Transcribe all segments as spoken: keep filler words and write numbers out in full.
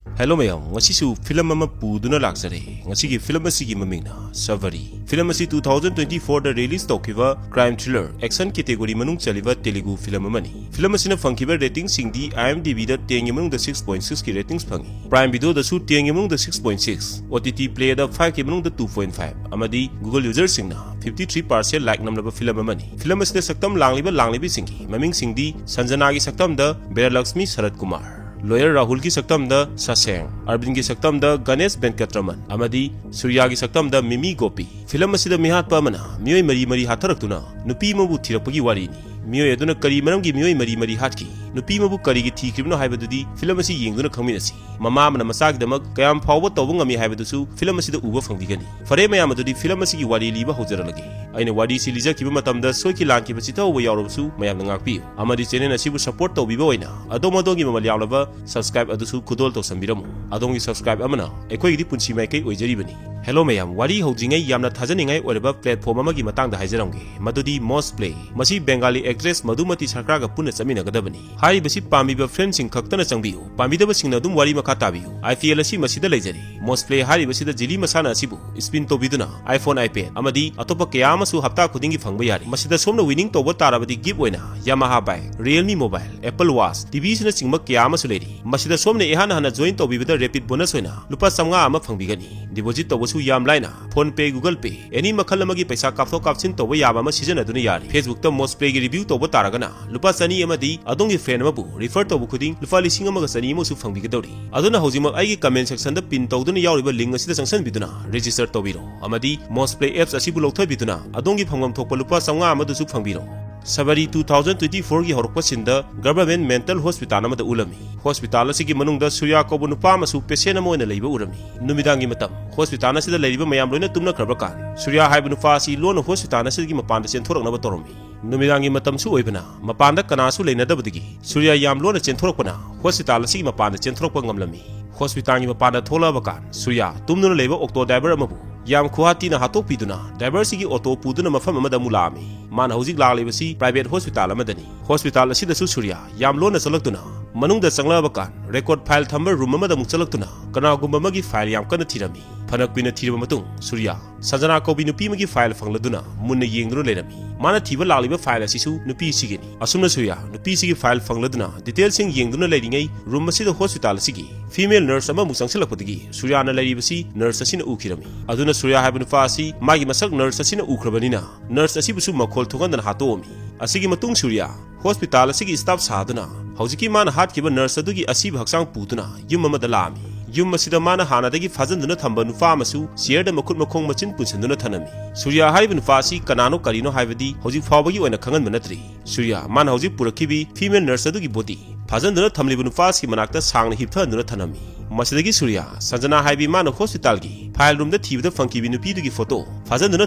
Hello ꯃꯌꯥꯝ, ꯉꯁꯤꯁꯨ film ꯑꯃ ꯄꯨꯗꯨꯅ ꯂꯥꯛꯆꯔꯦ꯫ ꯉꯁꯤꯒꯤ ꯐꯤꯂꯝ ꯑꯁꯤꯒꯤ ꯃꯃꯤꯡꯅ ꯁꯕꯔꯤ꯫ ꯐꯤꯂꯝ ꯑꯁꯤ two thousand twenty fourꯗ release ꯇꯧꯈꯤꯕ crime thriller action category ꯃꯅꯨꯡ ꯆꯜꯂꯤꯕ ꯇꯦꯂꯨꯒꯨ ꯐꯤꯂꯝ ꯑꯃꯅꯤ꯫ ꯐꯤꯂꯝ ꯑꯁꯤꯅ ꯐꯪꯈꯤꯕ ratingꯁꯤꯡꯗꯤ IMDbꯗ tenꯒꯤ ꯃꯅꯨꯡꯗ six point sixꯀꯤ ratings ꯐꯪꯉꯤ꯫ Prime Videoꯗꯁꯨ tenꯒꯤ ꯃꯅꯨꯡꯗ six point six, OTT Playꯗ fiveꯀꯤ ꯃꯅꯨꯡꯗ two point five ꯑꯃꯗꯤ Google userꯁꯤꯡꯅ fifty three percent like ꯅꯝꯂꯕ ꯐꯤꯂꯝ ꯑꯃꯅꯤ꯫ ꯐꯤꯂꯝ ꯑꯁꯤꯗ ꯁꯛꯇꯝ ꯂꯥꯡꯂꯤꯕ ꯂꯥꯡꯂꯤꯕꯤꯁꯤꯡꯒꯤ ꯃꯃꯤꯡꯁꯤꯡꯗꯤ ꯁꯟꯖꯅꯥꯒꯤ ꯁꯛꯇꯝꯗ ꯕꯤꯔꯥꯂꯛꯁꯃꯤ ꯁꯔꯠ ꯀꯨꯃꯥꯔ, lawyer ꯔꯥꯍꯨꯜꯒꯤ ꯁꯛꯇꯝꯗ ꯁꯁꯦꯡ, ꯑꯔꯕꯤꯟꯒꯤ ꯁꯛꯇꯝꯗ ꯒꯅꯦꯁ ꯕꯦꯟꯀꯠꯔꯃꯟ ꯑꯃꯗꯤ ꯁꯨꯔꯌꯥꯒꯤ ꯁꯛꯇꯝꯗ ꯃꯤꯃꯤ ꯒꯣꯄꯤ꯫ ꯐꯤꯂꯝ ꯑꯁꯤꯗ ꯃꯤꯍꯥꯠꯄ ꯑꯃꯅ ꯃꯤꯑꯣꯏ ꯃꯔꯤ ꯃꯔꯤ ꯍꯥꯠꯊꯔꯛꯇꯨꯅ ꯅꯨꯄꯤ ꯑꯃꯕꯨ ꯊꯤꯔꯛꯄꯒꯤ ꯋꯥꯔꯤꯅꯤ꯫ ꯃꯤꯑꯣꯏ ꯑꯗꯨꯅ ꯀꯔꯤ ꯃꯔꯝꯒꯤ ꯃꯤꯑꯣꯏ ꯃꯔꯤ ꯃꯔꯤ ꯍꯥꯠꯈꯤ, ꯅꯨꯄꯤ ꯑꯃꯕꯨ ꯀꯔꯤꯒꯤ ꯊꯤꯈ꯭ꯔꯤꯕꯅꯣ ꯍꯥꯏꯕꯗꯨꯗꯤ ꯐꯤꯂꯝ ꯑꯁꯤ ꯌꯦꯡꯗꯨꯅ ꯈꯪꯃꯤꯟꯅꯁꯤ꯫ ꯃꯃꯥ ꯑꯃꯅ ꯃꯆꯥꯒꯤꯗꯃꯛ ꯀꯌꯥꯝ ꯐꯥꯎꯕ ꯇꯧꯕ ꯉꯝꯃꯤ ꯍꯥꯏꯕꯗꯨꯁꯨ ꯐꯤꯂꯝ ꯑꯁꯤꯗ ꯎꯕ ꯐꯪꯕꯤꯒꯅꯤ꯫ ꯐꯔꯦ ꯃꯌꯥꯝ, ꯑꯗꯨꯗꯤ ꯐꯤꯂꯝ ꯑꯁꯤꯒꯤ ꯋꯥꯔꯤ ꯂꯤꯕ ꯍꯧꯖꯔꯛꯂꯒꯦ꯫ ꯑꯩꯅ ꯋꯥꯔꯤꯁꯤ ꯂꯤꯖꯈꯤꯕ ꯃꯇꯝꯗ ꯁꯣꯏꯈꯤ ꯂꯥꯟꯈꯤꯕ ꯆꯤꯊꯍꯧꯕ ꯌꯥꯎꯔꯕꯁꯨ ꯃꯌꯥꯝꯅ ꯉꯥꯛꯄꯤꯌꯨ꯫ ꯑꯃꯗꯤ channel ꯑꯁꯤꯕꯨ support ꯇꯧꯕꯤꯕ ꯑꯣꯏꯅ ꯑꯗꯣꯝ ꯑꯗꯣꯝꯒꯤ ꯃꯃꯜ ꯌꯥꯝꯂꯕ subscribe ꯑꯗꯨꯁꯨ ꯈꯨꯗꯣꯜ ꯇꯧꯁꯟꯕꯤꯔꯝꯃꯨ꯫ ꯑꯗꯣꯝꯒꯤ subscribe ꯑꯃꯅ ꯑꯩꯈꯣꯏꯒꯤꯗꯤ ꯄꯨꯟꯁꯤ ꯃꯥꯏꯀꯩ ꯑꯣꯏꯖꯔꯤꯕꯅꯤ꯫ Hello ꯃꯌꯥꯝ, ꯋꯥꯔꯤ ꯍꯧꯗ꯭ꯔꯤꯉꯩ ꯌꯥꯝꯅ ꯊꯥꯖꯅꯤꯡꯉꯥꯏ ꯑꯣꯏꯔꯕ platform ꯑꯃꯒꯤ ꯃꯇꯥꯡꯗ ꯍꯥꯏꯖꯔꯝꯒꯦ, ꯃꯗꯨꯗꯤ Moz Play꯫ ꯃꯁꯤ Bengali actress ꯃꯙꯨꯃꯇꯤ ꯁꯔꯀꯥꯔꯒ ꯄꯨꯟꯅ ꯆꯠꯃꯤꯟꯅꯒꯗꯕꯅꯤ꯫ ꯍꯥꯏꯔꯤꯕꯁꯤ ꯄꯥꯝꯕꯤꯕ friendꯁꯤꯡ ꯈꯛꯇꯅ ꯆꯪꯕꯤꯌꯨ, ꯄꯥꯝꯕꯤꯗꯕꯁꯤꯡꯅ ꯑꯗꯨꯝ ꯋꯥꯔꯤ ꯃꯈꯥ ꯇꯥꯕꯤꯌꯨ꯫ IPL ꯑꯁꯤ ꯃꯁꯤꯗ ꯂꯩꯖꯔꯦ꯫ Moz Play ꯍꯥꯏꯔꯤꯕꯁꯤꯗ ꯖꯤꯂꯤ ꯃꯁꯥꯟꯅ ꯑꯁꯤꯕꯨ spin ꯇꯧꯕꯤꯗꯨꯅ iPhone, iPad ꯑꯃꯗꯤ ꯑꯇꯣꯞꯄ ꯀꯌꯥ ꯑꯃꯁꯨ ꯍꯞꯇꯥ ꯈꯨꯗꯤꯡꯒꯤ ꯐꯪꯕ ꯌꯥꯔꯤ꯫ ꯃꯁꯤꯗ ꯁꯣꯝꯅ winning ꯇꯧꯕ ꯇꯥꯔꯕꯗꯤ gift ꯑꯣꯏꯅ Yamaha bike, Realme mobile, Apple Watch, TV ꯑꯁꯤꯅꯆꯤꯡꯕ ꯀꯌꯥ ꯑꯃꯁꯨ ꯂꯩꯔꯤ꯫ ꯃꯁꯤꯗ ꯁꯣꯝꯅ ꯏꯍꯥꯟ ꯍꯥꯟꯅ join ꯇꯧꯕꯤꯕꯗ rapid bonus ꯑꯣꯏꯅ ꯂꯨꯄꯥ ꯆꯥꯝꯃꯉꯥ ꯑꯃ ꯐꯪꯕꯤꯒꯅꯤ꯫ Deposit ꯇꯧꯕꯁꯨ ꯌꯥꯝ ꯂꯥꯏꯅ PhonePe, Google Pay, any ꯃꯈꯜ ꯑꯃꯒꯤ ꯄꯩꯁꯥ ꯀꯥꯞꯊꯣꯛ ꯀꯥꯞꯁꯤꯟ ꯇꯧꯕ ꯌꯥꯕ ꯑꯃ ꯁꯤꯖꯤꯟꯅꯗꯨꯅ ꯌꯥꯔꯤ꯫ Facebookꯇ Moz Playꯒꯤ review ꯇꯧꯕ ꯇꯥꯔꯒꯅ ꯂꯨꯄꯥ ꯆꯅꯤ ꯑꯃꯗꯤ ꯑꯗꯣꯝꯒꯤ friend ꯑꯃꯕꯨ refer ꯇꯧꯕ ꯈꯨꯗꯤꯡ ꯂꯨꯄꯥ ꯂꯤꯁꯤꯡ ꯑꯃꯒ ꯆꯅꯤ ꯑꯃꯁꯨ ꯐꯪꯕꯤꯒꯗꯧꯔꯤ꯫ ꯑꯗꯨꯅ ꯍꯧꯖꯤꯛꯃꯛ ꯑꯩꯒꯤ comment sectionꯗ pin ꯇꯧꯗꯨꯅ ꯌꯥꯎꯔꯤꯕ link ꯑꯁꯤꯗ ꯆꯪꯁꯤꯟꯕꯤꯗꯨꯅ register ꯇꯧꯕꯤꯔꯣ ꯑꯃꯗꯤ Moz Play apps ꯑꯁꯤꯕꯨ ꯂꯧꯊꯕꯤꯗꯨꯅ ꯑꯗꯣꯝꯒꯤ ꯐꯪꯐꯝ ꯊꯣꯛꯄ ꯂꯨꯄꯥ ꯆꯥꯝꯃꯉꯥ ꯑꯃꯗꯨꯁꯨ ꯐꯪꯕꯤꯔꯣ꯫ ꯁꯕꯔꯤ two thousand twenty fourꯒꯤ ꯍꯧꯔꯛꯄ sceneꯗ government mental hospital ꯑꯃꯗ ꯎꯠꯂꯝꯃꯤ꯫ Hospital ꯑꯁꯤꯒꯤ ꯃꯅꯨꯡꯗ ꯁꯨꯔꯌꯥ ꯀꯧꯕ ꯅꯨꯄꯥ ꯑꯃꯁꯨ patient ꯑꯃ ꯑꯣꯏꯅ ꯂꯩꯕ ꯎꯔꯝꯃꯤ꯫ ꯅꯨꯃꯤꯗꯥꯡꯒꯤ ꯃꯇꯝ꯫ Hospital ꯑꯁꯤꯗ ꯂꯩꯔꯤꯕ ꯃꯌꯥꯝ ꯂꯣꯏꯅ ꯇꯨꯝꯅꯈ꯭ꯔꯕ ꯀꯥꯟ, ꯁꯨꯔꯌꯥ ꯍꯥꯏꯕ ꯅꯨꯄꯥ ꯑꯁꯤ ꯂꯣꯟꯅ hospital ꯑꯁꯤꯒꯤ ꯃꯄꯥꯟꯗ ꯆꯦꯟꯊꯣꯔꯛꯅꯕ ꯇꯧꯔꯝꯃꯤ꯫ ꯅꯨꯃꯤꯗꯥꯡꯒꯤ ꯃꯇꯝꯁꯨ ꯑꯣꯏꯕꯅ, ꯃꯄꯥꯟꯗ ꯀꯅꯥꯁꯨ ꯂꯩꯅꯗꯕꯗꯒꯤ ꯁꯨꯔꯌꯥ ꯌꯥꯝ ꯂꯣꯟꯅ ꯆꯦꯟꯊꯣꯔꯛꯄꯅ hospital ꯑꯁꯤꯒꯤ ꯃꯄꯥꯟꯗ ꯆꯦꯟꯊꯣꯔꯛꯄ ꯉꯝꯂꯝꯃꯤ꯫ Hospitalꯒꯤ ꯃꯄꯥꯟꯗ ꯊꯣꯛꯂꯛꯑꯕ ꯀꯥꯟ, ꯁꯨꯔꯌꯥ ꯇꯨꯝꯗꯨꯅ ꯂꯩꯕ auto driver ꯑꯃꯕꯨ ꯌꯥꯝ ꯈꯨꯍꯥꯇꯤꯅ ꯍꯥꯠꯇꯣꯛꯄꯤꯗꯨꯅ ꯗ꯭ꯔꯥꯏꯚꯔꯁꯤꯒꯤ ꯑꯣꯇꯣ ꯄꯨꯗꯨꯅ ꯃꯐꯝ ꯑꯃꯗ ꯑꯃꯨꯛ ꯂꯥꯛꯑꯝꯃꯤ꯫ ꯃꯥꯅ ꯍꯧꯖꯤꯛ ꯂꯥꯛꯂꯤꯕꯁꯤ ꯄ꯭ꯔꯥꯏꯚꯦꯠ ꯍꯣꯁꯄꯤꯇꯥꯜ ꯑꯃꯗꯅꯤ꯫ ꯍꯣꯁꯄꯤꯇꯥꯜ ꯑꯁꯤꯗꯁꯨ ꯁꯨꯔꯤꯌꯥ ꯌꯥꯝ ꯂꯣꯟꯅ ꯆꯪꯂꯛꯇꯨꯅ ꯃꯅꯨꯡꯗ ꯆꯪꯂꯛꯑꯕ ꯀꯥꯟ ꯔꯦꯀꯣꯔꯗ ꯐꯥꯏꯜ ꯊꯝꯕ ꯔꯨꯝ ꯑꯃꯗ ꯑꯃꯨꯛ ꯆꯪꯂꯛꯇꯨꯅ ꯀꯅꯥꯒꯨꯝꯕ ꯑꯃꯒꯤ ꯐꯥꯏꯜ ꯌꯥꯝ ꯀꯟꯅ ꯊꯤꯔꯝꯃꯤ꯫ ꯐꯅ ꯀꯨꯏꯅ ꯊꯤꯔꯕ ꯃꯇꯨꯡ ꯁꯨꯔꯤꯌꯥ ꯁꯟꯖꯅꯥ ꯀꯧꯕꯤ ꯅꯨꯄꯤ ꯑꯃꯒꯤ ꯐꯥꯏꯜ ꯐꯪꯂꯗꯨꯅ ꯃꯨꯟꯅ ꯌꯦꯡꯗꯨꯅ ꯂꯩꯔꯝꯃꯤ꯫ ꯃꯥꯅ ꯊꯤꯕ ꯂꯥꯛꯂꯤꯕ ꯐꯥꯏꯜ ꯑꯁꯤꯁꯨ ꯅꯨꯄꯤꯁꯤꯒꯤꯅꯤ꯫ ꯑꯁꯨꯝꯅ ꯁꯨꯔꯤꯌꯥ ꯅꯨꯄꯤꯁꯤꯒꯤ ꯐꯥꯏꯜ ꯐꯪꯂꯗꯨꯅ ꯗꯤꯇꯦꯜꯁꯤꯡ ꯌꯦꯡꯗꯨꯅ ꯂꯩꯔꯤꯉꯩ ꯔꯨꯝ ꯑꯁꯤꯗ ꯍꯣꯁꯄꯤꯇꯥꯜ ꯑꯁꯤꯒꯤ ꯐꯤꯃꯦꯜ ꯅꯔꯁ ꯑꯃꯃꯨꯛ ꯆꯪꯁꯤꯜꯂꯛꯄꯗꯒꯤ ꯁꯨꯔꯤꯌꯥꯅ ꯂꯩꯔꯤꯕꯁꯤ ꯅꯔꯁ ꯑꯁꯤꯅ ꯎꯈꯤꯔꯝꯃꯤ꯫ ꯑꯗꯨꯅ ꯁꯨꯔꯤꯌꯥ ꯍꯥꯏꯕ ꯅꯨꯄꯥ ꯑꯁꯤ ꯃꯥꯒꯤ ꯃꯁꯛ ꯅꯔꯁ ꯑꯁꯤꯅ ꯎꯈ꯭ꯔꯕꯅꯤꯅ ꯅꯔꯁ ꯑꯁꯤꯕꯨꯁꯨ ꯃꯈꯣꯜ ꯊꯣꯛꯍꯟꯗꯅ ꯍꯥꯠꯇꯣꯛꯑꯝꯃꯤ꯫ ꯑꯁꯤꯒꯤ ꯃꯇꯨꯡ ꯁꯨꯔꯤꯌꯥ ꯍꯣꯁꯄꯤꯇꯥꯜ ꯑꯁꯤꯒꯤ ꯁ꯭ꯇꯥꯐ ꯁꯥꯗꯨꯅ ꯍꯧꯖꯤꯛꯀꯤ ꯃꯥꯅ ꯍꯥꯠꯈꯤꯕ ꯅꯔꯁ ꯑꯗꯨꯒꯤ ꯑꯁꯤꯕ ꯍꯛꯆꯥꯡ ꯄꯨꯗꯨꯅ ꯌꯨꯝ ꯑꯃꯗ ꯂꯥꯛꯑꯝꯃꯤ꯫ ꯌꯨꯝ ꯑꯁꯤꯗ ꯃꯥꯅ ꯍꯥꯟꯅꯗꯒꯤ ꯐꯥꯖꯤꯟꯗꯨꯅ ꯊꯝꯕ ꯅꯨꯄꯥ ꯑꯃꯁꯨ ꯆꯤꯌꯔꯗ ꯃꯈꯨꯠ ꯃꯈꯣꯡ ꯃꯆꯤꯟ ꯄꯨꯟꯁꯤꯟꯗꯨꯅ ꯊꯝꯂꯝꯃꯤ꯫ ꯁꯨꯔꯤꯌꯥ ꯍꯥꯏꯔꯤꯕ ꯅꯨꯄꯥ ꯑꯁꯤ ꯀꯅꯥꯅꯣ ꯀꯔꯤꯅꯣ ꯍꯥꯏꯕꯗꯤ ꯍꯧꯖꯤꯛ ꯐꯥꯎꯕꯒꯤ ꯑꯣꯏꯅ ꯈꯪꯍꯟꯕ ꯅꯠꯇ꯭ꯔꯤ꯫ ꯁꯨꯔꯤꯌꯥ ꯃꯥꯅ ꯍꯧꯖꯤꯛ ꯄꯨꯔꯛꯈꯤꯕꯤ ꯐꯤꯃꯦꯜ ꯅꯔꯁ ꯑꯗꯨꯒꯤ ꯕꯣꯗꯤ ꯐꯥꯖꯤꯟꯗꯨꯅ ꯊꯝꯂꯤꯕ ꯅꯨꯄꯥ ꯑꯁꯤꯒꯤ ꯃꯅꯥꯛꯇ ꯁꯥꯡꯅ ꯍꯤꯞꯊꯍꯟꯗꯨꯅ ꯊꯝꯂꯝꯃꯤ꯫ ꯃꯁꯤꯗꯒꯤ ꯁꯨꯔꯤꯌꯥ ꯁꯟꯖꯅꯥ ꯍꯥꯏꯕꯤ ꯃꯥꯅ ꯍꯣꯁꯄꯤꯇꯥꯜꯒꯤ ꯐꯥꯏꯜ ꯔꯨꯝꯗ ꯊꯤꯕꯗ ꯐꯪꯈꯤꯕꯤ ꯅꯨꯄꯤꯗꯨꯒꯤ ꯐꯣꯇꯣ ꯐꯥꯖꯤꯟꯗꯨꯅ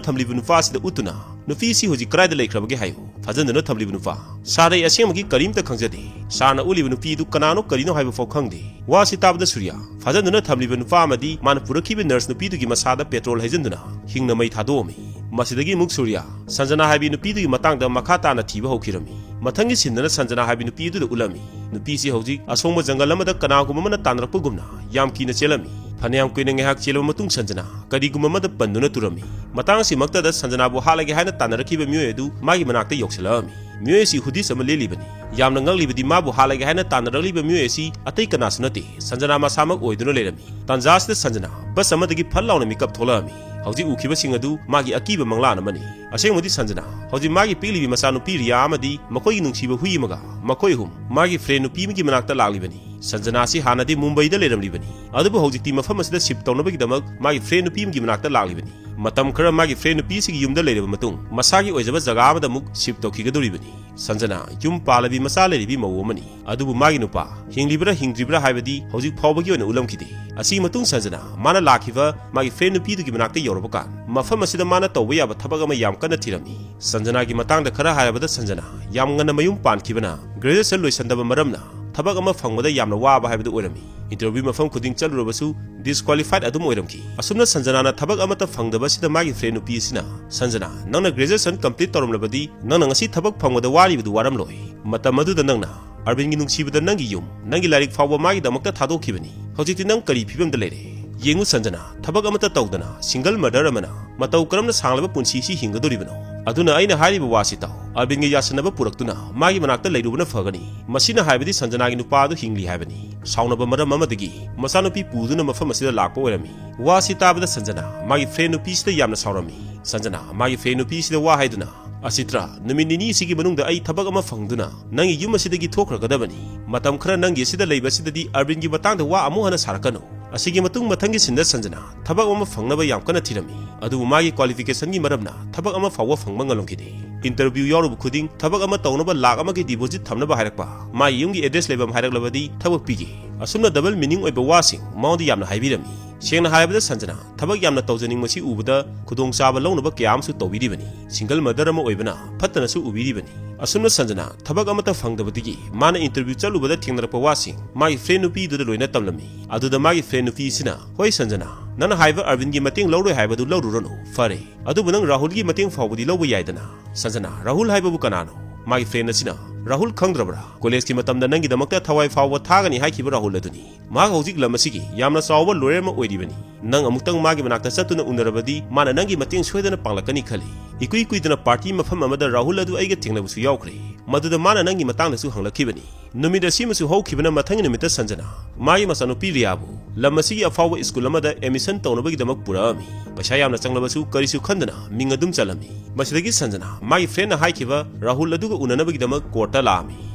ꯊꯝꯂꯤꯕ ꯅꯨꯄꯥ ꯑꯁꯤꯗ ꯎꯠꯇꯨꯅ ꯅꯨꯄꯤꯁꯤ ꯍꯧꯖꯤꯛ ꯀꯗꯥꯏꯗ ꯂꯩꯈ꯭ꯔꯕꯒꯦ ꯍꯥꯏꯌꯨ꯫ ꯐꯥꯖꯤꯟꯗꯨꯅ ꯊꯝꯂꯤꯕ ꯅꯨꯄꯥ, ꯁꯥꯔ, ꯑꯩ ꯑꯁꯦꯡꯕꯒꯤ ꯀꯔꯤꯝꯇ ꯈꯪꯖꯗꯦ꯫ ꯁꯥꯔꯅ ꯎꯠꯂꯤꯕ ꯅꯨꯄꯤ ꯑꯗꯨ ꯀꯅꯥꯅꯣ ꯀꯔꯤꯅꯣ ꯍꯥꯏꯕ ꯐꯥꯎ ꯈꯪꯗꯦ꯫ ꯋꯥꯁꯤ ꯇꯥꯕꯗ ꯁꯨꯔꯤꯌꯥ ꯐꯥꯖꯤꯟꯗꯨꯅ ꯊꯝꯂꯤꯕ ꯅꯨꯄꯥ ꯑꯃꯗꯤ ꯃꯥꯅ ꯄꯨꯔꯛꯈꯤꯕ ꯅꯔꯁ ꯅꯨꯄꯤꯗꯨꯒꯤ ꯃꯁꯥꯗ ꯄꯦꯇ꯭ꯔꯣꯜ ꯍꯩꯖꯤꯟꯗꯨꯅ ꯍꯤꯡꯅ ꯃꯩ ꯊꯥꯗꯣꯛꯑꯝꯃꯤ꯫ ꯃꯁꯤꯗꯒꯤ ꯑꯃꯨꯛ ꯁꯨꯔꯤꯌꯥ ꯁꯟꯖꯅꯥ ꯍꯥꯏꯕꯤ ꯅꯨꯄꯤꯗꯨꯒꯤ ꯃꯇꯥꯡꯗ ꯃꯈꯥ ꯇꯥꯅ ꯊꯤꯕ ꯍꯧꯈꯤꯔꯝꯃꯤ꯫ ꯃꯊꯪꯒꯤ ꯁꯤꯟꯗꯅ ꯁꯟꯖꯅꯥ ꯍꯥꯏꯕꯤ ꯅꯨꯄꯤ ꯑꯗꯨꯗ ꯎꯠꯂꯝꯃꯤ꯫ ꯅꯨꯄꯤꯁꯤ ꯍꯧꯖꯤꯛ ꯑꯁꯣꯡꯕ ꯖꯪꯒꯜ ꯑꯃꯗ ꯀꯅꯥꯒꯨꯝꯕ ꯑꯃꯅ ꯇꯥꯟꯅꯔꯛꯄꯒꯨꯝꯅ ꯌꯥꯝ ꯀꯤꯅ ꯆꯦꯜꯂꯝꯃꯤ꯫ ꯐꯅꯌꯥꯝ ꯀꯨꯏꯅ ꯉꯥꯏꯍꯥꯛ ꯆꯦꯜꯂꯕ ꯃꯇꯨꯡ ꯁꯟꯖꯅꯥ ꯀꯔꯤꯒꯨꯝꯕ ꯑꯃꯗ ꯄꯟꯗꯨꯅ ꯇꯨꯔꯝꯃꯤ꯫ ꯃꯇꯥꯡ ꯑꯁꯤꯃꯛꯇꯗ ꯁꯟꯖꯅꯥꯕꯨ ꯍꯥꯠꯂꯒꯦ ꯍꯥꯏꯅ ꯇꯥꯟꯅꯔꯛꯈꯤꯕ ꯃꯤꯑꯣꯏ ꯑꯗꯨ ꯃꯥꯒꯤ ꯃꯅꯥꯛꯇ ꯌꯧꯁꯤꯜꯂꯛꯑꯝꯃꯤ꯫ ꯃꯤꯑꯣꯏ ꯑꯁꯤ ꯍꯨꯗꯤꯁ ꯑꯃ ꯂꯤꯠꯂꯤꯕꯅꯤ꯫ ꯌꯥꯝꯅ ꯉꯛꯂꯤꯕꯗꯤ ꯃꯥꯕꯨ ꯍꯥꯠꯂꯒꯦ ꯍꯥꯏꯅ ꯇꯥꯟꯅꯔꯛꯂꯤꯕ ꯃꯤꯑꯣꯏ ꯑꯁꯤ ꯑꯇꯩ ꯀꯅꯥꯁꯨ ꯅꯠꯇꯦ, ꯁꯟꯖꯅꯥ ꯃꯁꯥꯃꯛ ꯑꯣꯏꯗꯨꯅ ꯂꯩꯔꯝꯃꯤ꯫ ꯇꯥꯟꯖꯥ ꯑꯁꯤꯗ ꯁꯟꯖꯅꯥ ꯕꯁ ꯑꯃꯗꯒꯤ ꯐꯠ ꯂꯥꯎꯅ ꯃꯤꯀꯞ ꯊꯣꯛꯂꯛꯑꯝꯃꯤ꯫ ꯍꯧꯖꯤꯛ ꯎꯈꯤꯕꯁꯤꯡ ꯑꯗꯨ ꯃꯥꯒꯤ ꯑꯀꯤꯕ ꯃꯪꯂꯥꯟ ꯑꯃꯅꯤ꯫ ꯑꯁꯦꯡꯕꯗꯤ ꯁꯟꯖꯅꯥ ꯍꯧꯖꯤꯛ ꯃꯥꯒꯤ ꯄꯤꯛꯂꯤꯕꯤ ꯃꯆꯥꯅꯨꯄꯤ ꯔꯤꯌꯥ ꯑꯃꯗꯤ ꯃꯈꯣꯏꯒꯤ ꯅꯨꯡꯁꯤꯕ ꯍꯨꯏ ꯑꯃꯒ ꯃꯈꯣꯏ ꯑꯍꯨꯝ ꯃꯥꯒꯤ ꯐ꯭ꯔꯦꯟ ꯅꯨꯄꯤ ꯑꯃꯒꯤ ꯃꯅꯥꯛꯇ ꯂꯥꯛꯂꯤꯕꯅꯤ꯫ ꯁꯟꯖꯅꯥ ꯑꯁꯤ ꯍꯥꯟꯅꯗꯤ ꯃꯨꯝꯕꯩꯗ ꯂꯩꯔꯝꯂꯤꯕꯅꯤ, ꯑꯗꯨꯕꯨ ꯍꯧꯖꯤꯛꯇꯤ ꯃꯐꯝ ꯑꯁꯤꯗ ꯁꯤꯞ ꯇꯧꯅꯕꯒꯤꯗꯃꯛ ꯃꯥꯒꯤ ꯐ꯭ꯔꯦꯟ ꯅꯨꯄꯤ ꯑꯃꯒꯤ ꯃꯅꯥꯛꯇ ꯂꯥꯛꯂꯤꯕꯅꯤ꯫ ꯃꯇꯝ ꯈꯔ ꯃꯥꯒꯤ ꯐ꯭ꯔꯦꯟ ꯅꯨꯄꯤꯁꯤꯒꯤ ꯌꯨꯝꯗ ꯂꯩꯔꯕ ꯃꯇꯨꯡ ꯃꯁꯥꯒꯤ ꯑꯣꯏꯖꯕ ꯖꯒꯥ ꯑꯃꯗ ꯑꯃꯨꯛ ꯁꯤꯞ ꯇꯧꯈꯤꯒꯗꯧꯔꯤꯕꯅꯤ꯫ ꯁꯟꯖꯅꯥ ꯌꯨꯝ ꯄꯥꯜꯂꯕꯤ ꯃꯆꯥ ꯂꯩꯔꯕꯤ ꯃꯧ ꯑꯃꯅꯤ, ꯑꯗꯨꯕꯨ ꯃꯥꯒꯤ ꯅꯨꯄꯥ ꯍꯤꯡꯂꯤꯕ꯭ꯔꯥ ꯍꯤꯡꯗ꯭ꯔꯤꯕ꯭ꯔꯥ ꯍꯥꯏꯕꯗꯤ ꯍꯧꯖꯤꯛ ꯐꯥꯎꯕꯒꯤ ꯑꯣꯏꯅ ꯎꯠꯂꯝꯈꯤꯗꯦ꯫ ꯑꯁꯤꯒꯤ ꯃꯇꯨꯡ ꯁꯟꯖꯅꯥ ꯃꯥꯅ ꯂꯥꯛꯈꯤꯕ ꯃꯥꯒꯤ ꯐ꯭ꯔꯦꯟ ꯅꯨꯄꯤꯗꯨꯒꯤ ꯃꯅꯥꯛꯇ ꯌꯧꯔꯕ ꯀꯥꯟ ꯃꯐꯝ ꯑꯁꯤꯗ ꯃꯥꯅ ꯇꯧꯕ ꯌꯥꯕ ꯊꯕꯛ ꯑꯃ ꯌꯥꯝ ꯀꯟꯅ ꯊꯤꯔꯝꯃꯤ꯫ ꯁꯟꯖꯅꯥꯒꯤ ꯃꯇꯥꯡꯗ ꯈꯔ ꯍꯥꯏꯔꯕꯗ ꯁꯟꯖꯅꯥ ꯌꯥꯝ ꯉꯟꯅ ꯃꯌꯨꯝ ꯄꯥꯟꯈꯤꯕꯅ ꯒ꯭ꯔꯦꯖꯨꯑꯦꯁꯟ ꯂꯣꯏꯁꯟꯗꯕ ꯃꯔꯝꯅ ꯊꯕꯛ ꯑꯃ ꯐꯪꯕꯗ ꯌꯥꯝꯅ ꯋꯥꯕ ꯍꯥꯏꯕꯗꯨ ꯑꯣꯏꯔꯝꯃꯤ꯫ Interview ꯃꯐꯝ ꯈꯨꯗꯤꯡ ꯆꯠꯂꯨꯔꯕꯁꯨ disqualified ꯑꯗꯨꯝ ꯑꯣꯏꯔꯝꯈꯤ꯫ ꯑꯁꯨꯝꯅ ꯁꯟꯖꯅꯥꯅ ꯊꯕꯛ ꯑꯃꯠꯇ ꯐꯪꯗꯕ ꯑꯁꯤꯗ ꯃꯥꯒꯤ friend ꯅꯨꯄꯤ ꯑꯁꯤꯅ, "ꯁꯟꯖꯅꯥ, ꯅꯪꯅ graduation complete ꯇꯧꯔꯝꯂꯕꯗꯤ ꯅꯪꯅ ꯉꯁꯤ ꯊꯕꯛ ꯐꯪꯕꯗ ꯋꯥꯔꯤꯕꯗꯨ ꯋꯥꯔꯝꯂꯣꯏ꯫ ꯃꯇꯝ ꯑꯗꯨꯗ ꯅꯪꯅ ꯑꯔꯕꯤꯟꯒꯤ ꯅꯨꯡꯁꯤꯕꯗ ꯅꯪꯒꯤ ꯌꯨꯝ, ꯅꯪꯒꯤ ꯂꯥꯏꯔꯤꯛ ꯐꯥꯎꯕ ꯃꯥꯒꯤꯗꯃꯛꯇ ꯊꯥꯗꯣꯛꯈꯤꯕꯅꯤ꯫ ꯍꯧꯖꯤꯛꯇꯤ ꯅꯪ ꯀꯔꯤ ꯐꯤꯕꯝꯗ ꯂꯩꯔꯦ? ꯌꯦꯡꯉꯨ ꯁꯟꯖꯅꯥ, ꯊꯕꯛ ꯑꯃꯠꯇ ꯇꯧꯗꯅ single mother ꯑꯃꯅ ꯃꯇꯧ ꯀꯔꯝꯅ ꯁꯥꯡꯂꯕ ꯄꯨꯟꯁꯤ ꯑꯁꯤ ꯍꯤꯡꯒꯗꯧꯔꯤꯕꯅꯣ? ꯑꯗꯨꯅ ꯑꯩꯅ ꯍꯥꯏꯔꯤꯕ ꯋꯥꯁꯤ ꯇꯥꯎ꯫ ꯑꯔꯕꯤꯟꯒ ꯌꯥꯁꯟꯅꯕ ꯄꯨꯔꯛꯇꯨꯅ ꯃꯥꯒꯤ ꯃꯅꯥꯛꯇ ꯂꯩꯔꯨꯕꯅ ꯐꯒꯅꯤ꯫" ꯃꯁꯤꯅ ꯍꯥꯏꯕꯗꯤ ꯁꯟꯖꯅꯥꯒꯤ ꯅꯨꯄꯥ ꯑꯗꯨ ꯍꯤꯡꯂꯤ ꯍꯥꯏꯕꯅꯤ꯫ ꯁꯥꯎꯅꯕ ꯃꯔꯝ ꯑꯃꯗꯒꯤ ꯃꯆꯥꯅꯨꯄꯤ ꯄꯨꯗꯨꯅ ꯃꯐꯝ ꯑꯁꯤꯗ ꯂꯥꯛꯄ ꯑꯣꯏꯔꯝꯃꯤ꯫ ꯋꯥꯁꯤ ꯇꯥꯕꯗ ꯁꯟꯖꯅꯥ ꯃꯥꯒꯤ friend ꯅꯨꯄꯤꯁꯤꯗ ꯌꯥꯝꯅ ꯁꯥꯎꯔꯝꯃꯤ꯫ ꯁꯟꯖꯅꯥ ꯃꯥꯒꯤ friend ꯅꯨꯄꯤꯁꯤꯗ ꯋꯥ ꯍꯥꯏꯗꯨꯅ, "ꯑꯁꯤꯇ꯭ꯔꯥ, ꯅꯨꯃꯤꯠ ꯅꯤꯅꯤ ꯑꯁꯤꯒꯤ ꯃꯅꯨꯡꯗ ꯑꯩ ꯊꯕꯛ ꯑꯃ ꯐꯪꯗꯨꯅ ꯅꯪꯒꯤ ꯌꯨꯝ ꯑꯁꯤꯗꯒꯤ ꯊꯣꯛꯈ꯭ꯔꯒꯗꯕꯅꯤ꯫ ꯃꯇꯝ ꯈꯔ ꯅꯪꯒꯤ ꯑꯁꯤꯗ ꯂꯩꯕ ꯑꯁꯤꯗꯗꯤ ꯑꯔꯕꯤꯟꯒꯤ ꯃꯇꯥꯡꯗ ꯋꯥ ꯑꯃꯨꯛ ꯍꯟꯅ ꯁꯥꯔꯛꯀꯅꯨ꯫" ꯑꯁꯤꯒꯤ ꯃꯇꯨꯡ ꯃꯊꯪꯒꯤ scene ꯗ ꯁꯟꯖꯅꯥ ꯊꯕꯛ ꯑꯃ ꯐꯪꯅꯕ ꯌꯥꯝ ꯀꯟꯅ ꯊꯤꯔꯝꯃꯤ꯫ ꯑꯗꯨꯕꯨ ꯃꯥꯒꯤ qualification ꯒꯤ ꯃꯔꯝꯅ ꯊꯕꯛ ꯑꯃ ꯐꯥꯎꯕ ꯐꯪꯕ ꯉꯝꯂꯝꯈꯤꯗꯦ꯫ Interview ꯌꯥꯎꯔꯨꯕ ꯈꯨꯗꯤꯡ ꯊꯕꯛ ꯑꯃ ꯇꯧꯅꯕ ꯂꯥꯛ ꯑꯃꯒꯤ deposit ꯊꯝꯅꯕ ꯍꯥꯏꯔꯛꯄ, ꯃꯥꯒꯤ ꯌꯨꯝꯒꯤ address ꯂꯩꯐꯝ ꯍꯥꯏꯔꯛꯂꯕꯗꯤ ꯊꯕꯛ ꯄꯤꯒꯦ꯫ ꯑꯁꯨꯝꯅ double meaning ꯑꯣꯏꯕ ꯋꯥꯁꯤꯡ ꯃꯉꯣꯟꯗ ꯌꯥꯝꯅ ꯍꯥꯏꯕꯤꯔꯝꯃꯤ꯫ ꯁꯦꯡꯅ ꯍꯥꯏꯔꯕꯗ ꯁꯟꯖꯅꯥ ꯊꯕꯛ ꯌꯥꯝꯅ ꯇꯧꯖꯅꯤꯡꯕꯁꯤ ꯎꯕꯗ ꯈꯨꯗꯣꯡꯆꯥꯕ ꯂꯧꯅꯕ ꯀꯌꯥ ꯑꯃꯁꯨ ꯇꯧꯕꯤꯔꯤꯕꯅꯤ꯫ Single mother ꯑꯃ ꯑꯣꯏꯕꯅ ꯐꯠꯇꯅꯁꯨ ꯎꯕꯤꯔꯤꯕꯅꯤ꯫ ꯑꯁꯨꯝꯅ ꯁꯟꯖꯅꯥ ꯊꯕꯛ ꯑꯃꯠꯇ ꯐꯪꯗꯕꯗꯒꯤ ꯃꯥꯅ interview ꯆꯠꯂꯨꯕꯗ ꯊꯦꯡꯅꯔꯛꯄ ꯋꯥꯁꯤꯡ ꯃꯥꯒꯤ friend ꯅꯨꯄꯤꯗꯨꯗ ꯂꯣꯏꯅ ꯇꯝꯂꯝꯃꯤ꯫ ꯑꯗꯨꯗ ꯃꯥꯒꯤ friend ꯅꯨꯄꯤꯁꯤꯅ, "ꯍꯣꯏ ꯁꯟꯖꯅꯥ, ꯅꯪꯅ ꯍꯥꯏꯕ ꯑꯔꯕꯤꯟꯒꯤ ꯃꯇꯦꯡ ꯂꯧꯔꯣꯏ ꯍꯥꯏꯕꯗꯨ ꯂꯧꯔꯨꯔꯅꯨ꯫ ꯐꯔꯦ, ꯑꯗꯨꯕꯨ ꯅꯪ ꯔꯥꯍꯨꯜꯒꯤ ꯃꯇꯦꯡ ꯐꯥꯎꯕꯗꯤ ꯂꯧꯕ ꯌꯥꯏꯗꯅ꯫" "ꯁꯟꯖꯅꯥ, ꯔꯥꯍꯨꯜ ꯍꯥꯏꯕꯕꯨ ꯀꯅꯥꯅꯣ?" ꯃꯥꯒꯤ friend ꯑꯁꯤꯅ, "ꯔꯥꯍꯨꯜ ꯈꯪꯗ꯭ꯔꯕ꯭ꯔꯥ? College ꯀꯤ ꯃꯇꯝꯗ ꯅꯪꯒꯤꯗꯃꯛꯇ ꯊꯋꯥꯏ ꯐꯥꯎꯕ ꯊꯥꯒꯅꯤ ꯍꯥꯏꯈꯤꯕ ꯔꯥꯍꯨꯜ ꯑꯗꯨꯅꯤ꯫ ꯃꯍꯥꯛ ꯍꯧꯖꯤꯛ ꯂꯝ ꯑꯁꯤꯒꯤ ꯌꯥꯝꯅ ꯆꯥꯎꯕ lawyer ꯑꯃ ꯑꯣꯏꯔꯤꯕꯅꯤ꯫ ꯅꯪ ꯑꯃꯨꯛꯇꯪ ꯃꯥꯒꯤ ꯃꯅꯥꯛꯇ ꯆꯠꯇꯨꯅ ꯎꯅꯔꯕꯗꯤ ꯃꯥꯅ ꯅꯪꯒꯤ ꯃꯇꯦꯡ ꯁꯣꯏꯗꯅ ꯄꯥꯡꯂꯛꯀꯅꯤ ꯈꯜꯂꯤ꯫" ꯏꯀꯨꯏ ꯀꯨꯏꯗꯅ party ꯃꯐꯝ ꯑꯃꯗ ꯔꯥꯍꯨꯜ ꯑꯗꯨ ꯑꯩꯒ ꯊꯦꯡꯅꯕꯁꯨ ꯌꯥꯎꯈ꯭ꯔꯦ꯫ ꯃꯗꯨꯗ ꯃꯥꯅ ꯅꯪꯒꯤ ꯃꯇꯥꯡꯗꯁꯨ ꯍꯪꯂꯛꯈꯤꯕꯅꯤ꯫ ꯅꯨꯃꯤꯠ ꯑꯁꯤꯃꯁꯨ ꯍꯧꯈꯤꯕꯅ ꯃꯊꯪꯒꯤ ꯅꯨꯃꯤꯠꯇ ꯁꯟꯖꯅꯥ ꯃꯥꯒꯤ ꯃꯆꯥꯅꯨꯄꯤ ꯔꯤꯌꯥꯕꯨ ꯂꯝ ꯑꯁꯤꯒꯤ ꯑꯐꯥꯎꯕ school ꯑꯃꯗ admission ꯇꯧꯅꯕꯒꯤꯗꯃꯛ ꯄꯨꯔꯛꯑꯝꯃꯤ꯫ ꯄꯩꯁꯥ ꯌꯥꯝꯅ ꯆꯪꯂꯕꯁꯨ ꯀꯔꯤꯁꯨ ꯈꯟꯗꯅ ꯃꯤꯡ ꯑꯗꯨꯝ ꯆꯜꯂꯝꯃꯤ꯫ ꯃꯁꯤꯗꯒꯤ ꯁꯟꯖꯅꯥ ꯃꯥꯒꯤ friend ꯅ ꯍꯥꯏꯈꯤꯕ ꯔꯥꯍꯨꯜ ꯑꯗꯨꯒ ꯎꯅꯅꯕꯒꯤꯗꯃꯛ court ꯇ ꯂꯥꯛꯑꯝꯃꯤ꯫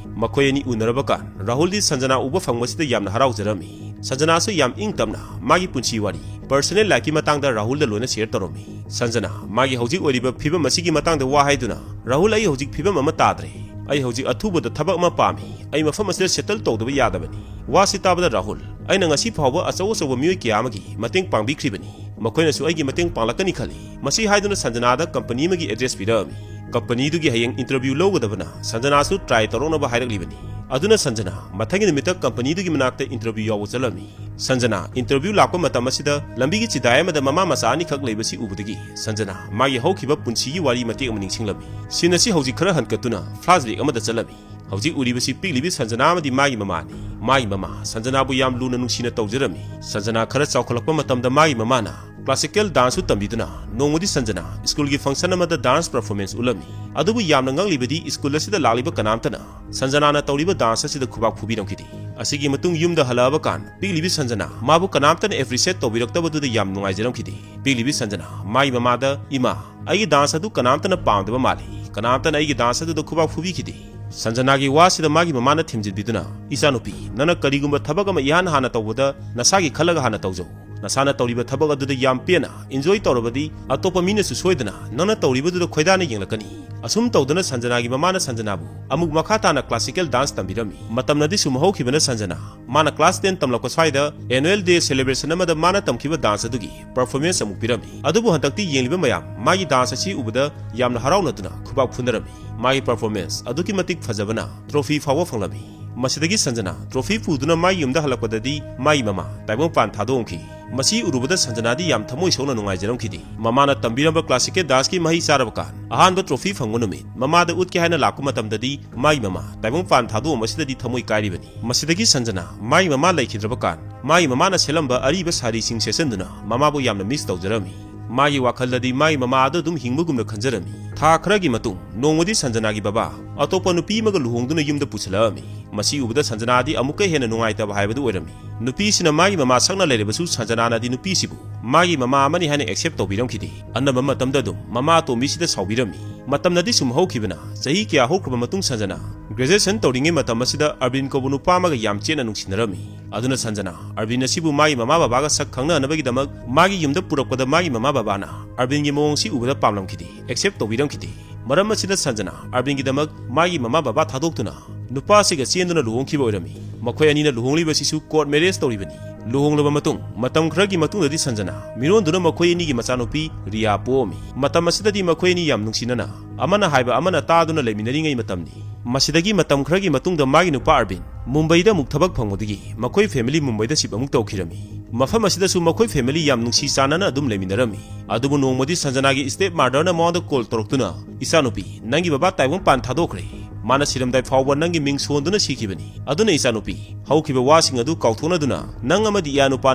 ꯃꯈꯣꯏ ꯑꯅꯤ ꯎꯅꯔꯕ ꯀꯥꯟ ꯔꯥꯍꯨꯜꯗꯤ ꯁꯟꯖꯅꯥ ꯎꯕ ꯐꯪꯕꯁꯤꯗ ꯌꯥꯝꯅ ꯍꯔꯥꯎꯖꯔꯝꯃꯤ꯫ ꯁꯟꯖꯅꯥꯁꯨ ꯌꯥꯝ ꯏꯪ ꯇꯞꯅ ꯃꯥꯒꯤ ꯄꯨꯟꯁꯤ ꯋꯥꯔꯤ, personal life ꯀꯤ ꯃꯇꯥꯡꯗ ꯔꯥꯍꯨꯜꯗ ꯂꯣꯏꯅ share ꯇꯧꯔꯝꯃꯤ꯫ ꯁꯟꯖꯅꯥ ꯃꯥꯒꯤ ꯍꯧꯖꯤꯛ ꯑꯣꯏꯔꯤꯕ ꯐꯤꯕꯝ ꯑꯁꯤꯒꯤ ꯃꯇꯥꯡꯗ ꯋꯥ ꯍꯥꯏꯗꯨꯅ, "ꯔꯥꯍꯨꯜ, ꯑꯩ ꯍꯧꯖꯤꯛ ꯐꯤꯕꯝ ꯑꯃ ꯇꯥꯗ꯭ꯔꯦ꯫ ꯑꯩ ꯍꯧꯖꯤꯛ ꯑꯊꯨꯕꯗ ꯊꯕꯛ ꯑꯃ ꯄꯥꯝꯃꯤ꯫ ꯑꯩ ꯃꯐꯝ ꯑꯁꯤꯗ settle ꯇꯧꯗꯕ ꯌꯥꯗꯕꯅꯤ꯫" ꯋꯥꯁꯤ ꯇꯥꯕꯗ ꯔꯥꯍꯨꯜ, "ꯑꯩꯅ ꯉꯁꯤ ꯐꯥꯎꯕ ꯑꯆꯧ ꯑꯆꯧꯕ ꯃꯤꯑꯣꯏ ꯀꯌꯥ ꯑꯃꯒꯤ ꯃꯇꯦꯡ ꯄꯥꯡꯕꯤꯈ꯭ꯔꯤꯕꯅꯤ꯫ ꯃꯈꯣꯏꯅꯁꯨ ꯑꯩꯒꯤ ꯃꯇꯦꯡ ꯄꯥꯡꯂꯛꯀꯅꯤ ꯈꯜꯂꯤ꯫" ꯃꯁꯤ ꯍꯥꯏꯗꯨꯅ ꯁꯟꯖꯅꯥꯗ company ꯑꯃꯒꯤ address ꯄꯤꯔꯛꯑꯝꯃꯤ꯫ Company ꯗꯨꯒꯤ ꯍꯌꯦꯡ interview ꯂꯧꯒꯗꯕꯅ ꯁꯟꯖꯅꯥꯁꯨ try ꯇꯧꯔꯛꯅꯕ ꯍꯥꯏꯔꯛꯂꯤꯕꯅꯤ꯫ ꯑꯗꯨꯅ ꯁꯟꯖꯅꯥ ꯃꯊꯪꯒꯤ ꯅꯨꯃꯤꯠꯇ ꯀꯝꯄꯅꯤꯗꯨꯒꯤ ꯃꯅꯥꯛꯇ interview ꯌꯥꯎꯕ ꯆꯠꯂꯝꯃꯤ꯫ ꯁꯟꯖꯅꯥ interview ꯂꯥꯛꯄ ꯃꯇꯝ ꯑꯁꯤꯗ ꯂꯝꯕꯤꯒꯤ ꯆꯤꯗꯥꯏ ꯑꯃꯗ ꯃꯃꯥ ꯃꯆꯥ ꯑꯅꯤꯈꯛ ꯂꯩꯕꯁꯤ ꯎꯕꯗꯒꯤ ꯁꯟꯖꯅꯥ ꯃꯥꯒꯤ ꯍꯧꯈꯤꯕ ꯄꯨꯟꯁꯤꯒꯤ ꯋꯥꯔꯤ ꯃꯇꯦꯛ ꯑꯃ ꯅꯤꯡꯁꯤꯡꯂꯝꯃꯤ꯫ Scene ꯑꯁꯤ ꯍꯧꯖꯤꯛ ꯈꯔ ꯍꯟꯀꯠꯇꯨꯅ flashback ꯑꯃꯗ ꯆꯠꯂꯝꯃꯤ꯫ ꯍꯧꯖꯤꯛ ꯎꯔꯤꯕꯁꯤ ꯄꯤꯛꯂꯤꯕꯤ ꯁꯟꯖꯅꯥ ꯑꯃꯗꯤ ꯃꯥꯒꯤ ꯃꯃꯥꯅꯤ꯫ ꯃꯥꯒꯤ ꯃꯃꯥ ꯁꯟꯖꯅꯥꯕꯨ ꯌꯥꯝ ꯂꯨꯅ ꯅꯨꯡꯁꯤꯅ ꯇꯧꯖꯔꯝꯃꯤ꯫ ꯁꯟꯖꯅꯥ ꯈꯔ ꯆꯥꯎꯈꯠꯂꯛꯄ ꯃꯇꯝꯗ ꯃꯥꯒꯤ ꯃꯃꯥꯅ classical danceꯁꯨ ꯇꯝꯕꯤꯗꯨꯅ ꯅꯣꯡꯃꯗꯤ ꯁꯟꯖꯅꯥ schoolꯒꯤ function ꯑꯃꯗ dance performance ꯎꯠꯂꯝꯃꯤ꯫ ꯑꯗꯨꯕꯨ ꯌꯥꯝꯅ ꯉꯛꯂꯤꯕꯗꯤ school ꯑꯁꯤꯗ ꯂꯥꯛꯂꯤꯕ ꯀꯅꯥꯝꯇꯅ ꯁꯟꯖꯅꯥꯅ ꯇꯧꯔꯤꯕ dance ꯑꯁꯤꯗ ꯈꯨꯕꯥꯛ ꯐꯨꯕꯤꯔꯝꯈꯤꯗꯦ꯫ ꯑꯁꯤꯒꯤ ꯃꯇꯨꯡ ꯌꯨꯝꯗ ꯍꯜꯂꯛꯑꯕ ꯀꯥꯟ ꯄꯤꯛꯂꯤꯕꯤ ꯁꯟꯖꯅꯥ ꯃꯥꯕꯨ ꯀꯅꯥꯝꯇꯅ appreciate ꯇꯧꯕꯤꯔꯛꯇꯕꯗꯨꯗ ꯌꯥꯝ ꯅꯨꯡꯉꯥꯏꯖꯔꯝꯈꯤꯗꯦ꯫ ꯄꯤꯛꯂꯤꯕꯤ ꯁꯟꯖꯅꯥ ꯃꯥꯒꯤ ꯃꯃꯥꯗ, "ꯏꯃꯥ, ꯑꯩꯒꯤ dance ꯑꯗꯨ ꯀꯅꯥꯝꯇꯅ ꯄꯥꯝꯗꯕ ꯃꯥꯜꯂꯤ꯫ ꯀꯅꯥꯝꯇꯅ ꯑꯩꯒꯤ dance ꯑꯗꯨꯗ ꯈꯨꯕꯥꯛ ꯐꯨꯕꯤꯈꯤꯗꯦ꯫" ꯁꯟꯖꯅꯥꯒꯤ ꯋꯥꯁꯤꯗ ꯃꯥꯒꯤ ꯃꯃꯥꯅ ꯊꯦꯝꯖꯤꯟꯕꯤꯗꯨꯅ, "ꯏꯆꯥꯅꯨꯄꯤ, ꯅꯪꯅ ꯀꯔꯤꯒꯨꯝꯕ ꯊꯕꯛ ꯑꯃ ꯏꯍꯥꯟ ꯍꯥꯟꯅ ꯇꯧꯕꯗ ꯅꯁꯥꯒꯤ ꯈꯜꯂꯒ ꯍꯥꯟꯅ ꯇꯧꯖꯧ꯫ ꯅꯁꯥꯅ ꯇꯧꯔꯤꯕ ꯊꯕꯛ ꯑꯗꯨꯗ ꯌꯥꯝ ꯄꯦꯟꯅ enjoy ꯇꯧꯔꯕꯗꯤ ꯑꯇꯣꯞꯄ ꯃꯤꯅꯁꯨ ꯁꯣꯏꯗꯅ ꯅꯪꯅ ꯇꯧꯔꯤꯕꯗꯨꯗ ꯈꯣꯏꯗꯥꯅ ꯌꯦꯡꯂꯛꯀꯅꯤ꯫" ꯑꯁꯨꯝ ꯇꯧꯗꯨꯅ ꯁꯟꯖꯅꯥꯒꯤ ꯃꯃꯥꯅ ꯁꯟꯖꯅꯥꯕꯨ ꯑꯃꯨꯛ ꯃꯈꯥ ꯇꯥꯅ classical dance ꯇꯝꯕꯤꯔꯝꯃꯤ꯫ ꯃꯇꯝꯅꯗꯤ ꯁꯨꯝ ꯍꯧꯈꯤꯕꯅ ꯁꯟꯖꯅꯥ ꯃꯥꯅ class ten ꯇꯝꯂꯛꯄ ꯁ꯭ꯋꯥꯏꯗ annual day celebration ꯑꯃꯗ ꯃꯥꯅ ꯇꯝꯈꯤꯕ dance ꯑꯗꯨꯒꯤ performance ꯑꯃꯨꯛ ꯄꯤꯔꯝꯃꯤ꯫ ꯑꯗꯨꯕꯨ ꯍꯟꯗꯛꯇꯤ ꯌꯦꯡꯂꯤꯕ ꯃꯌꯥꯝ ꯃꯥꯒꯤ dance ꯑꯁꯤ ꯎꯕꯗ ꯌꯥꯝꯅ ꯍꯔꯥꯎꯅꯗꯨꯅ ꯈꯨꯕꯥꯛ ꯐꯨꯅꯔꯝꯃꯤ꯫ ꯃꯥꯒꯤ performance ꯑꯗꯨꯛꯀꯤ ꯃꯇꯤꯛ ꯐꯖꯕꯅ trophy ꯐꯥꯎꯕ ꯐꯪꯂꯝꯃꯤ꯫ ꯃꯁꯤꯗꯒꯤ ꯁꯟꯖꯅꯥ trophy ꯄꯨꯗꯨꯅ ꯃꯥꯒꯤ ꯌꯨꯝꯗ ꯍꯜꯂꯛꯄꯗꯗꯤ ꯃꯥꯒꯤ ꯃꯃꯥ ꯇꯥꯏꯕꯪꯄꯥꯟ ꯊꯥꯗꯣꯛꯑꯝꯈꯤ꯫ ꯃꯁꯤ ꯎꯔꯨꯕꯗ ꯁꯟꯖꯅꯥꯗꯤ ꯌꯥꯝ ꯊꯃꯣꯏ ꯁꯣꯛꯅ ꯅꯨꯡꯉꯥꯏꯖꯔꯝꯈꯤꯗꯦ꯫ ꯃꯃꯥꯅ ꯇꯝꯕꯤꯔꯝꯕ classical danceꯀꯤ ꯃꯍꯩ ꯆꯥꯔꯕ ꯀꯥꯟ ꯑꯍꯥꯟꯕ trophy ꯐꯪꯕ ꯅꯨꯃꯤꯠ ꯃꯃꯥꯗ ꯎꯠꯀꯦ ꯍꯥꯏꯅ ꯂꯥꯛꯄ ꯃꯇꯝꯗꯗꯤ ꯃꯥꯒꯤ ꯃꯃꯥ ꯇꯥꯏꯕꯪꯄꯥꯟ ꯊꯥꯗꯣꯛꯑꯝꯕꯁꯤꯗꯗꯤ ꯊꯃꯣꯏ ꯀꯥꯏꯔꯤꯕꯅꯤ꯫ ꯃꯁꯤꯗꯒꯤ ꯁꯟꯖꯅꯥ ꯃꯥꯒꯤ ꯃꯃꯥ ꯂꯩꯈꯤꯗ꯭ꯔꯕ ꯀꯥꯟ ꯃꯥꯒꯤ ꯃꯃꯥꯅ ꯁꯦꯠꯂꯝꯕ ꯑꯔꯤꯕ ꯁꯥꯔꯤꯁꯤꯡ ꯁꯦꯠꯆꯟꯗꯨꯅ ꯃꯃꯥꯕꯨ ꯌꯥꯝꯅ miss ꯇꯧꯖꯔꯝꯃꯤ꯫ ꯃꯥꯒꯤ ꯋꯥꯈꯜꯗꯗꯤ ꯃꯥꯒꯤ ꯃꯃꯥ ꯑꯗꯨ ꯑꯗꯨꯝ ꯍꯤꯡꯕꯒꯨꯝꯅ ꯈꯟꯖꯔꯝꯃꯤ꯫ ꯊꯥ ꯈꯔꯒꯤ ꯃꯇꯨꯡ ꯅꯣꯡꯃꯗꯤ ꯁꯟꯖꯅꯥꯒꯤ ꯕꯕꯥ ꯑꯇꯣꯞꯄ ꯅꯨꯄꯤ ꯑꯃꯒ ꯂꯨꯍꯣꯡꯗꯨꯅ ꯌꯨꯝꯗ ꯄꯨꯁꯤꯜꯂꯛꯑꯝꯃꯤ꯫ ꯃꯁꯤ ꯎꯕꯗ ꯁꯟꯖꯅꯥꯗꯤ ꯑꯃꯨꯛꯀ ꯍꯦꯟꯅ ꯅꯨꯡꯉꯥꯏꯇꯕ ꯍꯥꯏꯕꯗꯨ ꯑꯣꯏꯔꯝꯃꯤ꯫ ꯅꯨꯄꯤꯁꯤꯅ ꯃꯥꯒꯤ ꯃꯃꯥ ꯁꯛꯅ ꯂꯩꯔꯕꯁꯨ ꯁꯟꯖꯅꯥꯅꯗꯤ ꯅꯨꯄꯤꯁꯤꯕꯨ ꯃꯥꯒꯤ ꯃꯃꯥ ꯑꯃꯅꯤ ꯍꯥꯏꯅ accept ꯇꯧꯕꯤꯔꯝꯈꯤꯗꯦ꯫ ꯑꯅꯝꯕ ꯃꯇꯝꯗ ꯑꯗꯨꯝ ꯃꯃꯥ ꯑꯇꯣꯝꯕꯤꯁꯤꯗ ꯁꯥꯎꯕꯤꯔꯝꯃꯤ꯫ ꯃꯇꯝꯅꯗꯤ ꯁꯨꯝ ꯍꯧꯈꯤꯕꯅ ꯆꯍꯤ ꯀꯌꯥ ꯍꯧꯈ꯭ꯔꯕ ꯃꯇꯨꯡ ꯁꯟꯖꯅꯥ graduation ꯇꯧꯔꯤꯉꯩ ꯃꯇꯝ ꯑꯁꯤꯗ ꯑꯔꯕꯤꯟ ꯀꯧꯕ ꯅꯨꯄꯥ ꯑꯃꯒ ꯌꯥꯝ ꯆꯦꯠꯅ ꯅꯨꯡꯁꯤꯅꯔꯝꯃꯤ꯫ ꯑꯗꯨꯅ ꯁꯟꯖꯅꯥ ꯑꯔꯕꯤꯟ ꯑꯁꯤꯕꯨ ꯃꯥꯒꯤ ꯃꯃꯥ ꯕꯕꯥꯒ ꯁꯛ ꯈꯪꯅꯅꯕꯒꯤꯗꯃꯛ ꯃꯥꯒꯤ ꯌꯨꯝꯗ ꯄꯨꯔꯛꯄꯗ ꯃꯥꯒꯤ ꯃꯃꯥ ꯕꯕꯥꯅ ꯑꯔꯕꯤꯟꯒꯤ ꯃꯑꯣꯡꯁꯤ ꯎꯕꯗ ꯄꯥꯝꯂꯝꯈꯤꯗꯦ, accept ꯇꯧꯕꯤꯔꯝꯈꯤꯗꯦ꯫ ꯃꯔꯝ ꯑꯁꯤꯅ ꯁꯟꯖꯅꯥ ꯑꯔꯕꯤꯟꯒꯤꯗꯃꯛ ꯃꯥꯒꯤ ꯃꯃꯥ ꯕꯕꯥ ꯊꯥꯗꯣꯛꯇꯨꯅ ꯅꯨꯄꯥ ꯑꯁꯤꯒ ꯆꯦꯟꯗꯨꯅ ꯂꯨꯍꯣꯡꯈꯤꯕ ꯑꯣꯏꯔꯝꯃꯤ꯫ ꯃꯈꯣꯏ ꯑꯅꯤꯅ ꯂꯨꯍꯣꯡꯂꯤꯕꯁꯤꯁꯨ court marriage ꯇꯧꯔꯤꯕꯅꯤ꯫ ꯂꯨꯍꯣꯡꯂꯕ ꯃꯇꯨꯡ ꯃꯇꯝ ꯈꯔꯒꯤ ꯃꯇꯨꯡꯗꯗꯤ ꯁꯟꯖꯅꯥ ꯃꯤꯔꯣꯟꯗꯨꯅ ꯃꯈꯣꯏ ꯑꯅꯤꯒꯤ ꯃꯆꯥꯅꯨꯄꯤ ꯔꯤꯌꯥ ꯄꯣꯛꯑꯝꯃꯤ꯫ ꯃꯇꯝ ꯑꯁꯤꯗꯗꯤ ꯃꯈꯣꯏ ꯑꯅꯤ ꯌꯥꯝ ꯅꯨꯡꯁꯤꯅꯅ ꯑꯃꯅ ꯍꯥꯏꯕ ꯑꯃꯅ ꯇꯥꯗꯨꯅ ꯂꯩꯃꯤꯟꯅꯔꯤꯉꯩ ꯃꯇꯝꯅꯤ꯫ ꯃꯁꯤꯗꯒꯤ ꯃꯇꯝ ꯈꯔꯒꯤ ꯃꯇꯨꯡꯗ ꯃꯥꯒꯤ ꯅꯨꯄꯥ ꯑꯔꯕꯤꯟ ꯃꯨꯝꯕꯩꯗ ꯑꯃꯨꯛ ꯊꯕꯛ ꯐꯪꯕꯗꯒꯤ ꯃꯈꯣꯏ ꯐꯦꯃꯤꯂꯤ ꯃꯨꯝꯕꯩꯗ ꯁꯤꯞ ꯑꯃꯨꯛ ꯇꯧꯈꯤꯔꯝꯃꯤ꯫ ꯃꯐꯝ ꯑꯁꯤꯗꯁꯨ ꯃꯈꯣꯏ ꯐꯦꯃꯤꯂꯤ ꯌꯥꯝ ꯅꯨꯡꯁꯤ ꯆꯥꯟꯅꯅ ꯑꯗꯨꯝ ꯂꯩꯃꯤꯟꯅꯔꯝꯃꯤ꯫ ꯑꯗꯨꯕꯨ ꯅꯣꯡꯃꯗꯤ ꯁꯟꯖꯅꯥꯒꯤ ꯁ꯭ꯇꯦꯞ ꯃꯥꯗꯔꯅ ꯃꯉꯣꯟꯗ ꯀꯣꯜ ꯇꯧꯔꯛꯇꯨꯅ, "ꯏꯆꯥꯅꯨꯄꯤ, ꯅꯪꯒꯤ ꯕꯕꯥ ꯇꯥꯏꯕꯪꯄꯥꯟ ꯊꯥꯗꯣꯛꯈ꯭ꯔꯦ꯫ ꯃꯥꯅ ꯁꯤꯔꯝꯗꯥꯏ ꯐꯥꯎꯕ ꯅꯪꯒꯤ ꯃꯤꯡ ꯁꯣꯟꯗꯨꯅ ꯁꯤꯈꯤꯕꯅꯤ꯫ ꯑꯗꯨꯅ ꯏꯆꯥꯅꯨꯄꯤ, ꯍꯧꯈꯤꯕ ꯋꯥꯁꯤꯡ ꯑꯗꯨ ꯀꯥꯎꯊꯣꯛꯅꯗꯨꯅ ꯅꯪ ꯑꯃꯗꯤ ꯏꯌꯥ ꯅꯨꯄꯥ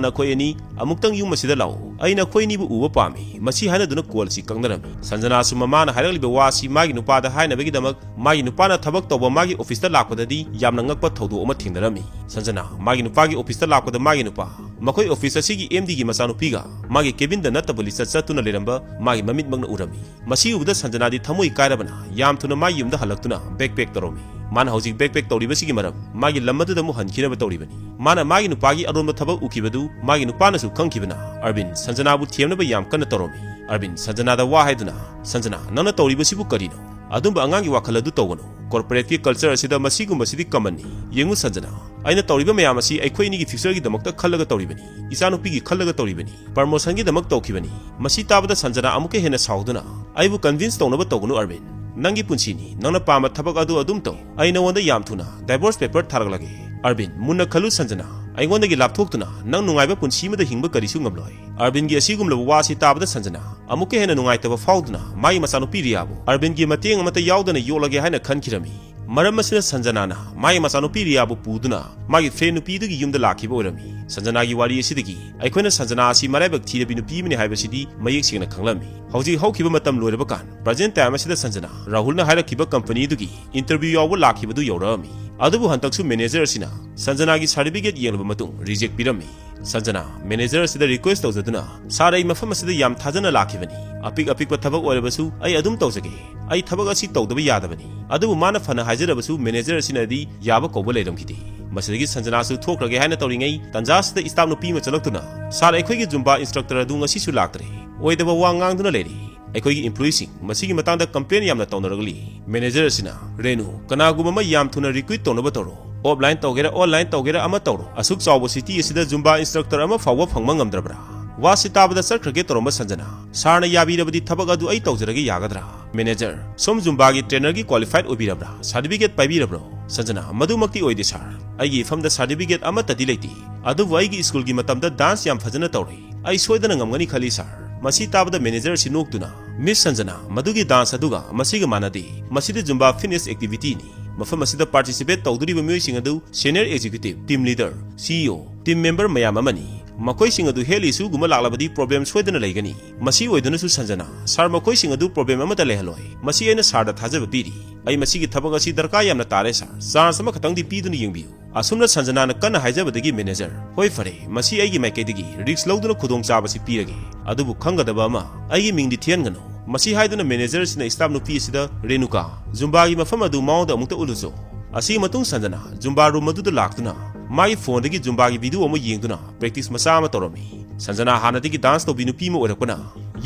ꯅꯈꯣꯏ ꯑꯅꯤ ꯑꯃꯨꯛꯇꯪ ꯌꯨꯝ ꯑꯁꯤꯗ ꯂꯥꯛꯎ꯫ ꯑꯩ ꯅꯈꯣꯏ ꯑꯅꯤꯕꯨ ꯎꯕ ꯄꯥꯝꯃꯤ"꯫ ꯃꯁꯤ ꯍꯥꯏꯅꯗꯨꯅ ꯀꯣꯜ ꯑꯁꯤ ꯀꯛꯅꯔꯝꯃꯤ꯫ ꯁꯟꯖꯅꯥꯁꯨ ꯃꯃꯥꯅ ꯍꯥꯏꯔꯛꯂꯤꯕ ꯋꯥꯁꯤ ꯃꯥꯒꯤ ꯅꯨꯄꯥꯗ ꯍꯥꯏꯅꯕꯒꯤꯗꯃꯛ ꯃꯥꯒꯤ ꯅꯨꯄꯥꯅ ꯊꯕꯛ ꯇꯧꯕ ꯃꯥꯒꯤ ꯑꯣꯐꯤꯁꯇ ꯂꯥꯛꯄꯗꯗꯤ ꯌꯥꯝꯅ ꯉꯛꯄ ꯊꯧꯗꯣꯛ ꯑꯃ ꯊꯦꯡꯅꯔꯝꯃꯤ꯫ ꯁꯟꯖꯅꯥ ꯃꯥꯒꯤ ꯅꯨꯄꯥꯒꯤ ꯑꯣꯐꯤꯁꯇ ꯂꯥꯛꯄꯗ ꯃꯥꯒꯤ ꯅꯨꯄꯥ ꯃꯈꯣꯏ ꯑꯣꯐꯤꯁ ꯑꯁꯤꯒꯤ ꯑꯦꯝ ꯗꯤꯒꯤ ꯃꯆꯥꯅꯨꯄꯤꯒ ꯃꯥꯒꯤ ꯀꯦꯕꯤꯟꯗ ꯅꯠꯇꯕ ꯂꯤꯆꯠ ꯆꯠꯇꯨꯅ ꯂꯩꯔꯝꯕ ꯃꯥꯒꯤ ꯃꯃꯤꯠꯃꯛꯅ ꯎꯔꯝꯃꯤ꯫ ꯃꯁꯤ ꯎꯕꯗ ꯁꯟꯖꯅꯥꯗꯤ ꯊꯃꯣꯏ ꯀꯥꯏꯔꯕꯅ ꯌꯥꯝ ꯊꯨꯅ ꯃꯥꯒꯤ ꯌꯨꯝꯗ ꯍꯜꯂꯛꯇꯨꯅ ꯕꯦꯛ ꯄꯦꯛ ꯇꯧꯔꯝꯃꯤ꯫ ꯃꯥꯅ ꯍꯧꯖꯤꯛ ꯕꯦꯛ ꯄꯦꯛ ꯇꯧꯔꯤꯕꯁꯤꯒꯤ ꯃꯔꯝ ꯃꯥꯒꯤ ꯂꯝ ꯑꯗꯨꯗ ꯑꯃꯨꯛ ꯍꯟꯈꯤꯅꯕ ꯇꯧꯔꯤꯕꯅꯤ꯫ ꯃꯥꯅ ꯃꯥꯒꯤ ꯅꯨꯄꯥꯒꯤ ꯑꯔꯣꯟꯕ ꯊꯕꯛ ꯎꯈꯤꯕꯗꯨ ꯃꯥꯒꯤ ꯅꯨꯄꯥꯅꯁꯨ ꯈꯪꯈꯤꯕꯅ ꯑꯔꯕꯤꯟ ꯁꯟꯖꯅꯥꯕꯨ ꯊꯦꯝꯅꯕ ꯌꯥꯝ ꯀꯟꯅ ꯇꯧꯔꯝꯃꯤ꯫ ꯑꯔꯕꯤꯟ ꯁꯟꯖꯅꯥꯗ ꯋꯥ ꯍꯥꯏꯗꯨꯅ, "ꯁꯟꯖꯅꯥ, ꯅꯪꯅ ꯇꯧꯔꯤꯕꯁꯤꯕꯨ ꯀꯔꯤꯅꯣ? ꯑꯗꯨꯝꯕ ꯑꯉꯥꯡꯒꯤ ꯋꯥꯈꯜ ꯑꯗꯨ ꯇꯧꯒꯅꯨ꯫ ꯀꯣꯔꯄꯣꯔꯦꯠꯀꯤ ꯀꯜꯆꯔ ꯑꯁꯤꯗ ꯃꯁꯤꯒꯨꯝꯕꯁꯤꯗꯤ ꯀꯃꯟꯅꯤ꯫ ꯌꯦꯡꯉꯨ ꯁꯟꯖꯅꯥ, ꯑꯩꯅ ꯇꯧꯔꯤꯕ ꯃꯌꯥꯝ ꯑꯁꯤ ꯑꯩꯈꯣꯏ ꯑꯅꯤꯒꯤ ꯐ꯭ꯌꯨꯆꯔꯒꯤꯗꯃꯛꯇ ꯈꯜꯂꯒ ꯇꯧꯔꯤꯕꯅꯤ꯫ ꯏꯆꯥꯅꯨꯄꯤꯒꯤ ꯈꯜꯂꯒ ꯇꯧꯔꯤꯕꯅꯤ꯫ ꯄ꯭ꯔꯃꯣꯁꯟꯒꯤꯗꯃꯛ ꯇꯧꯈꯤꯕꯅꯤ"꯫ ꯃꯁꯤ ꯇꯥꯕꯗ ꯁꯟꯖꯅꯥ ꯑꯃꯨꯛꯀ ꯍꯦꯟꯅ ꯁꯥꯎꯗꯨꯅ, "ꯑꯩꯕꯨ ꯀꯟꯚꯤꯟꯁ ꯇꯧꯅꯕ ꯇꯧꯒꯅꯨ ꯑꯔꯕꯤꯟ꯫ ꯅꯪꯒꯤ ꯄꯨꯟꯁꯤꯅꯤ, ꯅꯪꯅ ꯄꯥꯝꯕ ꯊꯕꯛ ꯑꯗꯨ ꯑꯗꯨꯝ ꯇꯧ꯫ ꯑꯩ ꯅꯉꯣꯟꯗ ꯌꯥꯝ ꯊꯨꯅ ꯗꯥꯏꯚꯣꯔꯁ ꯄꯦꯄꯔ ꯊꯥꯔꯛꯂꯒꯦ꯫ ꯑꯔꯕꯤꯟ, ꯃꯨꯟꯅ ꯈꯜꯂꯨ ꯁꯟꯖꯅꯥ, ꯑꯩꯉꯣꯟꯗꯒꯤ ꯂꯥꯞꯊꯣꯛꯇꯨꯅ ꯅꯪ ꯅꯨꯡꯉꯥꯏꯕ ꯄꯨꯟꯁꯤ ꯑꯃꯗ ꯍꯤꯡꯕ ꯀꯔꯤꯁꯨ ꯉꯝꯂꯣꯏ"꯫ ꯑꯔꯕꯤꯟꯒꯤ ꯑꯁꯤꯒꯨꯝꯂꯕ ꯋꯥꯁꯤ ꯇꯥꯕꯗ ꯁꯟꯖꯅꯥ ꯑꯃꯨꯛꯀ ꯍꯦꯟꯅ ꯅꯨꯡꯉꯥꯏꯇꯕ ꯐꯥꯎꯗꯨꯅ ꯃꯥꯒꯤ ꯃꯆꯥꯅꯨꯄꯤ ꯔꯤꯌꯥꯕꯨ ꯑꯔꯕꯤꯟꯒꯤ ꯃꯇꯦꯡ ꯑꯃꯠꯇ ꯌꯥꯎꯗꯅ ꯌꯣꯛꯂꯒꯦ ꯍꯥꯏꯅ ꯈꯟꯈꯤꯔꯝꯃꯤ꯫ ꯃꯔꯝ ꯑꯁꯤꯅ ꯁꯟꯖꯅꯥꯅ ꯃꯥꯒꯤ ꯃꯆꯥꯅꯨꯄꯤ ꯔꯤꯌꯥꯕꯨ ꯄꯨꯗꯨꯅ ꯃꯥꯒꯤ ꯐ꯭ꯔꯦꯟ ꯅꯨꯄꯤꯗꯨꯒꯤ ꯌꯨꯝꯗ ꯂꯥꯛꯈꯤꯕ ꯑꯣꯏꯔꯝꯃꯤ꯫ ꯁꯟꯖꯅꯥꯒꯤ ꯋꯥꯔꯤ ꯑꯁꯤꯗꯒꯤ ꯑꯩꯈꯣꯏꯅ ꯁꯟꯖꯅꯥ ꯑꯁꯤ ꯃꯔꯥꯏꯕꯛ ꯊꯤꯔꯕꯤ ꯅꯨꯄꯤ ꯑꯃꯅꯤ ꯍꯥꯏꯕꯁꯤꯗꯤ ꯃꯌꯦꯛ ꯁꯦꯡꯅ ꯈꯪꯂꯝꯃꯤ꯫ ꯍꯧꯖꯤꯛ ꯍꯧꯈꯤꯕ ꯃꯇꯝ ꯂꯣꯏꯔꯕ ꯀꯥꯟ, ꯄ꯭ꯔꯖꯦꯟ ꯇꯥꯏꯝ ꯑꯁꯤꯗ ꯁꯟꯖꯅꯥ ꯔꯥꯍꯨꯜꯅ ꯍꯥꯏꯔꯛꯈꯤꯕ ꯀꯝꯄꯅꯤꯗꯨꯒꯤ ꯏꯟꯇꯔꯚ꯭ꯌꯨ ꯌꯥꯎꯕ ꯂꯥꯛꯈꯤꯕꯗꯨ ꯌꯧꯔꯛꯑꯝꯃꯤ꯫ ꯑꯗꯨꯕꯨ ꯍꯟꯗꯛꯁꯨ ꯃꯦꯅꯦꯖꯔ ꯑꯁꯤꯅ ꯁꯟꯖꯅꯥꯒꯤ ꯁꯥꯔꯇꯤꯐꯤꯀꯦꯠ ꯌꯦꯡꯂꯕ ꯃꯇꯨꯡ ꯔꯤꯖꯦꯛ ꯄꯤꯔꯝꯃꯤ꯫ ꯁꯟꯖꯅꯥ ꯃꯦꯅꯦꯖꯔ ꯑꯁꯤꯗ ꯔꯤꯀ꯭ꯋꯦꯁ ꯇꯧꯖꯗꯨꯅ, "ꯁꯥꯔ, ꯑꯩ ꯃꯐꯝ ꯑꯁꯤꯗ ꯌꯥꯝ ꯊꯥꯖꯅ ꯂꯥꯛꯈꯤꯕꯅꯤ꯫ ꯑꯄꯤꯛ ꯑꯄꯤꯛꯄ ꯊꯕꯛ ꯑꯣꯏꯔꯕꯁꯨ ꯑꯩ ꯑꯗꯨꯝ ꯇꯧꯖꯒꯦ꯫ ꯑꯩ ꯊꯕꯛ ꯑꯁꯤ ꯇꯧꯗꯕ ꯌꯥꯗꯕꯅꯤ"꯫ ꯑꯗꯨꯕꯨ ꯃꯥꯅ ꯐꯅ ꯍꯥꯏꯖꯔꯕꯁꯨ ꯃꯦꯅꯦꯖꯔ ꯑꯁꯤꯅꯗꯤ ꯌꯥꯕ ꯀꯧꯕ ꯂꯩꯔꯝꯈꯤꯗꯦ꯫ ꯃꯁꯤꯗꯒꯤ ꯁꯟꯖꯅꯥꯁꯨ ꯊꯣꯛꯈ꯭ꯔꯒꯦ ꯍꯥꯏꯅ ꯇꯧꯔꯤꯉꯩ ꯇꯟꯖꯥ ꯑꯁꯤꯗ ꯁ꯭ꯇꯥꯐ ꯅꯨꯄꯤ ꯑꯃ ꯆꯪꯂꯛꯇꯨꯅ, "ꯁꯥꯔ, ꯑꯩꯈꯣꯏꯒꯤ ꯖꯨꯝꯕꯥ ꯏꯟꯁꯇ꯭ꯔꯛꯇꯔ ꯑꯗꯨ ꯉꯁꯤꯁꯨ ꯂꯥꯛꯇ꯭ꯔꯦ꯫ ꯑꯣꯏꯗꯕ ꯋꯥ ꯉꯥꯡꯗꯨꯅ ꯂꯩꯔꯦ꯫ ꯑꯩꯈꯣꯏꯒꯤ ꯏꯝꯄ꯭ꯂꯣꯌꯤꯁꯤꯡ ꯃꯁꯤꯒꯤ ꯃꯇꯥꯡꯗ ꯀꯝꯄ꯭ꯂꯦꯟ ꯌꯥꯝꯅ ꯇꯧꯅꯔꯛꯂꯤ"꯫ ꯃꯦꯅꯦꯖꯔ ꯑꯁꯤꯅ, "ꯔꯦꯅꯨ, ꯀꯅꯥꯒꯨꯝꯕ ꯑꯃ ꯌꯥꯝ ꯊꯨꯅ ꯔꯤꯀ꯭ꯔꯨꯏꯠ ꯇꯧꯅꯕ ꯇꯧꯔꯣ꯫ ꯑꯣꯐꯂꯥꯏꯟ ꯇꯧꯒꯦꯔꯥ, ꯑꯣꯟꯂꯥꯏꯟ ꯇꯧꯒꯦꯔꯥ, ꯑꯃ ꯇꯧꯔꯣ꯫ ꯑꯁꯨꯛ ꯆꯥꯎꯕ ꯁꯤꯇꯤ ꯑꯁꯤꯗ ꯖꯨꯝꯕꯥ ꯏꯟꯁꯇ꯭ꯔꯛꯇꯔ ꯑꯃ ꯐꯥꯎꯕ ꯐꯪꯕ ꯉꯝꯗ꯭ꯔꯕ꯭ꯔꯥ?" ꯋꯥꯁꯤ ꯇꯥꯕꯗ ꯆꯠꯈ꯭ꯔꯒꯦ ꯇꯧꯔꯝꯕ ꯁꯟꯖꯅꯥ, "ꯁꯥꯔꯅ ꯌꯥꯕꯤꯔꯕꯗꯤ ꯊꯕꯛ ꯑꯗꯨ ꯑꯩ ꯇꯧꯖꯔꯒꯦ, ꯌꯥꯒꯗ꯭ꯔꯥ?" ꯃꯦꯅꯦꯖꯔ, "ꯁꯣꯝ ꯖꯨꯝꯕꯥꯒꯤ ꯇ꯭ꯔꯦꯅꯔꯒꯤ ꯀ꯭ꯋꯥꯂꯤꯐꯥꯏꯗ ꯑꯣꯏꯕꯤꯔꯕ꯭ꯔꯥ? ꯁꯥꯔꯇꯤꯐꯤꯀꯦꯠ ꯄꯥꯏꯕꯤꯔꯕ꯭ꯔꯣ?" ꯁꯟꯖꯅꯥ, "ꯃꯗꯨꯃꯛꯇꯤ ꯑꯣꯏꯗꯦ ꯁꯥꯔ, ꯑꯩꯒꯤ ꯏꯐꯝꯗ ꯁꯥꯔꯇꯤꯐꯤꯀꯦꯠ ꯑꯃꯠꯇꯗꯤ ꯂꯩꯇꯦ, ꯑꯗꯨꯕꯨ ꯑꯩꯒꯤ ꯁ꯭ꯀꯨꯜꯒꯤ ꯃꯇꯝꯗ ꯗꯥꯟꯁ ꯌꯥꯝ ꯐꯖꯅ ꯇꯧꯔꯛꯏ, ꯑꯩ ꯁꯣꯏꯗꯅ ꯉꯝꯒꯅꯤ ꯈꯜꯂꯤ ꯁꯥꯔ꯫" ꯃꯁꯤ ꯇꯥꯕꯗ ꯃꯦꯅꯦꯖꯔ ꯑꯁꯤ ꯅꯣꯛꯇꯨꯅ, "ꯃꯤꯁ ꯁꯟꯖꯅꯥ, ꯃꯗꯨꯒꯤ ꯗꯥꯟꯁ ꯑꯗꯨꯒ ꯃꯁꯤꯒ ꯃꯥꯟꯅꯗꯦ, ꯃꯁꯤꯗꯤ ꯖꯨꯝꯕꯥ ꯐꯤꯠꯅꯦꯁ ꯑꯦꯛꯇꯤꯚꯤꯇꯤꯅꯤ꯫ ꯃꯐꯝ ꯑꯁꯤꯗ ꯄꯥꯔꯇꯤꯁꯤꯄꯦꯠ ꯇꯧꯗꯣꯔꯤꯕ ꯃꯤꯑꯣꯏꯁꯤꯡ ꯑꯗꯨ ꯁꯦꯅꯤꯌꯔ ꯑꯦꯛꯖꯤꯀ꯭ꯌꯨꯇꯤꯚ, ꯇꯤꯝ ꯂꯤꯗꯔ, ꯁꯤ ꯏ ꯑꯣ, ꯇꯤꯝ ꯃꯦꯝꯕꯔ ꯃꯌꯥꯝ ꯑꯃꯅꯤ꯫ ꯃꯈꯣꯏꯁꯤꯡ ꯑꯗꯨ ꯍꯦꯜꯊ ꯏꯁꯨꯒꯨꯝꯕ ꯂꯥꯛꯂꯕꯗꯤ ꯄ꯭ꯔꯣꯕ꯭ꯂꯦꯝ ꯁꯣꯏꯗꯅ ꯂꯩꯒꯅꯤ꯫ ꯃꯁꯤ ꯑꯣꯏꯗꯨꯅꯁꯨ ꯁꯟꯖꯅꯥ, ꯁꯥꯔ, ꯃꯈꯣꯏꯁꯤꯡ ꯑꯗꯨ ꯄ꯭ꯔꯣꯕ꯭ꯂꯦꯝ ꯑꯃꯠꯇ ꯂꯩꯍꯜꯂꯣꯏ꯫ ꯃꯁꯤ ꯑꯩꯅ ꯁꯥꯔꯗ ꯊꯥꯖꯕ ꯄꯤꯔꯤ꯫ ꯑꯩ ꯃꯁꯤꯒꯤ ꯊꯕꯛ ꯑꯁꯤ ꯗꯔꯀꯥꯔ ꯌꯥꯝꯅ ꯇꯥꯔꯦ ꯁꯥꯔ꯫ ꯆꯥꯟꯁ ꯑꯃꯈꯛꯇꯪꯗꯤ ꯄꯤꯗꯨꯅ ꯌꯦꯡꯕꯤꯌꯨ꯫" ꯑꯁꯨꯝꯅ ꯁꯟꯖꯅꯥꯅ ꯀꯟꯅ ꯍꯥꯏꯖꯕꯗꯒꯤ ꯃꯦꯅꯦꯖꯔ, "ꯍꯣꯏ ꯐꯔꯦ, ꯃꯁꯤ ꯑꯩꯒꯤ ꯃꯥꯏꯀꯩꯗꯒꯤ ꯔꯤꯁꯛ ꯂꯧꯗꯨꯅ ꯈꯨꯗꯣꯡꯆꯥꯕꯁꯤ ꯄꯤꯔꯒꯦ꯫ ꯑꯗꯨꯕꯨ ꯈꯪꯒꯗꯕ ꯑꯃ, ꯑꯩꯒꯤ ꯃꯤꯡꯗꯤ ꯊꯤꯍꯟꯒꯅꯨ꯫" ꯃꯁꯤ ꯍꯥꯏꯗꯨꯅ ꯃꯦꯅꯦꯖꯔ ꯑꯁꯤꯅ ꯏꯁꯇꯥꯐ ꯅꯨꯄꯤ ꯑꯁꯤꯗ, "ꯔꯦꯅꯨꯀꯥ, ꯖꯨꯝꯕꯥꯒꯤ ꯃꯐꯝ ꯑꯗꯨ ꯃꯉꯣꯟꯗ ꯑꯃꯨꯛꯇ ꯎꯠꯂꯨꯆꯣ꯫" ꯑꯁꯤꯒꯤ ꯃꯇꯨꯡ ꯁꯟꯖꯅꯥ ꯖꯨꯝꯕꯥ ꯔꯨꯝ ꯑꯗꯨꯗ ꯂꯥꯛꯇꯨꯅ ꯃꯥꯒꯤ ꯐꯣꯟꯗꯒꯤ ꯖꯨꯝꯕꯥꯒꯤ ꯚꯤꯗꯤꯑꯣ ꯑꯃ ꯌꯦꯡꯗꯨꯅ ꯄ꯭ꯔꯦꯛꯇꯤꯁ ꯃꯆꯥ ꯑꯃ ꯇꯧꯔꯝꯃꯤ꯫ ꯁꯟꯖꯅꯥ ꯍꯥꯟꯅꯗꯒꯤ ꯗꯥꯟꯁ ꯇꯧꯕꯤ ꯅꯨꯄꯤ ꯑꯃ ꯑꯣꯏꯔꯛꯄꯅ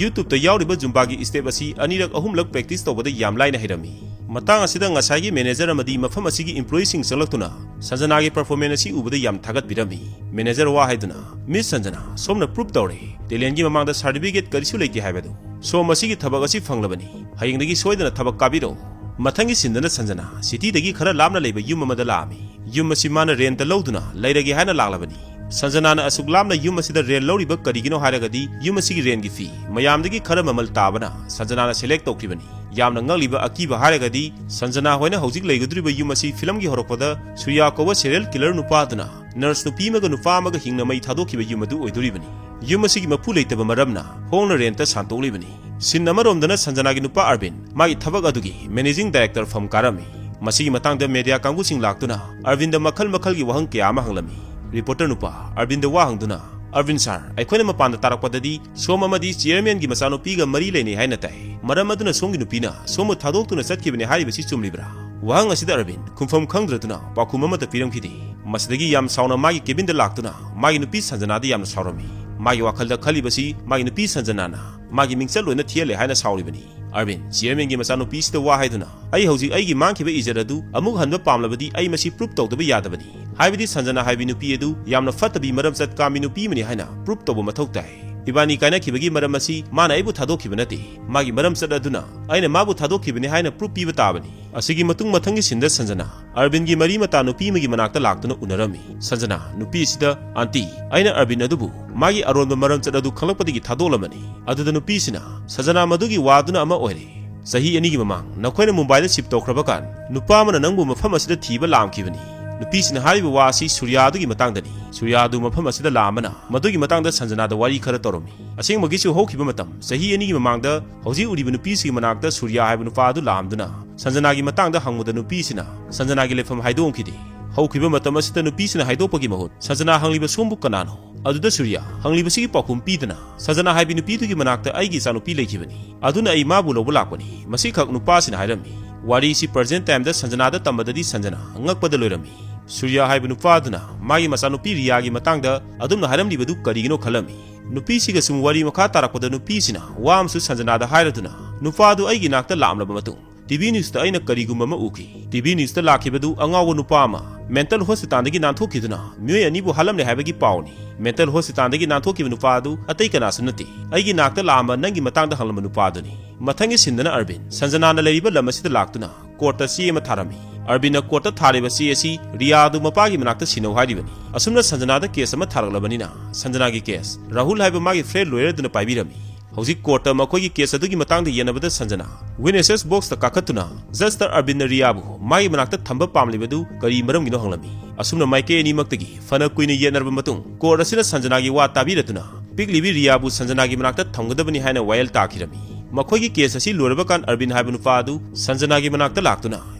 YouTube-ꯇ ꯌꯥꯎꯔꯤꯕ ꯖꯨꯝꯕꯥꯒꯤ ꯁ꯭ꯇꯦꯞ ꯑꯁꯤ ꯑꯅꯤꯔꯛ ꯑꯍꯨꯝꯂꯛ ꯄ꯭ꯔꯦꯛꯇꯤꯁ ꯇꯧꯕꯗ ꯌꯥꯝ ꯂꯥꯏꯅ ꯍꯩꯔꯝꯃꯤ꯫ ꯃꯇꯥꯡ ꯑꯁꯤꯗ ꯉꯁꯥꯏꯒꯤ ꯃꯦꯅꯦꯖꯔ ꯑꯃꯗꯤ ꯃꯐꯝ ꯑꯁꯤꯒꯤ ꯏꯝꯄ꯭ꯂꯣꯌꯤꯁꯤꯡ ꯆꯪꯂꯛꯇꯨꯅ ꯁꯟꯖꯅꯥꯒꯤ ꯄꯔꯐꯣꯔꯃꯦꯟꯁ ꯑꯁꯤ ꯎꯕꯗ ꯌꯥꯝ ꯊꯥꯒꯠꯄꯤꯔꯝꯃꯤ꯫ ꯃꯦꯅꯦꯖꯔ ꯋꯥ ꯍꯥꯏꯗꯨꯅ, "ꯃꯤꯁ ꯁꯟꯖꯅꯥ, ꯁꯣꯝꯅ ꯄ꯭ꯔꯨꯞ ꯇꯧꯔꯦ, ꯇꯦꯂꯦꯟꯒꯤ ꯃꯃꯥꯡꯗ ꯁꯥꯔꯇꯤꯐꯤꯀꯦꯠ ꯀꯔꯤꯁꯨ ꯂꯩꯇꯦ ꯍꯥꯏꯕꯗꯨ꯫ ꯁꯣꯝ ꯃꯁꯤꯒꯤ ꯊꯕꯛ ꯑꯁꯤ ꯐꯪꯂꯕꯅꯤ꯫ ꯍꯌꯦꯡꯗꯒꯤ ꯁꯣꯏꯗꯅ ꯊꯕꯛ ꯀꯥꯕꯤꯔꯛꯎ꯫" ꯃꯊꯪꯒꯤ ꯁꯤꯟꯗꯅ ꯁꯟꯖꯅꯥ ꯁꯤꯇꯤꯗꯒꯤ ꯈꯔ ꯂꯥꯞꯅ ꯂꯩꯕ ꯌꯨꯝ ꯑꯃꯗ ꯂꯥꯛꯑꯝꯃꯤ꯫ ꯌꯨꯝ ꯑꯁꯤ ꯃꯥꯅ ꯔꯦꯟꯇ ꯂꯧꯗꯨꯅ ꯂꯩꯔꯒꯦ ꯍꯥꯏꯅ ꯂꯥꯛꯂꯕꯅꯤ꯫ ꯁꯟꯖꯅꯥꯅ ꯑꯁꯨꯛ ꯂꯥꯞꯅ ꯌꯨꯝ ꯑꯁꯤꯗ ꯔꯦꯟ ꯂꯧꯔꯤꯕ ꯀꯔꯤꯒꯤꯅꯣ ꯍꯥꯏꯔꯒꯗꯤ, ꯌꯨꯝ ꯑꯁꯤꯒꯤ ꯔꯦꯟꯒꯤ ꯐꯤ ꯃꯌꯥꯝꯗꯒꯤ ꯈꯔ ꯃꯃꯜ ꯇꯥꯕꯅ ꯁꯟꯖꯅꯥꯅ ꯁꯦꯂꯦꯛ ꯇꯧꯈꯤꯕꯅꯤ꯫ ꯌꯥꯝꯅ ꯉꯛꯂꯤꯕ ꯑꯀꯤꯕ ꯍꯥꯏꯔꯒꯗꯤ, ꯁꯟꯖꯅꯥ ꯍꯣꯏꯅ ꯍꯧꯖꯤꯛ ꯂꯩꯒꯗꯧꯔꯤꯕ ꯌꯨꯝ ꯑꯁꯤ ꯐꯤꯂꯝꯒꯤ ꯍꯧꯔꯛꯄꯗ ꯁꯨꯔꯤꯌꯥ ꯀꯧꯕ ꯁꯦꯔꯤꯌꯦꯜ ꯀꯤꯂꯔ ꯅꯨꯄꯥ ꯑꯗꯨꯅ ꯅꯔꯁ ꯅꯨꯄꯤ ꯑꯃꯒ ꯅꯨꯄꯥ ꯑꯃꯒ ꯍꯤꯡꯅ ꯃꯩ ꯊꯥꯗꯣꯛꯈꯤꯕ ꯌꯨꯝ ꯑꯗꯨ ꯑꯣꯏꯗꯣꯔꯤꯕꯅꯤ꯫ ꯌꯨꯝ ꯑꯁꯤꯒꯤ ꯃꯄꯨ ꯂꯩꯇꯕ ꯃꯔꯝꯅ ꯍꯣꯡꯅ ꯔꯦꯟꯇ ꯁꯥꯟꯇꯣꯛꯂꯤꯕꯅꯤ꯫ ꯁꯤꯟ ꯑꯃꯔꯣꯝꯗꯅ ꯁꯟꯖꯅꯥꯒꯤ ꯅꯨꯄꯥ ꯑꯔꯕꯤꯟ ꯃꯥꯒꯤ ꯊꯕꯛ ꯑꯗꯨꯒꯤ ꯃꯦꯅꯦꯖꯤꯡ ꯗꯥꯏꯔꯦꯛꯇꯔ ꯐꯝ ꯀꯥꯔꯝꯃꯤ꯫ ꯃꯁꯤꯒꯤ ꯃꯇꯥꯡꯗ ꯃꯦꯗꯤꯌꯥ ꯀꯥꯡꯕꯨꯁꯤꯡ ꯂꯥꯛꯇꯨꯅ ꯑꯔꯕꯤꯟꯗ ꯃꯈꯜ ꯃꯈꯜꯒꯤ ꯋꯥꯍꯪ ꯀꯌꯥ ꯑꯃ ꯍꯪꯂꯝꯃꯤ꯫ ꯔꯤꯄꯣꯔꯇꯔ ꯅꯨꯄꯥ ꯑꯔꯕꯤꯟꯗ ꯋꯥ ꯍꯪꯗꯨꯅ, "ꯑꯔꯕꯤꯟ ꯁꯥꯔ, ꯑꯩꯈꯣꯏꯅ ꯃꯄꯥꯟꯗ ꯇꯥꯔꯛꯄꯗꯗꯤ ꯁꯣꯝ ꯑꯃꯗꯤ ꯆꯤꯌꯔꯃꯦꯟꯒꯤ ꯃꯆꯥꯅꯨꯄꯤꯒ ꯃꯔꯤ ꯂꯩꯅꯩ ꯍꯥꯏꯅ ꯇꯥꯏ꯫ ꯃꯔꯝ ꯑꯗꯨꯅ ꯁꯣꯝꯒꯤ ꯅꯨꯄꯤꯅ ꯁꯣꯝꯕꯨ ꯊꯥꯗꯣꯛꯇꯨꯅ ꯆꯠꯈꯤꯕꯅꯤ ꯍꯥꯏꯔꯤꯕꯁꯤ ꯆꯨꯝꯂꯤꯕ꯭ꯔꯥ?" ꯋꯥꯍꯪ ꯑꯁꯤꯗ ꯑꯔꯕꯤꯟ ꯈꯨꯝꯐꯝ ꯈꯪꯗ꯭ꯔꯗꯨꯅ ꯄꯥꯎꯈꯨꯝ ꯑꯃꯠꯇ ꯄꯤꯔꯝꯈꯤꯗꯦ꯫ ꯃꯁꯤꯗꯒꯤ ꯌꯥꯝ ꯁꯥꯎꯅ ꯃꯥꯒꯤ ꯀꯦꯕꯤꯟꯗ ꯂꯥꯛꯇꯨꯅ ꯃꯥꯒꯤ ꯅꯨꯄꯤ ꯁꯟꯖꯅꯥꯗ ꯌꯥꯝꯅ ꯁꯥꯎꯔꯝꯃꯤ꯫ ꯃꯥꯒꯤ ꯋꯥꯈꯜꯗ ꯈꯜꯂꯤꯕꯁꯤ ꯃꯥꯒꯤ ꯅꯨꯄꯤ ꯁꯟꯖꯅꯥꯅ ꯃꯥꯒꯤ ꯃꯤꯡꯆꯠ ꯂꯣꯏꯅ ꯊꯤꯍꯜꯂꯦ ꯍꯥꯏꯅ ꯁꯥꯎꯔꯤꯕꯅꯤ꯫ ꯑꯔꯕꯤꯟ, ꯆꯤꯌꯔꯃꯦꯟꯒꯤ ꯃꯆꯥꯅꯨꯄꯤꯁꯤꯗ ꯋꯥ ꯍꯥꯏꯗꯨꯅ, "ꯑꯩ ꯍꯧꯖꯤꯛ ꯑꯩꯒꯤ ꯃꯥꯡꯈꯤꯕ ꯏꯖꯠ ꯑꯗꯨ ꯑꯃꯨꯛ ꯍꯟꯕ ꯄꯥꯝꯂꯕꯗꯤ ꯑꯩ ꯃꯁꯤ ꯄ꯭ꯔꯨꯞ ꯇꯧꯗꯕ ꯌꯥꯗꯕꯅꯤ꯫ ꯍꯥꯏꯕꯗꯤ ꯁꯟꯖꯅꯥ ꯍꯥꯏꯕꯤ ꯅꯨꯄꯤ ꯑꯗꯨ ꯌꯥꯝꯅ ꯐꯠꯇꯕꯤ, ꯃꯔꯝꯆꯠ ꯀꯥꯝꯕꯤ ꯅꯨꯄꯤ ꯑꯃꯅꯤ ꯍꯥꯏꯅ ꯄ꯭ꯔꯨꯞ ꯇꯧꯕ ꯃꯊꯧ ꯇꯥꯏ꯫ ꯏꯕꯥꯅꯤ ꯀꯥꯏꯅꯈꯤꯕꯒꯤ ꯃꯔꯝ ꯑꯁꯤ ꯃꯥꯅ ꯑꯩꯕꯨ ꯊꯥꯗꯣꯛꯈꯤꯕ ꯅꯠꯇꯦ꯫ ꯃꯥꯒꯤ ꯃꯔꯝꯆꯠ ꯑꯗꯨꯅ ꯑꯩꯅ ꯃꯥꯕꯨ ꯊꯥꯗꯣꯛꯈꯤꯕꯅꯤ ꯍꯥꯏꯅ ꯄ꯭ꯔꯨꯞ ꯄꯤꯕ ꯇꯥꯕꯅꯤ"꯫ ꯑꯁꯤꯒꯤ ꯃꯇꯨꯡ ꯃꯊꯪꯒꯤ ꯁꯤꯟꯗ ꯁꯟꯖꯅꯥ ꯑꯔꯕꯤꯟꯒꯤ ꯃꯔꯤ ꯃꯇꯥ ꯅꯨꯄꯤ ꯑꯃꯒꯤ ꯃꯅꯥꯛꯇ ꯂꯥꯛꯇꯨꯅ ꯎꯅꯔꯝꯃꯤ꯫ ꯁꯟꯖꯅꯥ ꯅꯨꯄꯤ ꯑꯁꯤꯗ, "ꯑꯟꯇꯤ, ꯑꯩꯅ ꯑꯔꯕꯤꯟ ꯑꯗꯨꯕꯨ ꯃꯥꯒꯤ ꯑꯔꯣꯟꯕ ꯃꯔꯝꯆꯠ ꯑꯗꯨ ꯈꯪꯂꯛꯄꯗꯒꯤ ꯊꯥꯗꯣꯛꯂꯝꯕꯅꯤ"꯫ ꯑꯗꯨꯗ ꯅꯨꯄꯤꯁꯤꯅ ꯁꯟꯖꯅꯥ ꯃꯗꯨꯒꯤ ꯋꯥꯗꯨꯅ ꯑꯃ ꯑꯣꯏꯔꯦ꯫ "ꯆꯍꯤ ꯑꯅꯤꯒꯤ ꯃꯃꯥꯡ ꯅꯈꯣꯏꯅ ꯃꯨꯝꯕꯥꯏꯗ ꯁꯤꯞ ꯇꯧꯈ꯭ꯔꯕ ꯀꯥꯟ ꯅꯨꯄꯥ ꯑꯃꯅ ꯅꯪꯕꯨ ꯃꯐꯝ ꯑꯁꯤꯗ ꯊꯤꯕ ꯂꯥꯛꯈꯤꯕꯅꯤ"꯫ ꯅꯨꯄꯤꯁꯤꯅ ꯍꯥꯏꯔꯤꯕ ꯋꯥ ꯑꯁꯤ ꯁꯨꯔꯤꯌꯥ ꯑꯗꯨꯒꯤ ꯃꯇꯥꯡꯗꯅꯤ꯫ ꯁꯨꯔꯤꯌꯥ ꯑꯗꯨ ꯃꯐꯝ ꯑꯁꯤꯗ ꯂꯥꯛꯑꯝꯕꯅ ꯃꯗꯨꯒꯤ ꯃꯇꯥꯡꯗ ꯁꯟꯖꯅꯥꯗ ꯋꯥꯔꯤ ꯈꯔ ꯇꯧꯔꯝꯃꯤ꯫ ꯑꯁꯦꯡꯕꯒꯤꯁꯨ ꯍꯧꯈꯤꯕ ꯃꯇꯝ ꯆꯍꯤ ꯑꯅꯤꯒꯤ ꯃꯃꯥꯡꯗ ꯍꯧꯖꯤꯛ ꯎꯔꯤꯕ ꯅꯨꯄꯤꯁꯤꯒꯤ ꯃꯅꯥꯛꯇ ꯁꯨꯔꯤꯌꯥ ꯍꯥꯏꯕ ꯅꯨꯄꯥ ꯑꯗꯨ ꯂꯥꯛꯑꯝꯗꯨꯅ ꯁꯟꯖꯅꯥꯒꯤ ꯃꯇꯥꯡꯗ ꯍꯪꯕꯗ ꯅꯨꯄꯤꯁꯤꯅ ꯁꯟꯖꯅꯥꯒꯤ ꯂꯩꯐꯝ ꯍꯥꯏꯗꯣꯛꯂꯝꯈꯤꯗꯦ꯫ ꯍꯧꯈꯤꯕ ꯃꯇꯝ ꯑꯁꯤꯗ ꯅꯨꯄꯤꯁꯤꯅ ꯍꯥꯏꯗꯣꯛꯄꯒꯤ ꯃꯍꯨꯠ ꯁꯟꯖꯅꯥ ꯍꯪꯂꯤꯕ ꯁꯣꯝꯕꯨ ꯀꯅꯥꯅꯣ? ꯑꯗꯨꯗ ꯁꯨꯔꯤꯌꯥ ꯍꯪꯂꯤꯕꯁꯤꯒꯤ ꯄꯥꯎꯈꯨꯝ ꯄꯤꯗꯅ, "ꯁꯟꯖꯅꯥ ꯍꯥꯏꯕꯤ ꯅꯨꯄꯤꯗꯨꯒꯤ ꯃꯅꯥꯛꯇ ꯑꯩꯒꯤ ꯏꯆꯥꯅꯨꯄꯤ ꯂꯩꯈꯤꯕꯅꯤ, ꯑꯗꯨꯅ ꯑꯩ ꯃꯥꯕꯨ ꯂꯧꯕ ꯂꯥꯛꯄꯅꯤ"꯫ ꯃꯁꯤꯈꯛ ꯅꯨꯄꯥꯁꯤꯅ ꯍꯥꯏꯔꯝꯃꯤ꯫ ꯋꯥꯔꯤꯁꯤ ꯄ꯭ꯔꯖꯦꯟ ꯇꯥꯏꯝꯗ ꯁꯟꯖꯅꯥꯗ ꯇꯝꯕꯗꯗꯤ ꯁꯟꯖꯅꯥ ꯑꯉꯛꯄꯗ ꯂꯣꯏꯔꯝꯃꯤ꯫ ꯁꯨꯔꯤꯌꯥ ꯍꯥꯏꯕ ꯅꯨꯄꯥ ꯑꯗꯨꯅ ꯃꯥꯒꯤ ꯃꯆꯥꯅꯨꯄꯤ ꯔꯤꯌꯥꯒꯤ ꯃꯇꯥꯡꯗ ꯑꯗꯨꯝꯅ ꯍꯥꯏꯔꯝꯂꯤꯕꯗꯨ ꯀꯔꯤꯒꯤꯅꯣ ꯈꯜꯂꯝꯃꯤ꯫ ꯅꯨꯄꯤꯁꯤꯒ ꯁꯨꯝ ꯋꯥꯔꯤ ꯃꯈꯥ ꯇꯥꯔꯛꯄꯗ ꯅꯨꯄꯤꯁꯤꯅ ꯋꯥ ꯑꯃꯁꯨ ꯁꯟꯖꯅꯥꯗ ꯍꯥꯏꯔꯗꯨꯅ, ꯅꯨꯄꯥ ꯑꯗꯨ ꯑꯩꯒꯤ ꯅꯥꯛꯇ ꯂꯥꯛꯂꯕ ꯃꯇꯨꯡ ꯇꯤꯚꯤ ꯅ꯭ꯌꯨꯁꯇ ꯑꯩꯅ ꯀꯔꯤꯒꯨꯝꯕ ꯑꯃ ꯎꯈꯤ꯫ ꯇꯤꯚꯤ ꯅ꯭ꯌꯨꯁꯇ ꯂꯥꯛꯈꯤꯕꯗꯨ ꯑꯉꯥꯎꯕ ꯅꯨꯄꯥ ꯑꯃ ꯃꯦꯟꯇꯜ ꯍꯣꯁꯄꯤꯇꯥꯜꯗꯒꯤ ꯅꯥꯟꯊꯣꯛꯈꯤꯗꯨꯅ ꯃꯤꯑꯣꯏ ꯑꯅꯤꯕꯨ ꯍꯥꯠꯂꯝꯂꯦ ꯍꯥꯏꯕꯒꯤ ꯄꯥꯎꯅꯤ꯫ ꯃꯦꯟꯇꯜ ꯍꯣꯁꯄꯤꯇꯥꯜꯗꯒꯤ ꯅꯥꯟꯊꯣꯛꯈꯤꯕ ꯅꯨꯄꯥ ꯑꯗꯨ ꯑꯇꯩ ꯀꯅꯥꯁꯨ ꯅꯠꯇꯦ, ꯑꯩꯒꯤ ꯅꯥꯛꯇ ꯂꯥꯛꯑꯝꯕ ꯅꯪꯒꯤ ꯃꯇꯥꯡꯗ ꯍꯪꯂꯝꯕ ꯅꯨꯄꯥ ꯑꯗꯨꯅꯤ꯫ ꯃꯊꯪꯒꯤ ꯁꯤꯟꯗꯅ ꯑꯔꯕꯤꯟ ꯁꯟꯖꯅꯥꯅ ꯂꯩꯔꯤꯕ ꯂꯝ ꯑꯁꯤꯗ ꯂꯥꯛꯇꯨꯅ ꯀꯣꯔꯠꯇ ꯆꯦ ꯑꯃ ꯊꯥꯔꯝꯃꯤ꯫ ꯑꯔꯕꯤꯟꯅ ꯀꯣꯔꯠꯇ ꯊꯥꯔꯤꯕ ꯆꯦ ꯑꯁꯤ ꯔꯤꯌꯥ ꯑꯗꯨ ꯃꯄꯥꯒꯤ ꯃꯅꯥꯛꯇ ꯁꯤꯟꯅꯧ ꯍꯥꯏꯔꯤꯕꯅꯤ꯫ ꯑꯁꯨꯝꯅ ꯁꯟꯖꯅꯥꯗ ꯀꯦꯁ ꯑꯃ ꯊꯥꯔꯛꯂꯕꯅꯤꯅ ꯁꯟꯖꯅꯥꯒꯤ ꯀꯦꯁ ꯔꯥꯍꯨꯜ ꯍꯥꯏꯕ ꯃꯥꯒꯤ ꯐ꯭ꯔꯦꯟ ꯂꯣꯌꯔ ꯑꯗꯨꯅ ꯄꯥꯏꯕꯤꯔꯝꯃꯤ꯫ ꯍꯧꯖꯤꯛ ꯀꯣꯔꯠꯇ ꯃꯈꯣꯏꯒꯤ ꯀꯦꯁ ꯑꯗꯨꯒꯤ ꯃꯇꯥꯡꯗ ꯌꯦꯟꯅꯕꯗ ꯁꯟꯖꯅꯥ ꯋꯤꯠꯅꯦꯁꯦꯁ ꯕꯣꯛꯁꯇ ꯀꯥꯈꯠꯇꯨꯅ ꯖꯁꯇ ꯑꯔꯕꯤꯟꯅ ꯔꯤꯌꯥꯕꯨ ꯃꯥꯒꯤ ꯃꯅꯥꯛꯇ ꯊꯝꯕ ꯄꯥꯝꯂꯤꯕꯗꯨ ꯀꯔꯤ ꯃꯔꯝꯒꯤꯅꯣ ꯍꯪꯂꯝꯃꯤ꯫ ꯑꯁꯨꯝꯅ ꯃꯥꯏꯀꯩ ꯑꯅꯤꯃꯛꯇꯒꯤ ꯐꯅ ꯀꯨꯏꯅ ꯌꯦꯠꯅꯔꯕ ꯃꯇꯨꯡ ꯀꯣꯔꯠ ꯑꯁꯤꯅ ꯁꯟꯖꯅꯥꯒꯤ ꯋꯥ ꯇꯥꯕꯤꯔꯗꯨꯅ ꯄꯤꯛꯂꯤꯕꯤ ꯔꯤꯌꯥꯕꯨ ꯁꯟꯖꯅꯥꯒꯤ ꯃꯅꯥꯛꯇ ꯊꯝꯒꯗꯕꯅꯤ ꯍꯥꯏꯅ ꯋꯥꯌꯦꯜ ꯇꯥꯈꯤꯔꯝꯃꯤ꯫ ꯃꯈꯣꯏꯒꯤ ꯀꯦꯁ ꯑꯁꯤ ꯂꯣꯏꯔꯕ ꯀꯥꯟ ꯑꯔꯕꯤꯟ ꯍꯥꯏꯕ ꯅꯨꯄꯥ ꯑꯗꯨ ꯁꯟꯖꯅꯥꯒꯤ ꯃꯅꯥꯛꯇ ꯂꯥꯛꯇꯨꯅ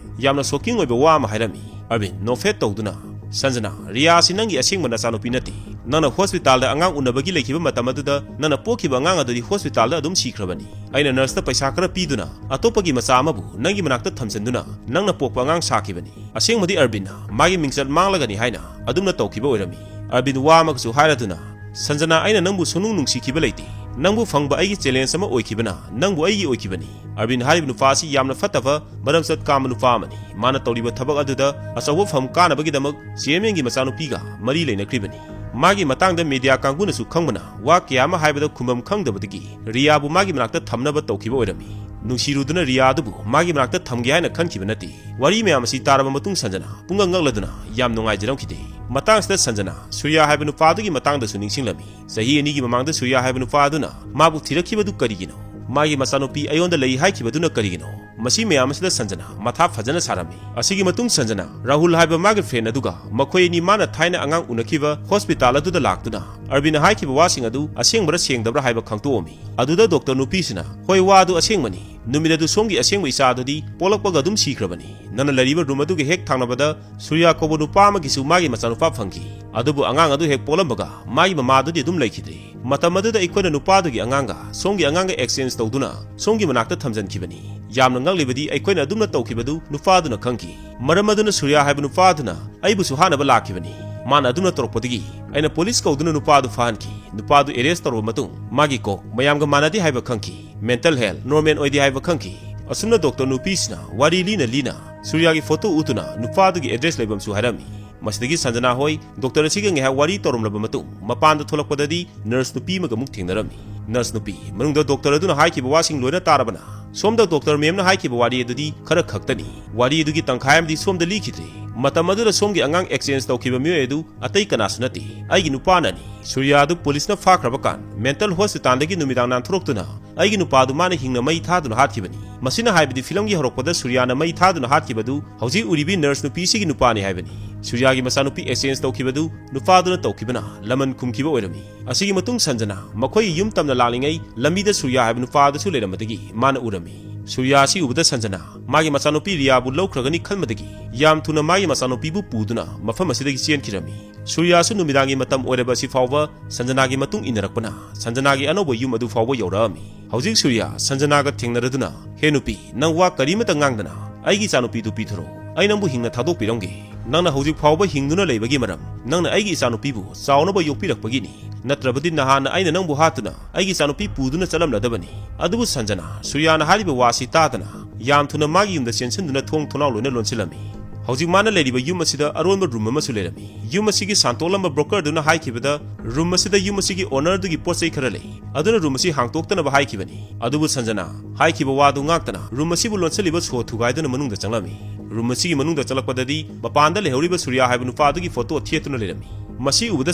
ꯌꯥꯝꯅ ꯁꯣꯀꯤꯡ ꯑꯣꯏꯕ ꯋꯥ ꯑꯃ ꯍꯥꯏꯔꯝꯃꯤ꯫ ꯑꯔꯕꯤꯟ ꯅꯣꯛꯐꯦꯠ ꯇꯧꯗꯨꯅ, "ꯁꯟꯖꯅꯥ, ꯔꯤꯌꯥ ꯑꯁꯤ ꯅꯪꯒꯤ ꯑꯁꯦꯡꯕ ꯅꯆꯥꯅꯨꯄꯤ ꯅꯠꯇꯦ꯫ ꯅꯪꯅ ꯍꯣꯁꯄꯤꯇꯥꯜꯗ ꯑꯉꯥꯡ ꯎꯅꯕꯒꯤ ꯂꯩꯈꯤꯕ ꯃꯇꯝ ꯑꯗꯨꯗ ꯅꯪꯅ ꯄꯣꯛꯈꯤꯕ ꯑꯉꯥꯡ ꯑꯗꯨꯗꯤ ꯍꯣꯁꯄꯤꯇꯥꯜꯗ ꯑꯗꯨꯝ ꯁꯤꯈ꯭ꯔꯕꯅꯤ꯫ ꯑꯩꯅ ꯅꯔꯁꯇ ꯄꯩꯁꯥ ꯈꯔ ꯄꯤꯗꯨꯅ ꯑꯇꯣꯞꯄꯒꯤ ꯃꯆꯥ ꯑꯃꯕꯨ ꯅꯪꯒꯤ ꯃꯅꯥꯛꯇ ꯊꯝꯖꯤꯟꯗꯨꯅ ꯅꯪꯅ ꯄꯣꯛꯄ ꯑꯉꯥꯡ ꯁꯥꯈꯤꯕꯅꯤ꯫ ꯑꯁꯦꯡꯕꯗꯤ ꯑꯔꯕꯤꯟꯅ ꯃꯥꯒꯤ ꯃꯤꯡꯆꯠ ꯃꯥꯡꯂꯒꯅꯤ ꯍꯥꯏꯅ ꯑꯗꯨꯝꯅ ꯇꯧꯈꯤꯕ ꯑꯣꯏꯔꯝꯃꯤ"꯫ ꯑꯔꯕꯤꯟ ꯋꯥ ꯑꯃꯒꯁꯨ ꯍꯥꯏꯔꯗꯨꯅ, "ꯁꯟꯖꯅꯥ, ꯑꯩꯅ ꯅꯪꯕꯨ ꯁꯨꯡꯅꯨꯡ ꯅꯨꯡꯁꯤꯈꯤꯕ ꯂꯩꯇꯦ꯫ "ꯅꯪꯕꯨ ꯐꯪꯕ ꯑꯩꯒꯤ ꯆꯦꯂꯦꯟꯖ ꯑꯃ ꯑꯣꯏꯈꯤꯕꯅ ꯅꯪꯕꯨ ꯑꯩꯒꯤ ꯑꯣꯏꯈꯤꯕꯅꯤ꯫ ꯑꯔꯕꯤꯟ ꯍꯥꯏꯔꯤꯕ ꯅꯨꯄꯥ ꯑꯁꯤ ꯌꯥꯝꯅ ꯐꯠꯇꯕ, ꯃꯔꯝꯆꯠ ꯀꯥꯝꯕ ꯅꯨꯄꯥ ꯑꯃꯅꯤ꯫ ꯃꯥꯅ ꯇꯧꯔꯤꯕ ꯊꯕꯛ ꯑꯗꯨꯗ ꯑꯆꯧꯕ ꯐꯝ ꯀꯥꯅꯕꯒꯤꯗꯃꯛ ꯆꯤꯌꯔꯃꯦꯟꯒꯤ ꯃꯆꯥꯅꯨꯄꯤꯒ ꯃꯔꯤ ꯂꯩꯅꯈ꯭ꯔꯤꯕꯅꯤ꯫ ꯃꯥꯒꯤ ꯃꯇꯥꯡꯗ ꯃꯦꯗꯤꯌꯥ ꯀꯥꯡꯕꯨꯅꯁꯨ ꯈꯪꯕꯅ ꯋꯥ ꯀꯌꯥ ꯑꯃ ꯍꯥꯏꯕꯗ ꯈꯨꯝꯐꯝ ꯈꯪꯗꯕꯗꯒꯤ ꯔꯤꯌꯥꯕꯨ ꯃꯥꯒꯤ ꯃꯅꯥꯛꯇ ꯊꯝꯅꯕ ꯇꯧꯈꯤꯕ ꯑꯣꯏꯔꯝꯃꯤ꯫ ꯅꯨꯡꯁꯤꯔꯨꯗꯨꯅ ꯔꯤꯌꯥ ꯑꯗꯨꯕꯨ ꯃꯥꯒꯤ ꯃꯅꯥꯛꯇ ꯊꯝꯒꯦ ꯍꯥꯏꯅ ꯈꯟꯈꯤꯕ ꯅꯠꯇꯦ꯫ ꯋꯥꯔꯤ ꯃꯌꯥꯝ ꯑꯁꯤ ꯇꯥꯔꯕ ꯃꯇꯨꯡ ꯁꯟꯖꯅꯥ ꯄꯨꯡꯉꯛ ꯉꯛꯂꯗꯨꯅ ꯌꯥꯝ ꯅꯨꯡꯉꯥꯏꯖꯔꯝꯈꯤꯗꯦ꯫ ꯃꯇꯥꯡꯁꯤꯗ ꯁꯟꯖꯅꯥ ꯁꯨꯔꯤꯌꯥ ꯍꯥꯏꯕ ꯅꯨꯄꯥꯗꯨꯒꯤ ꯃꯇꯥꯡꯗꯁꯨ ꯅꯤꯡꯁꯤꯡꯂꯝꯃꯤ꯫ ꯆꯍꯤ ꯑꯅꯤꯒꯤ ꯃꯃꯥꯡꯗ ꯁꯨꯔꯤꯌꯥ ꯍꯥꯏꯕ ꯅꯨꯄꯥ ꯑꯗꯨꯅ ꯃꯥꯕꯨ ꯊꯤꯔꯛꯈꯤꯕꯗꯨ ꯀꯔꯤꯒꯤꯅꯣ? ꯃꯥꯒꯤ ꯃꯆꯥꯅꯨꯄꯤ ꯑꯩꯉꯣꯟꯗ ꯂꯩ ꯍꯥꯏꯈꯤꯕꯗꯨꯅ ꯀꯔꯤꯒꯤꯅꯣ? ꯃꯁꯤ ꯃꯌꯥꯝ ꯑꯁꯤꯗ ꯁꯟꯖꯅꯥ ꯃꯊꯥ ꯐꯖꯅ ꯁꯥꯔꯝꯃꯤ꯫ ꯑꯁꯤꯒꯤ ꯃꯇꯨꯡ ꯁꯟꯖꯅꯥ ꯔꯥꯍꯨꯜ ꯍꯥꯏꯕ ꯃꯥꯒꯤ ꯐ꯭ꯔꯦꯟ ꯑꯗꯨꯒ ꯃꯈꯣꯏ ꯑꯅꯤ ꯃꯥꯅ ꯊꯥꯏꯅ ꯑꯉꯥꯡ ꯎꯅꯈꯤꯕ ꯍꯣꯁꯄꯤꯇꯥꯜ ꯑꯗꯨꯗ ꯂꯥꯛꯇꯨꯅ ꯑꯔꯕꯤꯟꯅ ꯍꯥꯏꯈꯤꯕ ꯋꯥꯁꯤꯡ ꯑꯗꯨ ꯑꯁꯦꯡꯕ꯭ꯔꯥ ꯁꯦꯡꯗꯕ꯭ꯔꯥ ꯍꯥꯏꯕ ꯈꯪꯇꯣꯛꯑꯝꯃꯤ꯫ ꯑꯗꯨꯗ ꯗꯣꯛꯇꯔ ꯅꯨꯄꯤꯁꯤꯅ, "ꯍꯣꯏ, ꯋꯥ ꯑꯗꯨ ꯑꯁꯦꯡꯕꯅꯤ꯫ ꯅꯨꯃꯤꯠ ꯑꯗꯨ ꯁꯣꯝꯒꯤ ꯑꯁꯦꯡꯕ ꯏꯆꯥ ꯑꯗꯨꯗꯤ ꯄꯣꯛꯂꯛꯄꯒ ꯑꯗꯨꯝ ꯁꯤꯈ꯭ꯔꯕꯅꯤ꯫ ꯅꯪꯅ ꯂꯩꯔꯤꯕ ꯔꯨꯝ ꯑꯗꯨꯒꯤ ꯍꯦꯛ ꯊꯪꯅꯕꯗ ꯁꯨꯔꯤꯌꯥ ꯀꯧꯕ ꯅꯨꯄꯥ ꯑꯃꯒꯤꯁꯨ ꯃꯥꯒꯤ ꯃꯆꯥꯅꯨꯄꯥ ꯐꯪꯈꯤ꯫ ꯑꯗꯨꯕꯨ ꯑꯉꯥꯡ ꯑꯗꯨ ꯍꯦꯛ ꯄꯣꯛꯂꯝꯕꯒ ꯃꯥꯒꯤ ꯃꯃꯥꯗꯨꯗꯤ ꯑꯗꯨꯝ ꯂꯩꯈꯤꯗ꯭ꯔꯦ꯫ ꯃꯇꯝ ꯑꯗꯨꯗ ꯑꯩꯈꯣꯏꯅ ꯅꯨꯄꯥꯗꯨꯒꯤ ꯑꯉꯥꯡꯒ ꯁꯣꯝꯒꯤ ꯑꯉꯥꯡꯒ ꯑꯦꯛꯁꯆꯦꯟꯖ ꯇꯧꯗꯨꯅ ꯁꯣꯝꯒꯤ ꯃꯅꯥꯛꯇ ꯊꯝꯖꯤꯟꯈꯤꯕꯅꯤ꯫ ꯌꯥꯝꯅ ꯉꯛꯂꯤꯕꯗꯤ ꯑꯩꯈꯣꯏꯅ ꯑꯗꯨꯝꯅ ꯇꯧꯈꯤꯕꯗꯨ ꯅꯨꯄꯥꯗꯨꯅ ꯈꯪꯈꯤ꯫ ꯃꯔꯝ ꯑꯗꯨꯅ ꯁꯨꯔꯤꯌꯥ ꯍꯥꯏꯕ ꯅꯨꯄꯥꯗꯨꯅ ꯑꯩꯕꯨꯁꯨ ꯍꯥꯠꯅꯕ ꯂꯥꯛꯈꯤꯕꯅꯤ꯫ ꯃꯥꯅ ꯑꯗꯨꯝꯅ ꯇꯧꯔꯛꯄꯗꯒꯤ ꯑꯩꯅ ꯄꯨꯂꯤꯁ ꯀꯧꯗꯨꯅ ꯅꯨꯄꯥꯗꯨ ꯐꯥꯍꯟꯈꯤ꯫ ꯅꯨꯄꯥꯗꯨ ꯑꯦꯔꯦꯁ ꯇꯧꯔꯕ ꯃꯇꯨꯡ ꯃꯥꯒꯤ ꯀꯣꯛ ꯃꯌꯥꯝꯒ ꯃꯥꯟꯅꯗꯦ ꯍꯥꯏꯕ ꯈꯪꯈꯤ꯫ ꯃꯦꯟꯇꯜ ꯍꯦꯜꯊ ꯅꯣꯔꯃꯦꯜ ꯑꯣꯏꯗꯦ ꯍꯥꯏꯕ ꯈꯪꯈꯤ꯫ ꯑꯁꯨꯝꯅ ꯗꯣꯛꯇꯔ ꯅꯨꯄꯤꯁꯤꯅ ꯋꯥꯔꯤ ꯂꯤꯅ ꯂꯤꯅ ꯁꯨꯔꯤꯌꯥꯒꯤ ꯐꯣꯇꯣ ꯎꯠꯇꯨꯅ ꯅꯨꯄꯥꯗꯨꯒꯤ ꯑꯦꯗ꯭ꯔꯦꯁ ꯂꯩꯐꯝꯁꯨ ꯍꯥꯏꯔꯝꯃꯤ꯫ ꯃꯁꯤꯗꯒꯤ ꯁꯟꯖꯅꯥ ꯍꯣꯏ ꯗꯣꯛꯇꯔ ꯑꯁꯤꯒ ꯉꯥꯏꯍꯥꯛ ꯋꯥꯔꯤ ꯇꯧꯔꯝꯂꯕ ꯃꯇꯨꯡ ꯃꯄꯥꯟꯗ ꯊꯣꯛꯂꯛꯄꯗꯗꯤ ꯅꯔꯁ ꯅꯨꯄꯤ ꯑꯃꯒ ꯑꯃꯨꯛ ꯊꯦꯡꯅꯔꯝꯃꯤ꯫ ꯅꯔꯁ ꯅꯨꯄꯤ, ꯃꯅꯨꯡꯗ ꯗꯣꯛꯇꯔ ꯑꯗꯨꯅ ꯍꯥꯏꯈꯤꯕ ꯋꯥꯁꯤꯡ ꯂꯣꯏꯅ ꯇꯥꯔꯕꯅ? ꯁꯣꯝꯗ ꯗꯣꯛꯇꯔ ꯃꯦꯝꯅ ꯍꯥꯏꯈꯤꯕ ꯋꯥꯔꯤ ꯑꯗꯨꯗꯤ ꯈꯔ ꯈꯛꯇꯅꯤ꯫ ꯋꯥꯔꯤ ꯑꯗꯨꯒꯤ ꯇꯪꯈꯥꯏ ꯑꯃꯗꯤ ꯁꯣꯝꯗ ꯂꯤꯈꯤꯗ꯭ꯔꯤ꯫ ꯃꯇꯝ ꯑꯗꯨꯗ ꯁꯣꯝꯒꯤ ꯑꯉꯥꯡ ꯑꯦꯛꯁꯆꯦꯟꯖ ꯇꯧꯈꯤꯕ ꯃꯤꯑꯣꯏ ꯑꯗꯨ ꯑꯇꯩ ꯀꯅꯥꯁꯨ ꯅꯠꯇꯦ, ꯑꯩꯒꯤ ꯅꯨꯄꯥꯅꯅꯤ꯫ ꯁꯨꯔꯤꯌꯥ ꯑꯗꯨ ꯄꯨꯂꯤꯁꯅ ꯐꯥꯈ꯭ꯔꯕ ꯀꯥꯟ ꯃꯦꯟꯇꯜ ꯍꯣꯁꯄꯤꯇꯥꯜꯗꯒꯤ ꯅꯨꯃꯤꯗꯥꯡ ꯅꯥꯟꯊꯣꯔꯛꯇꯨꯅ ꯑꯩꯒꯤ ꯅꯨꯄꯥꯗꯨ ꯃꯥꯅ ꯍꯤꯡꯅ ꯃꯩ ꯊꯥꯗꯨꯅ ꯍꯥꯠꯈꯤꯕꯅꯤ꯫ ꯃꯁꯤꯅ ꯍꯥꯏꯕꯗꯤ ꯐꯤꯂꯝꯒꯤ ꯍꯧꯔꯛꯄꯗ ꯁꯨꯔꯤꯌꯥꯅ ꯃꯩ ꯊꯥꯗꯨꯅ ꯍꯥꯠꯈꯤꯕꯗꯨ ꯍꯧꯖꯤꯛ ꯎꯔꯤꯕꯤ ꯅꯔꯁ ꯅꯨꯄꯤꯁꯤꯒꯤ ꯅꯨꯄꯥꯅꯤ ꯍꯥꯏꯕꯅꯤ꯫ ꯁꯨꯔꯤꯌꯥꯒꯤ ꯃꯆꯥꯅꯨꯄꯤ ꯑꯦꯛꯁꯆꯦꯟꯖ ꯇꯧꯈꯤꯕꯗꯨ ꯅꯨꯄꯥꯗꯨꯅ ꯇꯧꯈꯤꯕꯅ ꯂꯃꯟ ꯈꯨꯝꯈꯤꯕ ꯑꯣꯏꯔꯝꯃꯤ꯫ ꯑꯁꯤꯒꯤ ꯃꯇꯨꯡ ꯁꯟꯖꯅꯥ ꯃꯈꯣꯏꯒꯤ ꯌꯨꯝ ꯇꯝꯅ ꯂꯥꯛꯂꯤꯉꯩ ꯂꯝꯕꯤꯗ ꯁꯨꯔꯤꯌꯥ ꯍꯥꯏꯕ ꯅꯨꯄꯥ ꯑꯗꯨꯁꯨ ꯂꯩꯔꯝꯕꯗꯒꯤ ꯃꯥꯅ ꯎꯔꯝꯃꯤ꯫ ꯁꯨꯔꯤꯌꯥ ꯑꯁꯤ ꯎꯕꯗ ꯁꯟꯖꯅꯥ ꯃꯥꯒꯤ ꯃꯆꯥꯅꯨꯄꯤ ꯔꯤꯌꯥꯕꯨ ꯂꯧꯈ꯭ꯔꯒꯅꯤ ꯈꯟꯕꯗꯒꯤ ꯌꯥꯝ ꯊꯨꯅ ꯃꯥꯒꯤ ꯃꯆꯥꯅꯨꯄꯤꯕꯨ ꯄꯨꯗꯨꯅ ꯃꯐꯝ ꯑꯁꯤꯗꯒꯤ ꯆꯦꯟꯈꯤꯔꯝꯃꯤ꯫ ꯁꯨꯔꯤꯌꯥꯁꯨ ꯅꯨꯃꯤꯗꯥꯡꯒꯤ ꯃꯇꯝ ꯑꯣꯏꯔꯕ ꯑꯁꯤ ꯐꯥꯎꯕ ꯁꯟꯖꯅꯥꯒꯤ ꯃꯇꯨꯡ ꯏꯟꯅꯔꯛꯄꯅ ꯁꯟꯖꯅꯥꯒꯤ ꯑꯅꯧꯕ ꯌꯨꯝ ꯑꯗꯨ ꯐꯥꯎꯕ ꯌꯧꯔꯛꯑꯝꯃꯤ꯫ ꯍꯧꯖꯤꯛ ꯁꯨꯔꯤꯌꯥ ꯁꯟꯖꯅꯥꯒ ꯊꯦꯡꯅꯔꯗꯨꯅ, "ꯍꯦ ꯅꯨꯄꯤ, ꯅꯪ ꯋꯥ ꯀꯔꯤꯃꯇ ꯉꯥꯡꯗꯅ ꯑꯩꯒꯤ ꯏꯆꯥꯅꯨꯄꯤꯗꯨ ꯄꯤꯊꯣꯔꯛꯎ꯫ ꯑꯩ ꯅꯪꯕꯨ ꯍꯤꯡꯅ ꯊꯥꯗꯣꯛꯄꯤꯔꯝꯒꯦ꯫ ꯅꯪꯅ ꯍꯧꯖꯤꯛ ꯐꯥꯎꯕ ꯍꯤꯡꯗꯨꯅ ꯂꯩꯕꯒꯤ ꯃꯔꯝ ꯅꯪꯅ ꯑꯩꯒꯤ ꯏꯆꯥꯅꯨꯄꯤꯕꯨ ꯆꯥꯎꯅꯕ ꯌꯣꯛꯄꯤꯔꯛꯄꯒꯤꯅꯤ꯫ ꯅꯠꯇ꯭ꯔꯕꯗꯤ ꯅꯍꯥꯟꯅ ꯑꯩꯅ ꯅꯪꯕꯨ ꯍꯥꯠꯇꯨꯅ ꯑꯩꯒꯤ ꯏꯆꯥꯅꯨꯄꯤ ꯄꯨꯗꯨꯅ ꯆꯠꯂꯝꯂꯗꯕꯅꯤ꯫ ꯑꯗꯨꯕꯨ ꯁꯟꯖꯅꯥ ꯁꯨꯔꯤꯌꯥꯅ ꯍꯥꯏꯔꯤꯕ ꯋꯥꯁꯤ ꯇꯥꯗꯅ ꯌꯥꯝ ꯊꯨꯅ ꯃꯥꯒꯤ ꯌꯨꯝꯗ ꯆꯦꯟꯁꯤꯟꯗꯨꯅ ꯊꯣꯡ ꯊꯣꯡꯅꯥꯎ ꯂꯣꯏꯅ ꯂꯣꯟꯁꯤꯜꯂꯝꯃꯤ꯫ ꯍꯧꯖꯤꯛ ꯃꯥꯅ ꯂꯩꯔꯤꯕ ꯌꯨꯝ ꯑꯁꯤꯗ ꯑꯔꯣꯟꯕ ꯔꯨꯝ ꯑꯃꯁꯨ ꯂꯩꯔꯝꯃꯤ꯫ ꯌꯨꯝ ꯑꯁꯤꯒꯤ ꯁꯥꯟꯇꯣꯛꯂꯝꯕ ꯕ꯭ꯔꯣꯀꯔꯗꯨꯅ ꯍꯥꯏꯈꯤꯕꯗ ꯔꯨꯝ ꯑꯁꯤꯗ ꯌꯨꯝ ꯑꯁꯤꯒꯤ ownerꯗꯨꯒꯤ ꯄꯣꯠ ꯆꯩ ꯈꯔ ꯂꯩ, ꯑꯗꯨꯅ ꯔꯨꯝ ꯑꯁꯤ ꯍꯥꯡꯇꯣꯛꯇꯅꯕ ꯍꯥꯏꯈꯤꯕꯅꯤ꯫ ꯑꯗꯨꯕꯨ ꯁꯟꯖꯅꯥ ꯍꯥꯏꯈꯤꯕ ꯋꯥꯗꯨ ꯉꯥꯛꯇꯅ ꯔꯨꯝ ꯑꯁꯤꯕꯨ ꯂꯣꯟꯁꯤꯜꯂꯤꯕ ꯁꯣ ꯊꯨꯒꯥꯏꯗꯨꯅ ꯃꯅꯨꯡꯗ ꯆꯪꯂꯝꯃꯤ꯫ ꯔꯨꯝ ꯑꯁꯤꯒꯤ ꯃꯅꯨꯡꯗ ꯆꯪꯂꯛꯄꯗꯗꯤ ꯃꯄꯥꯟꯗ ꯂꯩꯍꯧꯔꯤꯕ ꯁꯨꯔꯤꯌꯥ ꯍꯥꯏꯕ ꯅꯨꯄꯥꯗꯨꯒꯤ ꯐꯣꯇꯣ ꯊꯦꯠꯇꯨꯅ ꯂꯩꯔꯝꯃꯤ꯫ ꯃꯁꯤ ꯎꯕꯗ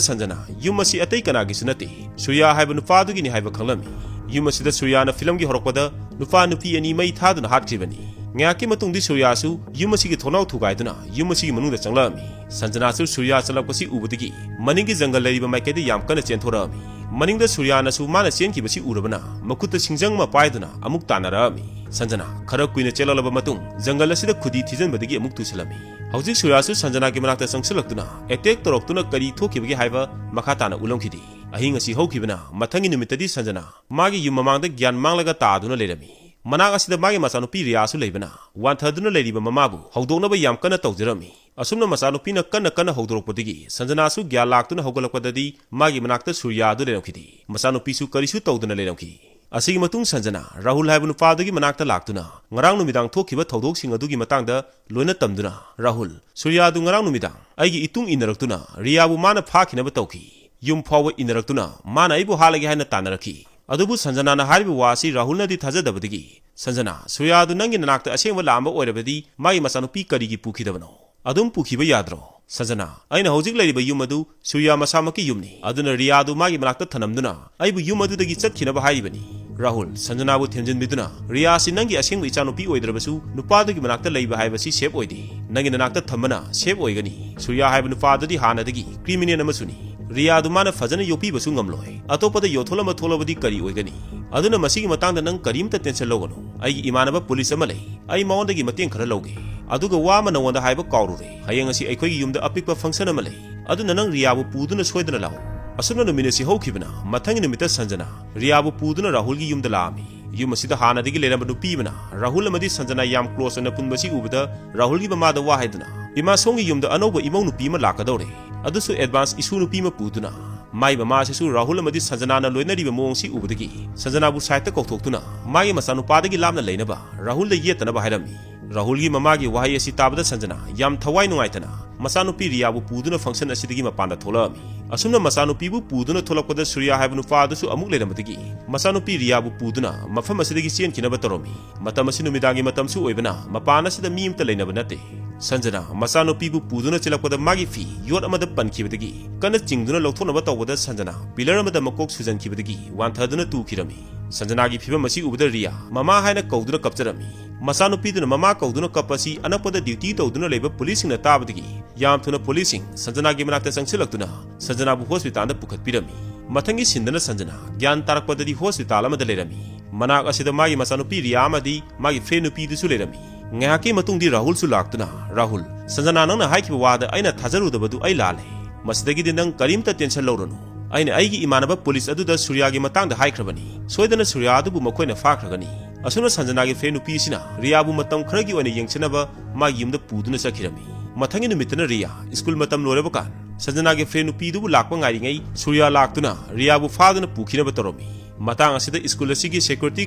ꯁꯟꯖꯅꯥ ꯌꯨꯝ ꯑꯁꯤ ꯑꯇꯩ ꯀꯅꯥꯒꯤꯁꯨ ꯅꯠꯇꯦ, ꯁꯨꯔꯤꯌꯥ ꯍꯥꯏꯕ ꯅꯨꯄꯥꯗꯨꯒꯤꯅꯤ ꯍꯥꯏꯕ ꯈꯪꯂꯝꯃꯤ꯫ ꯌꯨꯝ ꯑꯁꯤꯗ ꯁꯨꯔꯤꯌꯥꯅ ꯐꯤꯂꯝꯒꯤ ꯍꯧꯔꯛꯄꯗ ꯅꯨꯄꯥ ꯅꯨꯄꯤ ꯑꯅꯤ ꯃꯩ ꯊꯥꯗꯨꯅ ꯍꯥꯠꯈꯤꯕꯅꯤ꯫ ꯉꯥꯏꯍꯥꯛꯀꯤ ꯃꯇꯨꯡꯗꯤ ꯁꯨꯔꯤꯌꯥꯁꯨ ꯌꯨꯝ ꯑꯁꯤꯒꯤ ꯊꯣꯡꯅꯥꯎ ꯊꯨꯒꯥꯏꯗꯨꯅ ꯌꯨꯝ ꯑꯁꯤꯒꯤ ꯃꯅꯨꯡꯗ ꯆꯪꯂꯛꯑꯝꯃꯤ꯫ ꯁꯟꯖꯅꯥꯁꯨ ꯁꯨꯔꯤꯌꯥ ꯆꯪꯂꯛꯄꯁꯤ ꯎꯕꯗꯒꯤ ꯃꯅꯤꯡꯒꯤ ꯖꯪꯒꯜ ꯂꯩꯔꯤꯕ ꯃꯥꯏꯀꯩꯗ ꯌꯥꯝ ꯀꯟꯅ ꯆꯦꯟꯊꯣꯔꯛꯑꯝꯃꯤ꯫ ꯃꯅꯤꯡꯗ ꯁꯨꯔꯤꯌꯥꯅꯁꯨ ꯃꯥꯅ ꯆꯦꯟꯈꯤꯕꯁꯤ ꯎꯔꯕꯅ ꯃꯈꯨꯠꯇ ꯁꯤꯡꯖꯪ ꯑꯃ ꯄꯥꯏꯗꯨꯅ ꯑꯃꯨꯛ ꯇꯥꯟꯅꯔꯛꯑꯝꯃꯤ꯫ ꯁꯟꯖꯅꯥ ꯈꯔ ꯀꯨꯏꯅ ꯆꯦꯜꯂꯛꯂꯕ ꯃꯇꯨꯡ ꯖꯪꯒꯜ ꯑꯁꯤꯗ ꯈꯨꯗꯤ ꯊꯤꯖꯤꯟꯕꯗꯒꯤ ꯑꯃꯨꯛ ꯇꯨꯁꯤꯜꯂꯝꯃꯤ꯫ ꯍꯧꯖꯤꯛ ꯁꯨꯔꯤꯌꯥꯁꯨ ꯁꯟꯖꯅꯥꯒꯤ ꯃꯅꯥꯛꯇ ꯆꯪꯁꯤꯜꯂꯛꯇꯨꯅ ꯑꯦꯇꯦꯛ ꯇꯧꯔꯛꯇꯨꯅ ꯀꯔꯤ ꯊꯣꯛꯈꯤꯕꯒꯦ ꯍꯥꯏꯕ ꯃꯈꯥ ꯇꯥꯅ ꯎꯠꯂꯝꯈꯤꯗꯦ꯫ ꯑꯍꯤꯡ ꯑꯁꯤ ꯍꯧꯈꯤꯕꯅ ꯃꯊꯪꯒꯤ ꯅꯨꯃꯤꯠꯇꯗꯤ ꯁꯟꯖꯅꯥ ꯃꯥꯒꯤ ꯌꯨꯝ ꯃꯃꯥꯡꯗ ꯒ꯭ꯌꯥꯟ ꯃꯥꯡꯂꯒ ꯇꯥꯗꯨꯅ ꯂꯩꯔꯝꯃꯤ꯫ ꯃꯅꯥꯛ ꯑꯁꯤꯗ ꯃꯥꯒꯤ ꯃꯆꯥꯅꯨꯄꯤ ꯔꯤꯌꯥꯁꯨ ꯂꯩꯕꯅ ꯋꯥꯟꯊꯗꯨꯅ ꯂꯩꯔꯤꯕ ꯃꯃꯥꯕꯨ ꯍꯧꯗꯣꯛꯅꯕ ꯌꯥꯝ ꯀꯟꯅ ꯇꯧꯖꯔꯝꯃꯤ꯫ ꯑꯁꯨꯝꯅ ꯃꯆꯥꯅꯨꯄꯤꯅ ꯀꯟꯅ ꯀꯟꯅ ꯍꯧꯗꯣꯔꯛꯄꯗꯒꯤ ꯁꯟꯖꯅꯥꯁꯨ ꯒ꯭ꯌꯥꯟ ꯂꯥꯛꯇꯨꯅ ꯍꯧꯒꯠꯂꯛꯄꯗꯗꯤ ꯃꯥꯒꯤ ꯃꯅꯥꯛꯇ ꯁꯨꯔꯤꯌꯥ ꯑꯗꯨ ꯂꯩꯔꯝꯈꯤꯗꯦ꯫ ꯃꯆꯥꯅꯨꯄꯤꯁꯨ ꯀꯔꯤꯁꯨ ꯇꯧꯗꯅ ꯂꯩꯔꯝꯈꯤ꯫ ꯑꯁꯤꯒꯤ ꯃꯇꯨꯡ ꯁꯟꯖꯅꯥ ꯔꯥꯍꯨꯜ ꯍꯥꯏꯕ ꯅꯨꯄꯥꯗꯨꯒꯤ ꯃꯅꯥꯛꯇ ꯂꯥꯛꯇꯨꯅ ꯉꯔꯥꯡ ꯅꯨꯃꯤꯗꯥꯡ ꯊꯣꯛꯈꯤꯕ ꯊꯧꯗꯣꯛꯁꯤꯡ ꯑꯗꯨꯒꯤ ꯃꯇꯥꯡꯗ ꯂꯣꯏꯅ ꯇꯝꯗꯨꯅ, "ꯔꯥꯍꯨꯜ, ꯁꯨꯔꯤꯌꯥ ꯑꯗꯨ ꯉꯔꯥꯡ ꯅꯨꯃꯤꯗꯥꯡ ꯑꯩꯒꯤ ꯏꯇꯨꯡ ꯏꯟꯅꯔꯛꯇꯨꯅ ꯔꯤꯌꯥꯕꯨ ꯃꯥꯅ ꯐꯥꯈꯤꯅꯕ ꯇꯧꯈꯤ꯫ ꯌꯨꯝ ꯐꯥꯎꯕ ꯏꯟꯅꯔꯛꯇꯨꯅ ꯃꯥꯅ ꯑꯩꯕꯨ ꯍꯥꯠꯂꯒꯦ ꯍꯥꯏꯅ ꯇꯥꯟꯅꯔꯛꯈꯤ"꯫ ꯑꯗꯨꯕꯨ ꯁꯟꯖꯅꯥꯅ ꯍꯥꯏꯔꯤꯕ ꯋꯥ ꯑꯁꯤ ꯔꯥꯍꯨꯜꯅꯗꯤ ꯊꯥꯖꯗꯕꯗꯒꯤ, "ꯁꯟꯖꯅꯥ, ꯁꯨꯔꯤꯌꯥ ꯑꯗꯨ ꯅꯪꯒꯤ ꯅꯅꯥꯛꯇ ꯑꯁꯦꯡꯕ ꯂꯥꯛꯑꯝꯕ ꯑꯣꯏꯔꯕꯗꯤ ꯃꯥꯒꯤ ꯃꯆꯥꯅꯨꯄꯤ ꯀꯔꯤꯒꯤ ꯄꯨꯈꯤꯗꯕꯅꯣ? ꯑꯗꯨꯝ ꯄꯨꯈꯤꯕ ꯌꯥꯗ꯭ꯔꯣ? ꯁꯟꯖꯅꯥ, ꯑꯩꯅ ꯍꯧꯖꯤꯛ ꯂꯩꯔꯤꯕ ꯌꯨꯝ ꯑꯗꯨ ꯁꯨꯔꯤꯌꯥ ꯃꯁꯥꯃꯛꯀꯤ ꯌꯨꯝꯅꯤ꯫ ꯑꯗꯨꯅ ꯔꯤꯌꯥ ꯑꯗꯨ ꯃꯥꯒꯤ ꯃꯅꯥꯛꯇ ꯊꯅꯝꯗꯨꯅ ꯑꯩꯕꯨ ꯌꯨꯝ ꯑꯗꯨꯗꯒꯤ ꯆꯠꯈꯤꯅꯕ ꯍꯥꯏꯔꯤꯕꯅꯤ"꯫ ꯔꯥꯍꯨꯜ, ꯁꯟꯖꯅꯥꯕꯨ ꯊꯦꯝꯖꯤꯟꯕꯤꯗꯨꯅ, "ꯔꯤꯌꯥ ꯑꯁꯤ ꯅꯪꯒꯤ ꯑꯁꯦꯡꯕ ꯏꯆꯥꯅꯨꯄꯤ ꯑꯣꯏꯗ꯭ꯔꯕꯁꯨ ꯅꯨꯄꯥꯗꯨꯒꯤ ꯃꯅꯥꯛꯇ ꯂꯩꯕ ꯍꯥꯏꯕꯁꯤ ꯁꯦꯐ ꯑꯣꯏꯗꯦ꯫ ꯅꯪꯒꯤ ꯅꯅꯥꯛꯇ ꯊꯝꯕꯅ ꯁꯦꯐ ꯑꯣꯏꯒꯅꯤ꯫ ꯁꯨꯔꯤꯌꯥ ꯍꯥꯏꯕ ꯅꯨꯄꯥ ꯑꯗꯨꯗꯤ ꯍꯥꯟꯅꯗꯒꯤ ꯀ꯭ꯔꯤꯃꯤꯅꯦꯜ ꯑꯃꯁꯨꯅꯤ꯫ ꯔꯤꯌꯥ ꯑꯗꯨ ꯃꯥꯅ ꯐꯖꯅ ꯌꯣꯛꯄꯤꯕꯁꯨ ꯉꯝꯂꯣꯏ꯫ ꯑꯇꯣꯞꯄꯗ ꯌꯣꯟꯊꯣꯛꯂꯝꯕ ꯊꯣꯛꯂꯕꯗꯤ ꯀꯔꯤ ꯑꯣꯏꯒꯅꯤ? ꯑꯗꯨꯅ ꯃꯁꯤꯒꯤ ꯃꯇꯥꯡꯗ ꯅꯪ ꯀꯔꯤꯝꯇ ꯇꯦꯟꯁꯟ ꯂꯧꯒꯅꯨ꯫ ꯑꯩꯒꯤ ꯏꯃꯥꯟꯅꯕ ꯄꯨꯂꯤꯁ ꯑꯃ ꯂꯩ꯫ ꯑꯩ ꯃꯉꯣꯟꯗꯒꯤ ꯃꯇꯦꯡ ꯈꯔ ꯂꯧꯒꯦ꯫ ꯑꯗꯨꯒ ꯋꯥ ꯑꯃ ꯅꯉꯣꯟꯗ ꯍꯥꯏꯕ ꯀꯥꯎꯔꯨꯔꯦ꯫ ꯍꯌꯦꯡ ꯑꯁꯤ ꯑꯩꯈꯣꯏꯒꯤ ꯌꯨꯝꯗ ꯑꯄꯤꯛꯄ ꯐꯪꯁꯟ ꯑꯃ ꯂꯩ꯫ ꯑꯗꯨꯅ ꯅꯪ ꯔꯤꯌꯥꯕꯨ ꯄꯨꯗꯨꯅ ꯁꯣꯏꯗꯅ ꯂꯥꯛꯎ"꯫ ꯑꯁꯨꯝꯅ ꯅꯨꯃꯤꯠ ꯑꯁꯤ ꯍꯧꯈꯤꯕꯅ ꯃꯊꯪꯒꯤ ꯅꯨꯃꯤꯠꯇ ꯁꯟꯖꯅꯥ ꯔꯤꯌꯥꯕꯨ ꯄꯨꯗꯨꯅ ꯔꯥꯍꯨꯜꯒꯤ ꯌꯨꯝꯗ ꯂꯥꯛꯑꯝꯃꯤ꯫ ꯌꯨꯝ ꯑꯁꯤꯗ ꯍꯥꯟꯅꯗꯒꯤ ꯂꯩꯔꯝꯕ ꯅꯨꯄꯤ ꯑꯃꯅ ꯔꯥꯍꯨꯜ ꯑꯃꯗꯤ ꯁꯟꯖꯅꯥ ꯌꯥꯝ ꯀ꯭ꯂꯣꯁ ꯑꯣꯏꯅ ꯄꯨꯟꯕꯁꯤ ꯎꯕꯗ ꯔꯥꯍꯨꯜꯒꯤ ꯃꯃꯥꯗ ꯋꯥ ꯍꯥꯏꯗꯨꯅ, "ꯏꯃꯥ, ꯁꯣꯝꯒꯤ ꯌꯨꯝꯗ ꯑꯅꯧꯕ ꯏꯃꯧ ꯅꯨꯄꯤ ꯑꯃ ꯂꯥꯛꯀꯗꯧꯔꯦ, ꯑꯗꯨꯁꯨ ꯑꯦꯗꯚꯥꯟꯁ ꯏꯁꯨ ꯅꯨꯄꯤ ꯑꯃ ꯄꯨꯗꯨꯅ"꯫ ꯃꯥꯏ ꯃꯃꯥ ꯑꯁꯤꯁꯨ ꯔꯥꯍꯨꯜ ꯑꯃꯗꯤ ꯁꯟꯖꯅꯥꯅ ꯂꯣꯏꯅꯔꯤꯕ ꯃꯑꯣꯡꯁꯤ ꯎꯕꯗꯒꯤ ꯁꯟꯖꯅꯥꯕꯨ ꯁꯥꯏꯠꯇ ꯀꯧꯊꯣꯛꯇꯨꯅ ꯃꯥꯒꯤ ꯃꯆꯥꯅꯨꯄꯥꯗꯒꯤ ꯂꯥꯞꯅ ꯂꯩꯅꯕ ꯔꯥꯍꯨꯜꯗ ꯌꯦꯠꯇꯅꯕ ꯍꯥꯏꯔꯝꯃꯤ꯫ ꯔꯥꯍꯨꯜꯒꯤ ꯃꯃꯥꯒꯤ ꯋꯥꯍꯩ ꯑꯁꯤ ꯇꯥꯕꯗ ꯁꯟꯖꯅꯥ ꯌꯥꯝ ꯊꯋꯥꯏ ꯅꯨꯡꯉꯥꯏꯇꯅ ꯃꯆꯥꯅꯨꯄꯤ ꯔꯤꯌꯥꯕꯨ ꯄꯨꯗꯨꯅ ꯐꯪꯁꯟ ꯑꯁꯤꯗꯒꯤ ꯃꯄꯥꯟꯗ ꯊꯣꯛꯂꯛꯑꯝꯃꯤ꯫ ꯑꯁꯨꯝꯅ ꯃꯆꯥꯅꯨꯄꯤꯕꯨ ꯄꯨꯗꯨꯅ ꯊꯣꯛꯂꯛꯄꯗ ꯁꯨꯔꯤꯌꯥ ꯍꯥꯏꯕ ꯅꯨꯄꯥ ꯑꯗꯨꯁꯨ ꯑꯃꯨꯛ ꯂꯩꯔꯝꯕꯗꯒꯤ ꯃꯆꯥꯅꯨꯄꯤ ꯔꯤꯌꯥꯕꯨ ꯄꯨꯗꯨꯅ ꯃꯐꯝ ꯑꯁꯤꯗꯒꯤ ꯆꯦꯟꯈꯤꯅꯕ ꯇꯧꯔꯝꯃꯤ꯫ ꯃꯇꯝ ꯑꯁꯤ ꯅꯨꯃꯤꯗꯥꯡꯒꯤ ꯃꯇꯝꯁꯨ ꯑꯣꯏꯕꯅ ꯃꯄꯥꯟ ꯑꯁꯤꯗ ꯃꯤ ꯑꯃꯠꯇ ꯂꯩꯅꯕ ꯅꯠꯇꯦ꯫ ꯁꯟꯖꯅꯥ ꯃꯆꯥꯅꯨꯄꯤꯕꯨ ꯄꯨꯗꯨꯅ ꯆꯦꯜꯂꯛꯄꯗ ꯃꯥꯒꯤ ꯐꯤ ꯌꯣꯠ ꯑꯃꯗ ꯄꯟꯈꯤꯕꯗꯒꯤ ꯀꯟꯅ ꯆꯤꯡꯗꯨꯅ ꯂꯧꯊꯣꯛꯅꯕ ꯇꯧꯕꯗ ꯁꯟꯖꯅꯥ ꯄꯤꯂꯔ ꯑꯃꯗ ꯃꯀꯣꯛ ꯁꯨꯖꯟꯈꯤꯕꯗꯒꯤ ꯋꯥꯟꯊꯗꯨꯅ ꯇꯨꯈꯤꯔꯝꯃꯤ꯫ ꯁꯟꯖꯅꯥꯒꯤ ꯐꯤꯕꯝ ꯑꯁꯤ ꯎꯕꯗ ꯔꯤꯌꯥ ꯃꯃꯥ ꯍꯥꯏꯅ ꯀꯧꯗꯨꯅ ꯀꯞꯆꯔꯝꯃꯤ꯫ ꯃꯆꯥꯅꯨꯄꯤꯗꯨꯅ ꯃꯃꯥ ꯀꯧꯗꯨꯅ ꯀꯞꯄ ꯑꯁꯤ ꯑꯅꯛꯄꯗ ꯗ꯭ꯌꯨꯇꯤ ꯇꯧꯗꯨꯅ ꯂꯩꯕ ꯄꯨꯂꯤꯁꯁꯤꯡꯅ ꯇꯥꯕꯗꯒꯤ ꯌꯥꯝ ꯊꯨꯅ ꯄꯨꯂꯤꯁꯁꯤꯡ ꯁꯟꯖꯅꯥꯒꯤ ꯃꯅꯥꯛꯇ ꯆꯪꯁꯤꯜꯂꯛꯇꯨꯅ ꯁꯟꯖꯅꯥꯕꯨ ꯍꯣꯁꯄꯤꯇꯥꯜꯗ ꯄꯨꯈꯠꯄꯤꯔꯝꯃꯤ꯫ ꯃꯊꯪꯒꯤ ꯁꯤꯟꯗꯅ ꯁꯟꯖꯅꯥ ꯒ꯭ꯌꯥꯟ ꯇꯥꯔꯛꯄꯗꯗꯤ ꯍꯣꯁꯄꯤꯇꯥꯜ ꯑꯃꯗ ꯂꯩꯔꯝꯃꯤ꯫ ꯃꯅꯥꯛ ꯑꯁꯤꯗ ꯃꯥꯒꯤ ꯃꯆꯥꯅꯨꯄꯤ ꯔꯤꯌꯥ ꯑꯃꯗꯤ ꯃꯥꯒꯤ ꯐ꯭ꯔꯦꯟ ꯅꯨꯄꯤꯗꯨꯁꯨ ꯂꯩꯔꯝꯃꯤ꯫ ꯉꯥꯏꯍꯥꯛꯀꯤ ꯃꯇꯨꯡꯗꯤ ꯔꯥꯍꯨꯜꯁꯨ ꯂꯥꯛꯇꯨꯅ, "ꯔꯥꯍꯨꯜ, ꯁꯟꯖꯅꯥ ꯅꯪꯅ ꯍꯥꯏꯈꯤꯕ ꯋꯥꯗ ꯑꯩꯅ ꯊꯥꯖꯔꯨꯗꯕꯗꯨ ꯑꯩ ꯂꯥꯜꯂꯦ꯫ ꯃꯁꯤꯗꯒꯤꯗꯤ ꯅꯪ ꯀꯔꯤꯝꯇ ꯇꯦꯟꯁꯟ ꯂꯧꯔꯨꯅꯨ꯫ ꯑꯩꯅ ꯑꯩꯒꯤ ꯏꯃꯥꯟꯅꯕ ꯄꯨꯂꯤꯁ ꯑꯗꯨꯗ ꯁꯨꯔꯤꯌꯥꯒꯤ ꯃꯇꯥꯡꯗ ꯍꯥꯏꯈ꯭ꯔꯕꯅꯤ꯫ ꯁꯣꯏꯗꯅ ꯁꯨꯔꯤꯌꯥ ꯑꯗꯨꯕꯨ ꯃꯈꯣꯏꯅ ꯐꯥꯈ꯭ꯔꯒꯅꯤ꯫" ꯑꯁꯨꯝꯅ ꯁꯟꯖꯅꯥꯒꯤ ꯐ꯭ꯔꯦꯟ ꯅꯨꯄꯤꯁꯤꯅ ꯔꯤꯌꯥꯕꯨ ꯃꯇꯝ ꯈꯔꯒꯤ ꯑꯣꯏꯅ ꯌꯦꯡꯁꯤꯟꯅꯕ ꯃꯥꯒꯤ ꯌꯨꯝꯗ ꯄꯨꯗꯨꯅ ꯆꯠꯈꯤꯔꯝꯃꯤ꯫ ꯃꯊꯪꯒꯤ ꯅꯨꯃꯤꯠꯇꯅ ꯔꯤꯌꯥ ꯁ꯭ꯀꯨꯜ ꯃꯇꯝ ꯂꯣꯏꯔꯕ ꯀꯥꯟ ꯁꯟꯖꯅꯥꯒꯤ ꯐ꯭ꯔꯦꯟ ꯅꯨꯄꯤꯗꯨꯕꯨ ꯂꯥꯛꯄ ꯉꯥꯏꯔꯤꯉꯩ ꯁꯨꯔꯤꯌꯥ ꯂꯥꯛꯇꯨꯅ ꯔꯤꯌꯥꯕꯨ ꯐꯥꯗꯨꯅ ꯄꯨꯈꯤꯅꯕ ꯇꯧꯔꯝꯃꯤ꯫ ꯃꯇꯥꯡ ꯑꯁꯤꯗ ꯁ꯭ꯀꯨꯜ ꯑꯁꯤꯒꯤ ꯁꯦꯀ꯭ꯌꯨꯔꯤꯇꯤ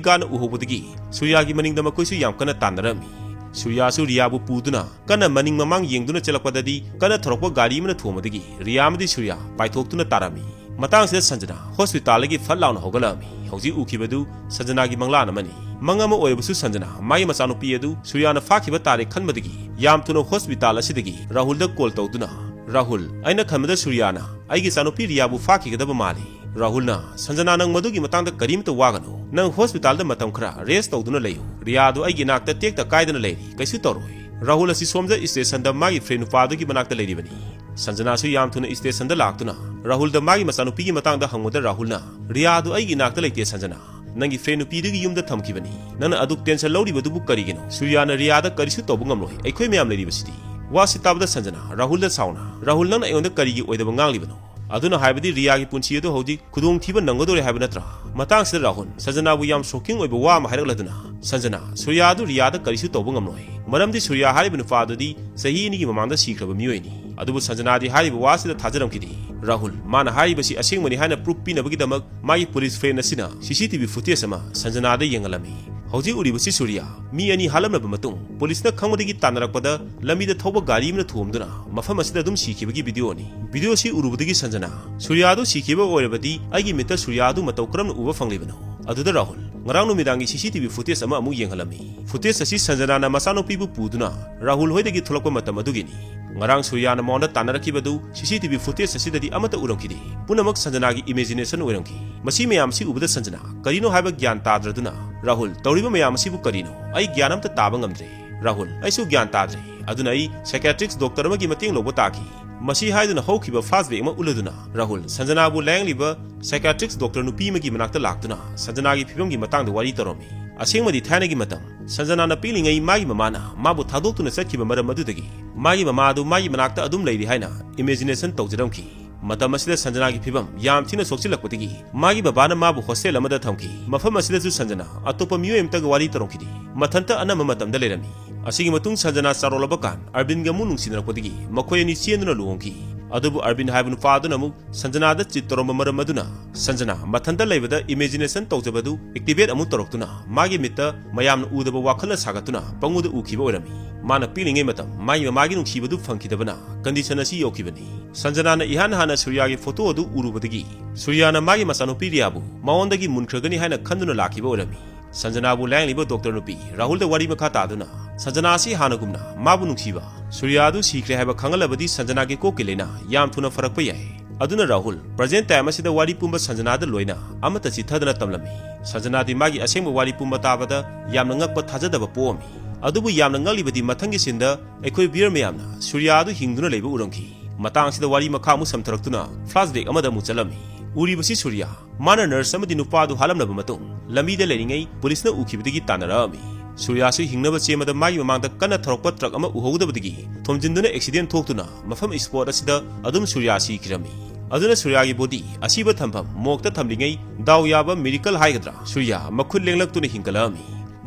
ꯒꯥꯔꯗꯅ ꯎꯍꯧꯕꯗꯒꯤ ꯁꯨꯔꯤꯌꯥꯒꯤ ꯃꯅꯤꯡꯗ ꯃꯈꯣꯏꯁꯨ ꯌꯥꯝ ꯀꯟꯅ ꯇꯥꯟꯅꯔꯝꯃꯤ꯫ ꯁꯨꯔꯤꯌꯥꯁꯨ ꯔꯤꯌꯥꯕꯨ ꯄꯨꯗꯨꯅ ꯀꯟꯅ ꯃꯅꯤꯡ ꯃꯃꯥꯡ ꯌꯦꯡꯗꯨꯅ ꯆꯦꯜꯂꯛꯄꯗꯗꯤ ꯀꯟꯅ ꯊꯧꯔꯛꯄ ꯒꯥꯔꯤ ꯑꯃꯅ ꯊꯣꯝꯕꯗꯒꯤ ꯔꯤꯌꯥ ꯑꯃꯗꯤ ꯁꯨꯔꯤꯌꯥ ꯄꯥꯏꯊꯣꯛꯇꯨꯅ ꯇꯥꯔꯝꯃꯤ꯫ ꯃꯇꯥꯡꯁꯤꯗ ꯁꯟꯖꯅꯥ ꯍꯣꯁꯄꯤꯇꯥꯜꯗꯒꯤ ꯐꯠ ꯂꯥꯎꯅ ꯍꯧꯒꯠꯂꯛꯑꯝꯃꯤ꯫ ꯍꯧꯖꯤꯛ ꯎꯈꯤꯕꯗꯨ ꯁꯟꯖꯅꯥꯒꯤ ꯃꯪꯂꯥꯟ ꯑꯃꯅꯤ꯫ ꯃꯪ ꯑꯃ ꯑꯣꯏꯔꯕꯁꯨ ꯁꯟꯖꯅꯥ ꯃꯥꯒꯤ ꯃꯆꯥꯅꯨꯄꯤ ꯑꯗꯨ ꯁꯨꯔꯤꯌꯥꯅ ꯐꯥꯈꯤꯕ ꯇꯥꯔꯦ ꯈꯟꯕꯗꯒꯤ ꯌꯥꯝ ꯊꯨꯅ ꯍꯣꯁꯄꯤꯇꯥꯜ ꯑꯁꯤꯗꯒꯤ ꯔꯥꯍꯨꯜꯗ ꯀꯣꯜ ꯇꯧꯗꯨꯅ, "ꯔꯥꯍꯨꯜ, ꯑꯩꯅ ꯈꯟꯕꯗ ꯁꯨꯔꯤꯌꯥꯅ ꯑꯩꯒꯤ ꯏꯆꯥꯅꯨꯄꯤ ꯔꯤꯌꯥꯕꯨ ꯐꯥꯈꯤꯒꯗꯕ ꯃꯥꯜꯂꯤ꯫" ꯔꯥꯍꯨꯜꯅ, "ꯁꯟꯖꯅꯥ, ꯅꯪ ꯃꯗꯨꯒꯤ ꯃꯇꯥꯡꯗ ꯀꯔꯤꯝꯇ ꯋꯥꯒꯅꯨ꯫ ꯅꯪ ꯍꯣꯁꯄꯤꯇꯥꯜꯗ ꯃꯇꯝ ꯈꯔ ꯔꯦꯁ ꯇꯧꯗꯨꯅ ꯂꯩꯌꯨ꯫ ꯔꯤꯌꯥꯗꯨ ꯑꯩꯒꯤ ꯏꯅꯥꯛꯇ ꯇꯦꯛꯇ ꯀꯥꯏꯗꯅ ꯂꯩꯔꯤ, ꯀꯩꯁꯨ ꯇꯧꯔꯣꯏ꯫" ꯔꯥꯍꯨꯜ ꯑꯁꯤ ꯁꯣꯝꯗ ꯁ꯭ꯇꯦꯁꯟꯗ ꯃꯥꯒꯤ ꯐ꯭ꯔꯦꯟ ꯅꯨꯄꯥꯗꯨꯒꯤ ꯃꯅꯥꯛꯇ ꯂꯩꯔꯤꯕꯅꯤ꯫ ꯁꯟꯖꯅꯥꯁꯨ ꯌꯥꯝ ꯊꯨꯅ ꯁ꯭ꯇꯦꯁꯟꯗ ꯂꯥꯛꯇꯨꯅ ꯔꯥꯍꯨꯜꯗ ꯃꯥꯒꯤ ꯃꯆꯥꯅꯨꯄꯤꯒꯤ ꯃꯇꯥꯡꯗ ꯍꯪꯕꯗ ꯔꯥꯍꯨꯜꯅ, "ꯔꯤꯌꯥꯗꯨ ꯑꯩꯒꯤ ꯏꯅꯥꯛꯇ ꯂꯩꯇꯦ ꯁꯟꯖꯅꯥ꯫ ꯅꯪꯒꯤ ꯐ꯭ꯔꯦꯟ ꯅꯨꯄꯤꯗꯨꯒꯤ ꯌꯨꯝꯗ ꯊꯝꯈꯤꯕꯅꯤ꯫ ꯅꯪꯅ ꯑꯗꯨꯛ ꯇꯦꯟꯁꯟ ꯂꯧꯔꯤꯕꯗꯨꯕꯨ ꯀꯔꯤꯒꯤꯅꯣ? ꯁꯨꯔꯤꯌꯥꯅ ꯔꯤꯌꯥꯗ ꯀꯔꯤꯁꯨ ꯇꯧꯕ ꯉꯝꯂꯣꯏ, ꯑꯩꯈꯣꯏ ꯃꯌꯥꯝ ꯂꯩꯔꯤꯕꯁꯤꯗꯤ꯫" ꯋꯥꯁꯤ ꯇꯥꯕꯗ ꯁꯟꯖꯅꯥ ꯔꯥꯍꯨꯜꯗ ꯁꯥꯎꯅ, "ꯔꯥꯍꯨꯜ, ꯅꯪꯅ ꯑꯩꯉꯣꯟꯗ ꯀꯔꯤꯒꯤ ꯑꯣꯏꯗꯕ ꯉꯥꯡꯂꯤꯕꯅꯣ? ꯑꯗꯨꯅ ꯍꯥꯏꯕꯗꯤ ꯔꯤꯌꯥꯒꯤ ꯄꯨꯟꯁꯤ ꯑꯗꯨ ꯍꯧꯖꯤꯛ ꯈꯨꯗꯣꯡꯊꯤꯕ ꯅꯪꯒꯗꯧꯔꯦ ꯍꯥꯏꯕ ꯅꯠꯇ꯭ꯔꯥ? ꯃꯇꯥꯡꯁꯤꯗ ꯔꯥꯍꯨꯜ ꯁꯟꯖꯅꯥꯕꯨ ꯌꯥꯝ ꯁꯣꯛꯀꯤꯡ ꯑꯣꯏꯕ ꯋꯥ ꯑꯃ ꯍꯥꯏꯔꯛꯂꯗꯨꯅ, ꯁꯟꯖꯅꯥ, ꯁꯨꯔꯤꯌꯥ ꯑꯗꯨ ꯔꯤꯌꯥꯗ ꯀꯔꯤꯁꯨ ꯇꯧꯕ ꯉꯝꯂꯣꯏ, ꯃꯔꯝꯗꯤ ꯁꯨꯔꯤꯌꯥ ꯍꯥꯏꯔꯤꯕ ꯅꯨꯄꯥ ꯑꯗꯨꯗꯤ ꯆꯍꯤ ꯑꯅꯤꯒꯤ ꯃꯃꯥꯡꯗ ꯁꯤꯈ꯭ꯔꯕ ꯃꯤꯑꯣꯏꯅꯤ꯫ ꯑꯗꯨꯕꯨ ꯁꯟꯖꯅꯥꯗꯤ ꯍꯥꯏꯔꯤꯕ ꯋꯥꯁꯤꯗ ꯊꯥꯖꯔꯝꯈꯤꯗꯦ꯫ ꯔꯥꯍꯨꯜ, ꯃꯥꯅ ꯍꯥꯏꯔꯤꯕꯁꯤ ꯑꯁꯦꯡꯕꯅꯤ ꯍꯥꯏꯅ ꯄ꯭ꯔꯨꯐ ꯄꯤꯅꯕꯒꯤꯗꯃꯛ ꯃꯥꯒꯤ ꯄꯨꯂꯤꯁ ꯐ꯭ꯔꯦꯟ ꯑꯁꯤꯅ ꯁꯤ ꯁꯤ ꯇꯤ ꯚꯤ ꯐꯨꯇꯦꯖ ꯑꯃ ꯁꯟꯖꯅꯥꯗ ꯌꯦꯡꯍꯜꯂꯝꯃꯤ꯫ ꯍꯧꯖꯤꯛ ꯎꯔꯤꯕꯁꯤ ꯁꯨꯔꯤꯌꯥ ꯃꯤ ꯑꯅꯤ ꯍꯥꯠꯂꯝꯂꯕ ꯃꯇꯨꯡ ꯄꯨꯂꯤꯁꯅ ꯈꯪꯕꯗꯒꯤ ꯇꯥꯟꯅꯔꯛꯄꯗ ꯂꯝꯕꯤꯗ ꯊꯧꯕ ꯒꯥꯔꯤ ꯑꯃꯅ ꯊꯣꯝꯗꯨꯅ ꯃꯐꯝ ꯑꯁꯤꯗ ꯑꯗꯨꯝ ꯁꯤꯈꯤꯕꯒꯤ ꯚꯤꯗꯤꯑꯣꯅꯤ꯫ ꯚꯤꯗꯤꯑꯣ ꯑꯁꯤ ꯎꯔꯨꯕꯗꯒꯤ ꯁꯟꯖꯅꯥ, ꯁꯨꯔꯤꯌꯥ ꯑꯗꯨ ꯁꯤꯈꯤꯕ ꯑꯣꯏꯔꯕꯗꯤ ꯑꯩꯒꯤ ꯃꯤꯠꯇ ꯁꯨꯔꯤꯌꯥ ꯑꯗꯨ ꯃꯇꯧ ꯀꯔꯝꯅ ꯎꯕ ꯐꯪꯂꯤꯕꯅꯣ? ꯑꯗꯨꯗ ꯔꯥꯍꯨꯜ, ꯉꯔꯥꯡ ꯅꯨꯃꯤꯗꯥꯡꯒꯤ ꯁꯤ ꯁꯤ ꯇꯤ ꯚꯤ ꯐꯨꯇꯦꯖ ꯑꯃ ꯑꯃꯨꯛ ꯌꯦꯡꯍꯜꯂꯝꯃꯤ꯫ ꯐꯨꯇꯦꯖ ꯑꯁꯤ ꯁꯟꯖꯅꯥꯅ ꯃꯆꯥꯅꯨꯄꯤꯕꯨ ꯄꯨꯗꯨꯅ ꯔꯥꯍꯨꯜ ꯍꯣꯏꯗꯒꯤ ꯊꯣꯛꯂꯛꯄ ꯃꯇꯝ ꯑꯗꯨꯒꯤꯅꯤ꯫ ꯉꯔꯥꯡ ꯁꯨꯔꯤꯌꯥꯅ ꯃꯉꯣꯟꯗ ꯇꯥꯟꯅꯔꯛꯈꯤꯕꯗꯨ ꯁꯤ ꯁꯤ ꯇꯤ ꯚꯤ ꯐꯨꯇꯦꯖ ꯑꯁꯤꯗꯗꯤ ꯑꯃꯠꯇ ꯎꯔꯝꯈꯤꯗꯦ꯫ ꯄꯨꯝꯅꯃꯛ ꯁꯟꯖꯅꯥꯒꯤ ꯏꯃꯦꯖꯤꯅꯦꯁꯟ ꯑꯣꯏꯔꯝꯈꯤ꯫ ꯃꯁꯤ ꯃꯌꯥꯝ ꯑꯁꯤ ꯎꯕꯗ ꯁꯟꯖꯅꯥ ꯀꯔꯤꯅꯣ ꯍꯥꯏꯕ ꯒ꯭ꯌꯥꯟ ꯇꯥꯗ꯭ꯔꯗꯨꯅ, ꯔꯥꯍꯨꯜ, ꯇꯧꯔꯤꯕ ꯃꯌꯥꯝ ꯑꯁꯤꯕꯨ ꯀꯔꯤꯅꯣ? ꯑꯩ ꯒ꯭ꯌꯥꯟ ꯑꯝꯇ ꯇꯥꯕ ꯉꯝꯗ꯭ꯔꯦ꯫ ꯔꯥꯍꯨꯜ, ꯑꯩꯁꯨ ꯒ꯭ꯌꯥꯟ ꯇꯥꯗ꯭ꯔꯦ꯫ ꯑꯗꯨꯅ ꯑꯩ ꯁꯥꯏꯀꯤꯌꯥꯇ꯭ꯔꯤꯛꯁ ꯗꯣꯛꯇꯔ ꯑꯃꯒꯤ ꯃꯇꯦꯡ ꯂꯧꯕ ꯇꯥꯈꯤ꯫ ꯃꯁꯤ ꯍꯥꯏꯗꯨꯅ ꯍꯧꯈꯤꯕ ꯐ꯭ꯂꯥꯁꯕꯦꯛ ꯑꯃ ꯎꯠꯂꯗꯨꯅ, ꯔꯥꯍꯨꯜ, ꯁꯟꯖꯅꯥꯕꯨ ꯂꯥꯌꯦꯡꯂꯤꯕ ꯁꯥꯏꯀꯤꯌꯥꯇ꯭ꯔꯤꯛꯁ ꯗꯣꯛꯇꯔ ꯅꯨꯄꯤ ꯑꯃꯒꯤ ꯃꯅꯥꯛꯇ ꯂꯥꯛꯇꯨꯅ ꯁꯟꯖꯅꯥꯒꯤ ꯐꯤꯕꯝꯒꯤ ꯃꯇꯥꯡꯗ ꯋꯥꯔꯤ ꯇꯧꯔꯝꯃꯤ꯫ ꯑꯁꯦꯡꯕꯗꯤ ꯊꯥꯏꯅꯒꯤ ꯃꯇꯝ, ꯁꯟꯖꯅꯥꯅ ꯄꯤꯛꯂꯤꯉꯩ ꯃꯥꯒꯤ ꯃꯃꯥꯅ ꯃꯥꯕꯨ ꯊꯥꯗꯣꯛꯇꯨꯅ ꯆꯠꯈꯤꯕ ꯃꯔꯝ ꯑꯗꯨꯗꯒꯤ ꯃꯥꯒꯤ ꯃꯃꯥ ꯑꯗꯨ ꯃꯥꯒꯤ ꯃꯅꯥꯛꯇ ꯑꯗꯨꯝ ꯂꯩꯔꯤ ꯍꯥꯏꯅ ꯏꯃꯦꯖꯤꯅꯦꯁꯟ ꯇꯧꯖꯔꯝꯈꯤ꯫ ꯃꯇꯝ ꯑꯁꯤꯗ ꯁꯟꯖꯅꯥꯒꯤ ꯐꯤꯕꯝ ꯌꯥꯝ ꯊꯤꯅ ꯁꯣꯛꯆꯤꯜꯂꯛꯄꯗꯒꯤ ꯃꯥꯒꯤ ꯕꯕꯥꯅ ꯃꯥꯕꯨ ꯍꯣꯁꯇꯦꯜ ꯑꯃꯗ ꯊꯝꯈꯤ꯫ ꯃꯐꯝ ꯑꯁꯤꯗꯁꯨ ꯁꯟꯖꯅꯥ ꯑꯇꯣꯞꯄ ꯃꯤꯑꯣꯏ ꯑꯃꯇꯒ ꯋꯥꯔꯤ ꯇꯧꯔꯝꯈꯤꯗꯦ꯫ ꯃꯊꯟꯇ ꯑꯅꯝꯕ ꯃꯇꯝꯗ ꯂꯩꯔꯝꯃꯤ꯫ ꯑꯁꯤꯒꯤ ꯃꯇꯨꯡ ꯁꯟꯖꯅꯥ ꯆꯥꯎꯔꯛꯂꯕ ꯀꯥꯟ ꯑꯔꯕꯤꯟꯒ ꯑꯃꯨꯛ ꯅꯨꯡꯁꯤꯅꯔꯛꯄꯗꯒꯤ ꯃꯈꯣꯏ ꯑꯅꯤ ꯆꯦꯟꯗꯨꯅ ꯂꯨꯍꯣꯡꯈꯤ꯫ ꯑꯗꯨꯕꯨ ꯑꯔꯕꯤꯟ ꯍꯥꯏꯕ ꯅꯨꯄꯥ ꯑꯗꯨꯅ ꯑꯃꯨꯛ ꯁꯟꯖꯅꯥꯗ ꯆꯤꯠ ꯇꯧꯔꯝꯕ ꯃꯔꯝ ꯑꯗꯨꯅ ꯁꯟꯖꯅꯥ ꯃꯊꯟꯇ ꯂꯩꯕꯗ ꯏꯃꯦꯖꯤꯅꯦꯁꯟ ꯇꯧꯖꯕꯗꯨ ꯑꯦꯛꯇꯤꯚꯦꯠ ꯑꯃꯨꯛ ꯇꯧꯔꯛꯇꯨꯅ ꯃꯥꯒꯤ ꯃꯤꯠꯇ ꯃꯌꯥꯝꯅ ꯎꯗꯕ ꯋꯥꯈꯜꯅ ꯁꯥꯒꯠꯇꯨꯅ ꯄꯪꯎꯗ ꯎꯈꯤꯕ ꯑꯣꯏꯔꯝꯃꯤ꯫ ꯃꯥꯅ ꯄꯤꯛꯂꯤꯉꯩ ꯃꯇꯝ ꯃꯥꯒꯤ ꯃꯃꯥꯒꯤ ꯅꯨꯡꯁꯤꯕꯗꯨ ꯐꯪꯈꯤꯗꯕꯅ ꯀꯟꯗꯤꯁꯟ ꯑꯁꯤ ꯌꯧꯈꯤꯕꯅꯤ꯫ ꯁꯟꯖꯅꯥꯅ ꯏꯍꯥꯟ ꯍꯥꯟꯅ ꯁꯨꯔꯤꯌꯥꯒꯤ ꯐꯣꯇꯣ ꯑꯗꯨ ꯎꯔꯨꯕꯗꯒꯤ ꯁꯨꯔꯤꯌꯥꯅ ꯃꯥꯒꯤ ꯃꯆꯥꯅꯨꯄꯤ ꯔꯤꯌꯥꯕꯨ ꯃꯉꯣꯟꯗꯒꯤ ꯃꯨꯟꯈ꯭ꯔꯒꯅꯤ ꯍꯥꯏꯅ ꯈꯟꯗꯨꯅ ꯂꯥꯛꯈꯤꯕ ꯑꯣꯏꯔꯝꯃꯤ꯫ ꯁꯟꯖꯅꯥꯕꯨ ꯂꯥꯌꯦꯡꯂꯤꯕ ꯗꯣꯛꯇꯔ ꯅꯨꯄꯤ ꯔꯥꯍꯨꯜꯗ ꯋꯥꯔꯤ ꯃꯈꯥ ꯇꯥꯗꯨꯅ ꯁꯟꯖꯅꯥ ꯑꯁꯤ ꯍꯥꯟꯅꯒꯨꯝꯅ ꯃꯥꯕꯨ ꯅꯨꯡꯁꯤꯕ, ꯁꯨꯔꯤꯌꯥ ꯑꯗꯨ ꯁꯤꯈ꯭ꯔꯦ ꯍꯥꯏꯕ ꯈꯪꯍꯜꯂꯕꯗꯤ ꯁꯟꯖꯅꯥꯒꯤ ꯀꯣꯛꯀꯤ ꯂꯥꯏꯅꯥ ꯌꯥꯝ ꯊꯨꯅ ꯐꯔꯛꯄ ꯌꯥꯏ꯫ ꯑꯗꯨꯅ ꯔꯥꯍꯨꯜ ꯄ꯭ꯔꯖꯦꯟ ꯇꯥꯏꯝ ꯑꯁꯤꯗ ꯋꯥꯔꯤ ꯄꯨꯝꯕ ꯁꯟꯖꯅꯥꯗ ꯂꯣꯏꯅ ꯑꯃꯠꯇ ꯆꯤꯠꯊꯗꯅ ꯇꯝꯂꯝꯃꯤ꯫ ꯁꯟꯖꯅꯥꯗꯤ ꯃꯥꯒꯤ ꯑꯁꯦꯡꯕ ꯋꯥꯔꯤ ꯄꯨꯝꯕ ꯇꯥꯕꯗ ꯌꯥꯝꯅ ꯉꯛꯄ ꯊꯥꯖꯗꯕ ꯄꯣꯛꯑꯝꯃꯤ꯫ ꯑꯗꯨꯕꯨ ꯌꯥꯝꯅ ꯉꯛꯂꯤꯕꯗꯤ ꯃꯊꯪꯒꯤ ꯁꯤꯟꯗ ꯑꯩꯈꯣꯏ ꯚꯤꯌꯔ ꯃꯌꯥꯝꯅ ꯁꯨꯔꯤꯌꯥ ꯑꯗꯨ ꯍꯤꯡꯗꯨꯅ ꯂꯩꯕ ꯎꯔꯝꯈꯤ꯫ ꯃꯇꯥꯡꯁꯤꯗ ꯋꯥꯔꯤ ꯃꯈꯥ ꯑꯃꯨꯛ ꯁꯝꯊꯔꯛꯇꯨꯅ ꯐ꯭ꯂꯥꯁꯕꯦꯛ ꯑꯃꯗ ꯑꯃꯨꯛ ꯆꯠꯂꯝꯃꯤ꯫ ꯎꯔꯤꯕꯁꯤ ꯁꯨꯔꯤꯌꯥ꯫ ꯃꯥꯅ ꯅꯔꯁ ꯑꯃꯗꯤ ꯅꯨꯄꯥ ꯑꯗꯨ ꯍꯥꯠꯂꯝꯂꯕ ꯃꯇꯨꯡ ꯂꯝꯕꯤꯗ ꯂꯩꯔꯤꯉꯩ ꯄꯨꯂꯤꯁꯅ ꯎꯈꯤꯕꯗꯒꯤ ꯇꯥꯟꯅꯔꯛꯑꯝꯃꯤ꯫ ꯁꯨꯔꯤꯌꯥꯁꯨ ꯍꯤꯡꯅꯕ ꯆꯦꯟꯕꯗ ꯃꯥꯒꯤ ꯃꯃꯥꯡꯗ ꯀꯟꯅ ꯊꯧꯔꯛꯄ ꯇ꯭ꯔꯛ ꯑꯃ ꯎꯍꯧꯗꯕꯗꯒꯤ ꯊꯣꯝꯖꯤꯟꯗꯨꯅ ꯑꯦꯛꯁꯤꯗꯦꯟ ꯊꯣꯛꯇꯨꯅ ꯃꯐꯝ ꯏꯁꯄꯣꯠ ꯑꯁꯤꯗ ꯑꯗꯨꯝ ꯁꯨꯔꯤꯌꯥ ꯁꯤꯈꯤꯔꯝꯃꯤ꯫ ꯑꯗꯨꯅ ꯁꯨꯔꯤꯌꯥꯒꯤ ꯕꯣꯗꯤ ꯑꯁꯤꯕ ꯊꯝꯐꯝ ꯃꯣꯔꯒꯇ ꯊꯝꯂꯤꯉꯩ, ꯗꯥꯎ ꯌꯥꯕ ꯃꯤꯔꯤꯀꯜ ꯍꯥꯏꯒꯗ꯭ꯔꯥ, ꯁꯨꯔꯤꯌꯥ ꯃꯈꯨꯠ ꯂꯦꯡꯂꯛꯇꯨꯅ ꯍꯤꯡꯒꯠꯂꯛꯑꯝꯃꯤ꯫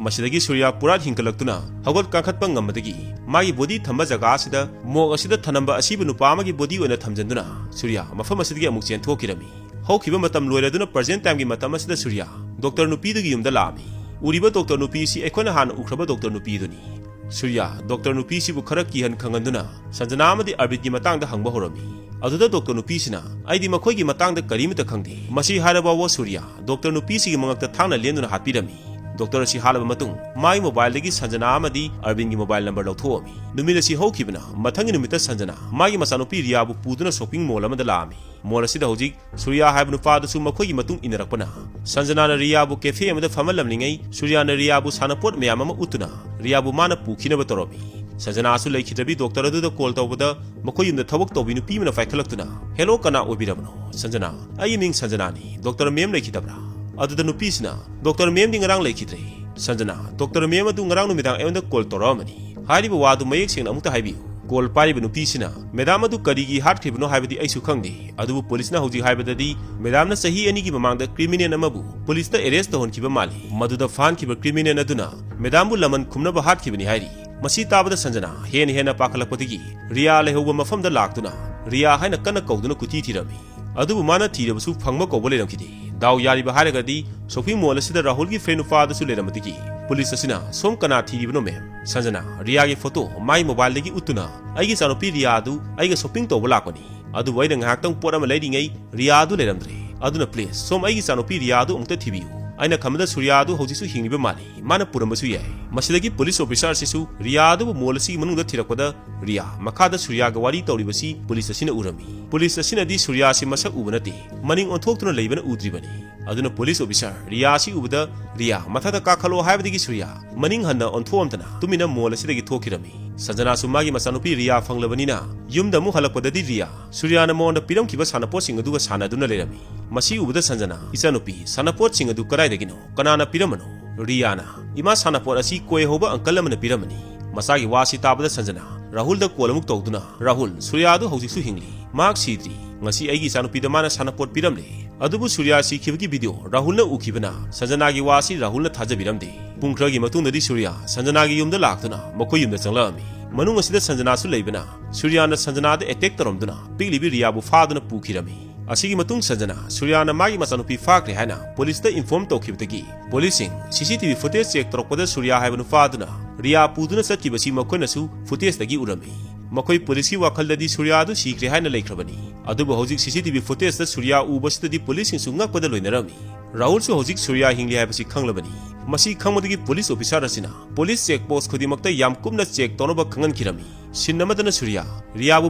ꯃꯁꯤꯗꯒꯤ ꯁꯨꯔꯤꯌꯥ ꯄꯨꯔꯥꯠ ꯍꯤꯡꯒꯠꯂꯛꯇꯨꯅ ꯍꯧꯒꯠ ꯀꯥꯡꯈꯠꯄ ꯉꯝꯕꯗꯒꯤ, ꯃꯥꯒꯤ ꯕꯣꯗꯤ ꯊꯝꯕ ꯖꯒꯥ ꯑꯁꯤꯗ ꯃꯣꯔꯒ ꯑꯁꯤꯗ ꯊꯅꯝꯕ ꯑꯁꯤꯕ ꯅꯨꯄꯥ ꯑꯃꯒꯤ ꯕꯣꯗꯤ ꯑꯣꯏꯅ ꯊꯝꯖꯤꯟꯗꯨꯅ ꯁꯨꯔꯤꯌꯥ ꯃꯐꯝ ꯑꯁꯤꯗꯒꯤ ꯑꯃꯨꯛ ꯆꯦꯟꯊꯣꯛꯈꯤꯔꯝꯃꯤ꯫ ꯍꯧꯈꯤꯕ ꯃꯇꯝ ꯂꯣꯏꯔꯗꯨꯅ ꯄ꯭ꯔꯖꯦꯟ ꯇꯥꯏꯝꯒꯤ ꯃꯇꯝ ꯑꯁꯤꯗ ꯁꯨꯔꯤꯌꯥ ꯗꯣꯛꯇꯔ ꯅꯨꯄꯤꯗꯨꯒꯤ ꯌꯨꯝꯗ ꯂꯥꯛꯑꯝꯃꯤ꯫ ꯎꯔꯤꯕ ꯗꯣꯛꯇꯔ ꯅꯨꯄꯤ ꯑꯁꯤ ꯑꯩꯈꯣꯏꯅ ꯍꯥꯟꯅ ꯎꯈ꯭ꯔꯕ ꯗꯣꯛꯇꯔ ꯅꯨꯄꯤꯗꯨꯅꯤ꯫ ꯁꯨꯔꯤꯌꯥ ꯗꯣꯛꯇꯔ ꯅꯨꯄꯤꯁꯤꯕꯨ ꯈꯔ ꯀꯤꯍꯟ ꯈꯪꯍꯟꯗꯨꯅ ꯁꯟꯖꯅꯥ ꯑꯃꯗꯤ ꯑꯔꯕꯤꯟꯒꯤ ꯃꯇꯥꯡꯗ ꯍꯪꯕ ꯍꯧꯔꯝꯃꯤ꯫ ꯑꯗꯨꯗ ꯗꯣꯛꯇꯔ ꯅꯨꯄꯤꯁꯤꯅ, "ꯑꯩꯗꯤ ꯃꯈꯣꯏꯒꯤ ꯃꯇꯥꯡꯗ ꯀꯔꯤꯃꯠꯇ ꯈꯪꯗꯦ"꯫ ꯃꯁꯤ ꯍꯥꯏꯔꯕ ꯐꯥꯎꯕ ꯁꯨꯔꯤꯌꯥ ꯗꯣꯛꯇꯔ ꯅꯨꯄꯤꯁꯤꯒꯤ ꯃꯉꯛꯇ ꯊꯥꯡꯅ ꯂꯦꯟꯗꯨꯅ ꯍꯥꯠꯄꯤꯔꯝꯃꯤ꯫ ꯗꯣꯛꯇꯔ ꯑꯁꯤ ꯍꯥꯠꯂꯕ ꯃꯇꯨꯡ ꯃꯥꯒꯤ ꯃꯣꯕꯥꯏꯜꯗꯒꯤ ꯁꯟꯖꯅꯥ ꯑꯃꯗꯤ ꯑꯔꯕꯤꯟꯒꯤ ꯃꯣꯕꯥꯏꯜ ꯅꯝꯕꯔ ꯂꯧꯊꯣꯛꯑꯝꯃꯤ꯫ ꯅꯨꯃꯤꯠ ꯑꯁꯤ ꯍꯧꯈꯤꯕꯅ ꯃꯊꯪꯒꯤ ꯅꯨꯃꯤꯠꯇ ꯁꯟꯖꯅꯥ ꯃꯥꯒꯤ ꯃꯆꯥꯅꯨꯄꯤ ꯔꯤꯌꯥꯕꯨ ꯄꯨꯗꯨꯅ ꯁꯣꯄꯤꯡ ꯃꯣꯜ ꯑꯃꯗ ꯂꯥꯛꯑꯝꯃꯤ꯫ ꯃꯣꯜ ꯑꯁꯤꯗ ꯍꯧꯖꯤꯛ ꯁꯨꯔꯤꯌꯥ ꯍꯥꯏꯕ ꯅꯨꯄꯥ ꯑꯗꯨꯁꯨ ꯃꯈꯣꯏꯒꯤ ꯃꯇꯨꯡ ꯏꯟꯅꯔꯛꯄꯅ, ꯁꯟꯖꯅꯥꯅ ꯔꯤꯌꯥꯕꯨ ꯀꯦꯐꯦ ꯑꯃꯗ ꯐꯝꯍꯜꯂꯝꯂꯤꯉꯩ, ꯁꯨꯔꯤꯌꯥꯅ ꯔꯤꯌꯥꯕꯨ ꯁꯥꯟꯅꯄꯣꯠ ꯃꯌꯥꯝ ꯑꯃ ꯎꯠꯇꯨꯅ ꯔꯤꯌꯥꯕꯨ ꯃꯥꯅ ꯄꯨꯈꯤꯅꯕ ꯇꯧꯔꯝꯃꯤ꯫ ꯁꯟꯖꯅꯥꯁꯨ ꯂꯩꯈꯤꯗ꯭ꯔꯕꯤ ꯗꯣꯛꯇꯔ ꯑꯗꯨꯗ ꯀꯣꯜ ꯇꯧꯕꯗ, ꯃꯈꯣꯏ ꯌꯨꯝꯗ ꯊꯕꯛ ꯇꯧꯕꯤ ꯅꯨꯄꯤ ꯑꯃꯅ ꯄꯥꯏꯈꯠꯂꯛꯇꯨꯅ, "ꯍꯦꯂꯣ, ꯀꯅꯥ ꯑꯣꯏꯕꯤꯔꯕꯅꯣ?" ꯁꯟꯖꯅꯥ, "ꯑꯩꯒꯤ ꯃꯤꯡ ꯁꯟꯖꯅꯥꯅꯤ, ꯗꯣꯛꯇꯔ ꯃꯦꯝ ꯂꯩꯈꯤꯗꯕ꯭ꯔꯥ?" ꯑꯗꯨꯗ ꯅꯨꯄꯤꯁꯤꯅ, "ꯗꯣꯛꯇꯔ ꯃꯦꯝꯗꯤ ꯉꯔꯥꯡ ꯂꯩꯈꯤꯗ꯭ꯔꯦ꯫" ꯁꯟꯖꯅꯥ, "ꯗꯣꯛꯇꯔ ꯃꯦꯝ ꯑꯗꯨ ꯉꯔꯥꯡ ꯅꯨꯃꯤꯗꯥꯡ ꯑꯩꯉꯣꯟꯗ ꯀꯣꯜ ꯇꯧꯔꯛꯑꯝꯕꯅꯤ꯫ ꯍꯥꯏꯔꯤꯕ ꯋꯥꯗꯨ ꯃꯌꯦꯛ ꯁꯦꯡꯅ ꯑꯃꯨꯛꯇ ꯍꯥꯏꯕꯤꯌꯨ꯫" ꯀꯣꯜ ꯄꯥꯏꯔꯤꯕ ꯅꯨꯄꯤꯁꯤꯅ, "ꯃꯦꯗꯥꯝ ꯑꯗꯨ ꯀꯔꯤꯒꯤ ꯍꯥꯠꯈ꯭ꯔꯤꯕꯅꯣ ꯍꯥꯏꯕꯗꯤ ꯑꯩꯁꯨ ꯈꯪꯗꯦ, ꯑꯗꯨꯕꯨ ꯄꯨꯂꯤꯁꯅ ꯍꯧꯖꯤꯛ ꯍꯥꯏꯕꯗꯗꯤ ꯃꯦꯗꯥꯝꯅ ꯆꯍꯤ ꯑꯅꯤꯒꯤ ꯃꯃꯥꯡꯗ ꯀ꯭ꯔꯤꯃꯤꯅꯦꯜ ꯑꯃꯕꯨ ꯄꯨꯂꯤꯁꯇ ꯑꯦꯔꯦꯁ ꯇꯧꯍꯟꯈꯤꯕ ꯃꯥꯜꯂꯤ꯫ ꯃꯗꯨꯗ ꯐꯥꯍꯟꯈꯤꯕ ꯀ꯭ꯔꯤꯃꯤꯅꯦꯜ ꯑꯗꯨꯅ ꯃꯦꯗꯥꯝꯕꯨ ꯂꯃꯟ ꯈꯨꯝꯅꯕ ꯍꯥꯠꯈꯤꯕꯅꯤ" ꯍꯥꯏꯔꯤ꯫ ꯃꯁꯤ ꯇꯥꯕꯗ ꯁꯟꯖꯅꯥ ꯍꯦꯟꯅ ꯍꯦꯟꯅ ꯄꯥꯈꯠꯂꯛꯄꯗꯒꯤ ꯔꯤꯌꯥ ꯂꯩꯍꯧꯕ ꯃꯐꯝꯗ ꯂꯥꯛꯇꯨꯅ ꯔꯤꯌꯥ ꯍꯥꯏꯅ ꯀꯟꯅ ꯀꯧꯗꯨꯅ ꯀꯣꯏꯊꯤ ꯊꯤꯔꯝꯃꯤ꯫ ꯑꯗꯨꯕꯨ ꯃꯥꯅ ꯊꯤꯔꯕꯁꯨ ꯐꯪꯕ ꯀꯧꯕ ꯂꯩꯔꯝꯈꯤꯗꯦ꯫ ꯗꯥꯎ ꯌꯥꯔꯤꯕ ꯍꯥꯏꯔꯒꯗꯤ ꯁꯣꯄꯤꯡ ꯃꯣꯜ ꯑꯁꯤꯗ ꯔꯥꯍꯨꯜꯒꯤ ꯐ꯭ꯔꯦꯟ ꯅꯨꯄꯥ ꯑꯗꯨꯁꯨ ꯂꯩꯔꯝꯕꯗꯒꯤ ꯄꯨꯂꯤꯁ ꯑꯁꯤꯅ, "ꯁꯣꯝ ꯀꯅꯥ ꯊꯤꯔꯤꯕꯅꯣ, ꯃꯦꯝ?" ꯁꯟꯖꯅꯥ, "ꯔꯤꯌꯥꯒꯤ ꯐꯣꯇꯣ ꯃꯥꯒꯤ ꯃꯣꯕꯥꯏꯜꯗꯒꯤ ꯎꯠꯇꯨꯅ ꯑꯩꯒꯤ ꯏꯆꯥꯅꯨꯄꯤ ꯔꯤꯌꯥ ꯑꯗꯨ ꯑꯩꯒ ꯁꯣꯄꯤꯡ ꯇꯧꯕ ꯂꯥꯛꯄꯅꯤ꯫ ꯑꯗꯨꯕꯨ ꯑꯩꯅ ꯉꯥꯏꯍꯥꯛꯇꯪ ꯄꯣꯠ ꯑꯃ ꯂꯩꯔꯤꯉꯩ ꯔꯤꯌꯥ ꯑꯗꯨ ꯂꯩꯔꯝꯗ꯭ꯔꯦ꯫ ꯑꯗꯨꯅ ꯄ꯭ꯂꯤꯖ, ꯁꯣꯝ ꯑꯩꯒꯤ ꯏꯆꯥꯅꯨꯄꯤ ꯔꯤꯌꯥ ꯑꯗꯨ ꯑꯃꯨꯛꯇ ꯊꯤꯕꯤꯌꯨ꯫ ꯑꯩꯅ ꯈꯟꯕꯗ ꯁꯨꯔꯤꯌꯥ ꯑꯗꯨ ꯍꯧꯖꯤꯛꯁꯨ ꯍꯤꯡꯂꯤꯕ ꯃꯥꯜꯂꯤ꯫ ꯃꯥꯅ ꯄꯨꯔꯝꯕꯁꯨ ꯌꯥꯏ꯫" ꯃꯁꯤꯗꯒꯤ ꯄꯨꯂꯤꯁ ꯑꯣꯐꯤꯁꯥꯔ ꯑꯁꯤꯁꯨ ꯔꯤꯌꯥ ꯑꯗꯨꯕꯨ ꯃꯣꯜ ꯑꯁꯤꯒꯤ ꯃꯅꯨꯡꯗ ꯊꯤꯔꯛꯄꯗ ꯔꯤꯌꯥ ꯃꯈꯥꯗ ꯁꯨꯔꯤꯌꯥꯒ ꯋꯥꯔꯤ ꯇꯧꯔꯤꯕꯁꯤ ꯄꯨꯂꯤꯁ ꯑꯁꯤꯅ ꯎꯔꯝꯃꯤ꯫ ꯄꯨꯂꯤꯁ ꯑꯁꯤꯅꯗꯤ ꯁꯨꯔꯤꯌꯥꯁꯤ ꯃꯁꯛ ꯎꯕ ꯅꯠꯇꯦ, ꯃꯅꯤꯡ ꯑꯣꯟꯊꯣꯛꯇꯨꯅ ꯂꯩꯕꯅ ꯎꯗ꯭ꯔꯤꯕꯅꯤ꯫ ꯑꯗꯨꯅ ꯄꯨꯂꯤꯁ ꯑꯣꯐꯤꯁꯥꯔ ꯔꯤꯌꯥ ꯑꯁꯤ ꯎꯕꯗ, "ꯔꯤꯌꯥ, ꯃꯊꯛꯇ ꯀꯥꯈꯠꯂꯣ" ꯍꯥꯏꯕꯗꯒꯤ ꯁꯨꯔꯤꯌꯥ ꯃꯅꯤꯡ ꯍꯟꯅ ꯑꯣꯟꯊꯣꯛꯑꯝꯗꯅ ꯇꯨꯃꯤꯟꯅ ꯃꯣꯜ ꯑꯁꯤꯗꯒꯤ ꯊꯣꯛꯈꯤꯔꯝꯃꯤ꯫ ꯁꯟꯖꯅꯥꯁꯨ ꯃꯥꯒꯤ ꯃꯆꯥꯅꯨꯄꯤ ꯔꯤꯌꯥ ꯐꯪꯂꯕꯅꯤꯅ ꯌꯨꯝꯗ ꯑꯃꯨꯛ ꯍꯜꯂꯛꯄꯗꯗꯤ ꯔꯤꯌꯥ ꯁꯨꯔꯤꯌꯥꯅ ꯃꯉꯣꯟꯗ ꯄꯤꯔꯝꯈꯤꯕ ꯁꯥꯟꯅꯄꯣꯠꯁꯤꯡ ꯑꯗꯨꯒ ꯁꯥꯟꯅꯗꯨꯅ ꯂꯩꯔꯝꯃꯤ꯫ ꯃꯁꯤ ꯎꯕꯗ ꯁꯟꯖꯅꯥ, "ꯏꯆꯥꯅꯨꯄꯤ, ꯁꯥꯟꯅꯄꯣꯠꯁꯤꯡ ꯑꯗꯨ ꯀꯗꯥꯏꯗꯒꯤꯅꯣ? ꯀꯅꯥꯅ ꯄꯤꯔꯝꯕꯅꯣ?" ꯔꯤꯌꯥꯅ, "ꯏꯃꯥ, ꯁꯥꯟꯅꯄꯣꯠ ꯑꯁꯤ ꯀꯣꯏ ꯍꯧꯕ ꯑꯪꯀꯜ ꯑꯃꯅ ꯄꯤꯔꯝꯕꯅꯤ꯫" ꯃꯆꯥꯒꯤ ꯋꯥꯁꯤ ꯇꯥꯕꯗ ꯁꯟꯖꯅꯥ ꯔꯥꯍꯨꯜꯗ ꯀꯣꯜ ꯑꯃꯨꯛ ꯇꯧꯗꯨꯅ, "ꯔꯥꯍꯨꯜ, ꯁꯨꯔꯤꯌꯥ ꯑꯗꯨ ꯍꯧꯖꯤꯛꯁꯨ ꯍꯤꯡꯂꯤ꯫ ꯃꯍꯥꯛ ꯁꯤꯗ꯭ꯔꯤ꯫ "ꯉꯁꯤ ꯑꯩꯒꯤ ꯏꯆꯥꯅꯨꯄꯤꯗ ꯃꯥꯅ ꯁꯥꯟꯅꯄꯣꯠ ꯄꯤꯔꯝꯂꯦ, ꯑꯗꯨꯕꯨ ꯁꯨꯔꯤꯌꯥ ꯁꯤꯈꯤꯕꯒꯤ ꯚꯤꯗꯤꯑꯣ ꯔꯥꯍꯨꯜꯅ ꯎꯈꯤꯕꯅ ꯁꯟꯖꯅꯥꯒꯤ ꯋꯥ ꯑꯁꯤ ꯔꯥꯍꯨꯜꯅ ꯊꯥꯖꯕꯤꯔꯝꯗꯦ"꯫ ꯄꯨꯡ ꯈꯔꯒꯤ ꯃꯇꯨꯡꯗꯗꯤ ꯁꯨꯔꯤꯌꯥ ꯁꯟꯖꯅꯥꯒꯤ ꯌꯨꯝꯗ ꯂꯥꯛꯇꯨꯅ ꯃꯈꯣꯏ ꯌꯨꯝꯗ ꯆꯪꯂꯛꯑꯝꯃꯤ꯫ ꯃꯅꯨꯡ ꯑꯁꯤꯗ ꯁꯟꯖꯅꯥꯁꯨ ꯂꯩꯕꯅ ꯁꯨꯔꯤꯌꯥꯅ ꯁꯟꯖꯅꯥꯗ ꯑꯦꯇꯦꯛ ꯇꯧꯔꯝꯗꯨꯅ ꯄꯤꯛꯂꯤꯕꯤ ꯔꯤꯌꯥꯕꯨ ꯐꯥꯗꯨꯅ ꯄꯨꯈꯤꯔꯝꯃꯤ꯫ ꯑꯁꯤꯒꯤ ꯃꯇꯨꯡ ꯁꯟꯖꯅꯥ ꯁꯨꯔꯤꯌꯥꯅ ꯃꯥꯒꯤ ꯃꯆꯥꯅꯨꯄꯤ ꯐꯥꯈ꯭ꯔꯦ ꯍꯥꯏꯅ ꯄꯨꯂꯤꯁꯇ ꯏꯟꯐꯣꯔꯝ ꯇꯧꯈꯤꯕꯗꯒꯤ ꯄꯨꯂꯤꯁꯁꯤꯡ ꯁꯤ C T V footage check ꯇꯧꯔꯛꯄꯗ ꯁꯨꯔꯤꯌꯥ ꯍꯥꯏꯕ ꯅꯨꯄꯥ ꯑꯗꯨꯅ ꯔꯤꯌꯥ ꯄꯨꯗꯨꯅ ꯆꯠꯈꯤꯕꯁꯤ ꯃꯈꯣꯏꯅꯁꯨ ꯐꯨꯇꯦꯖꯇꯒꯤ ꯎꯔꯝꯃꯤ꯫ ꯃꯈꯣꯏ ꯄꯨꯂꯤꯁꯀꯤ ꯋꯥꯈꯜꯗꯗꯤ ꯁꯨꯔꯤꯌꯥ ꯑꯗꯨ ꯁꯤꯈ꯭ꯔꯦ ꯍꯥꯏꯅ ꯂꯩꯈ꯭ꯔꯕꯅꯤ꯫ ꯑꯗꯨꯕꯨ ꯍꯧꯖꯤꯛ ꯁꯤ ꯁꯤ ꯇꯤ ꯚꯤ ꯐꯨꯇꯦꯖꯇ ꯁꯨꯔꯤꯌꯥ ꯎꯕꯁꯤꯗꯗꯤ ꯄꯨꯂꯤꯁꯁꯤꯡꯁꯨ ꯉꯛꯄꯗ ꯂꯣꯏꯅꯔꯝꯃꯤ꯫ ꯔꯥꯍꯨꯜꯁꯨ ꯍꯧꯖꯤꯛ ꯁꯨꯔꯤꯌꯥ ꯍꯤꯡꯂꯤ ꯍꯥꯏꯕꯁꯤ ꯈꯪꯂꯕꯅꯤ꯫ ꯃꯁꯤ ꯈꯪꯕꯗꯒꯤ ꯄꯨꯂꯤꯁ ꯑꯣꯐꯤꯁꯥꯔ ꯑꯁꯤꯅ ꯄꯨꯂꯤꯁ ꯆꯦꯛ ꯄꯣꯁ ꯈꯨꯗꯤꯡꯃꯛꯇ ꯌꯥꯝ ꯀꯨꯞꯅ ꯆꯦꯛ ꯇꯧꯅꯕ ꯈꯪꯍꯟꯈꯤꯔꯝꯃꯤ꯫ ꯁꯤꯟ ꯑꯃꯗꯅ ꯁꯨꯔꯤꯌꯥ ꯔꯤꯌꯥꯕꯨ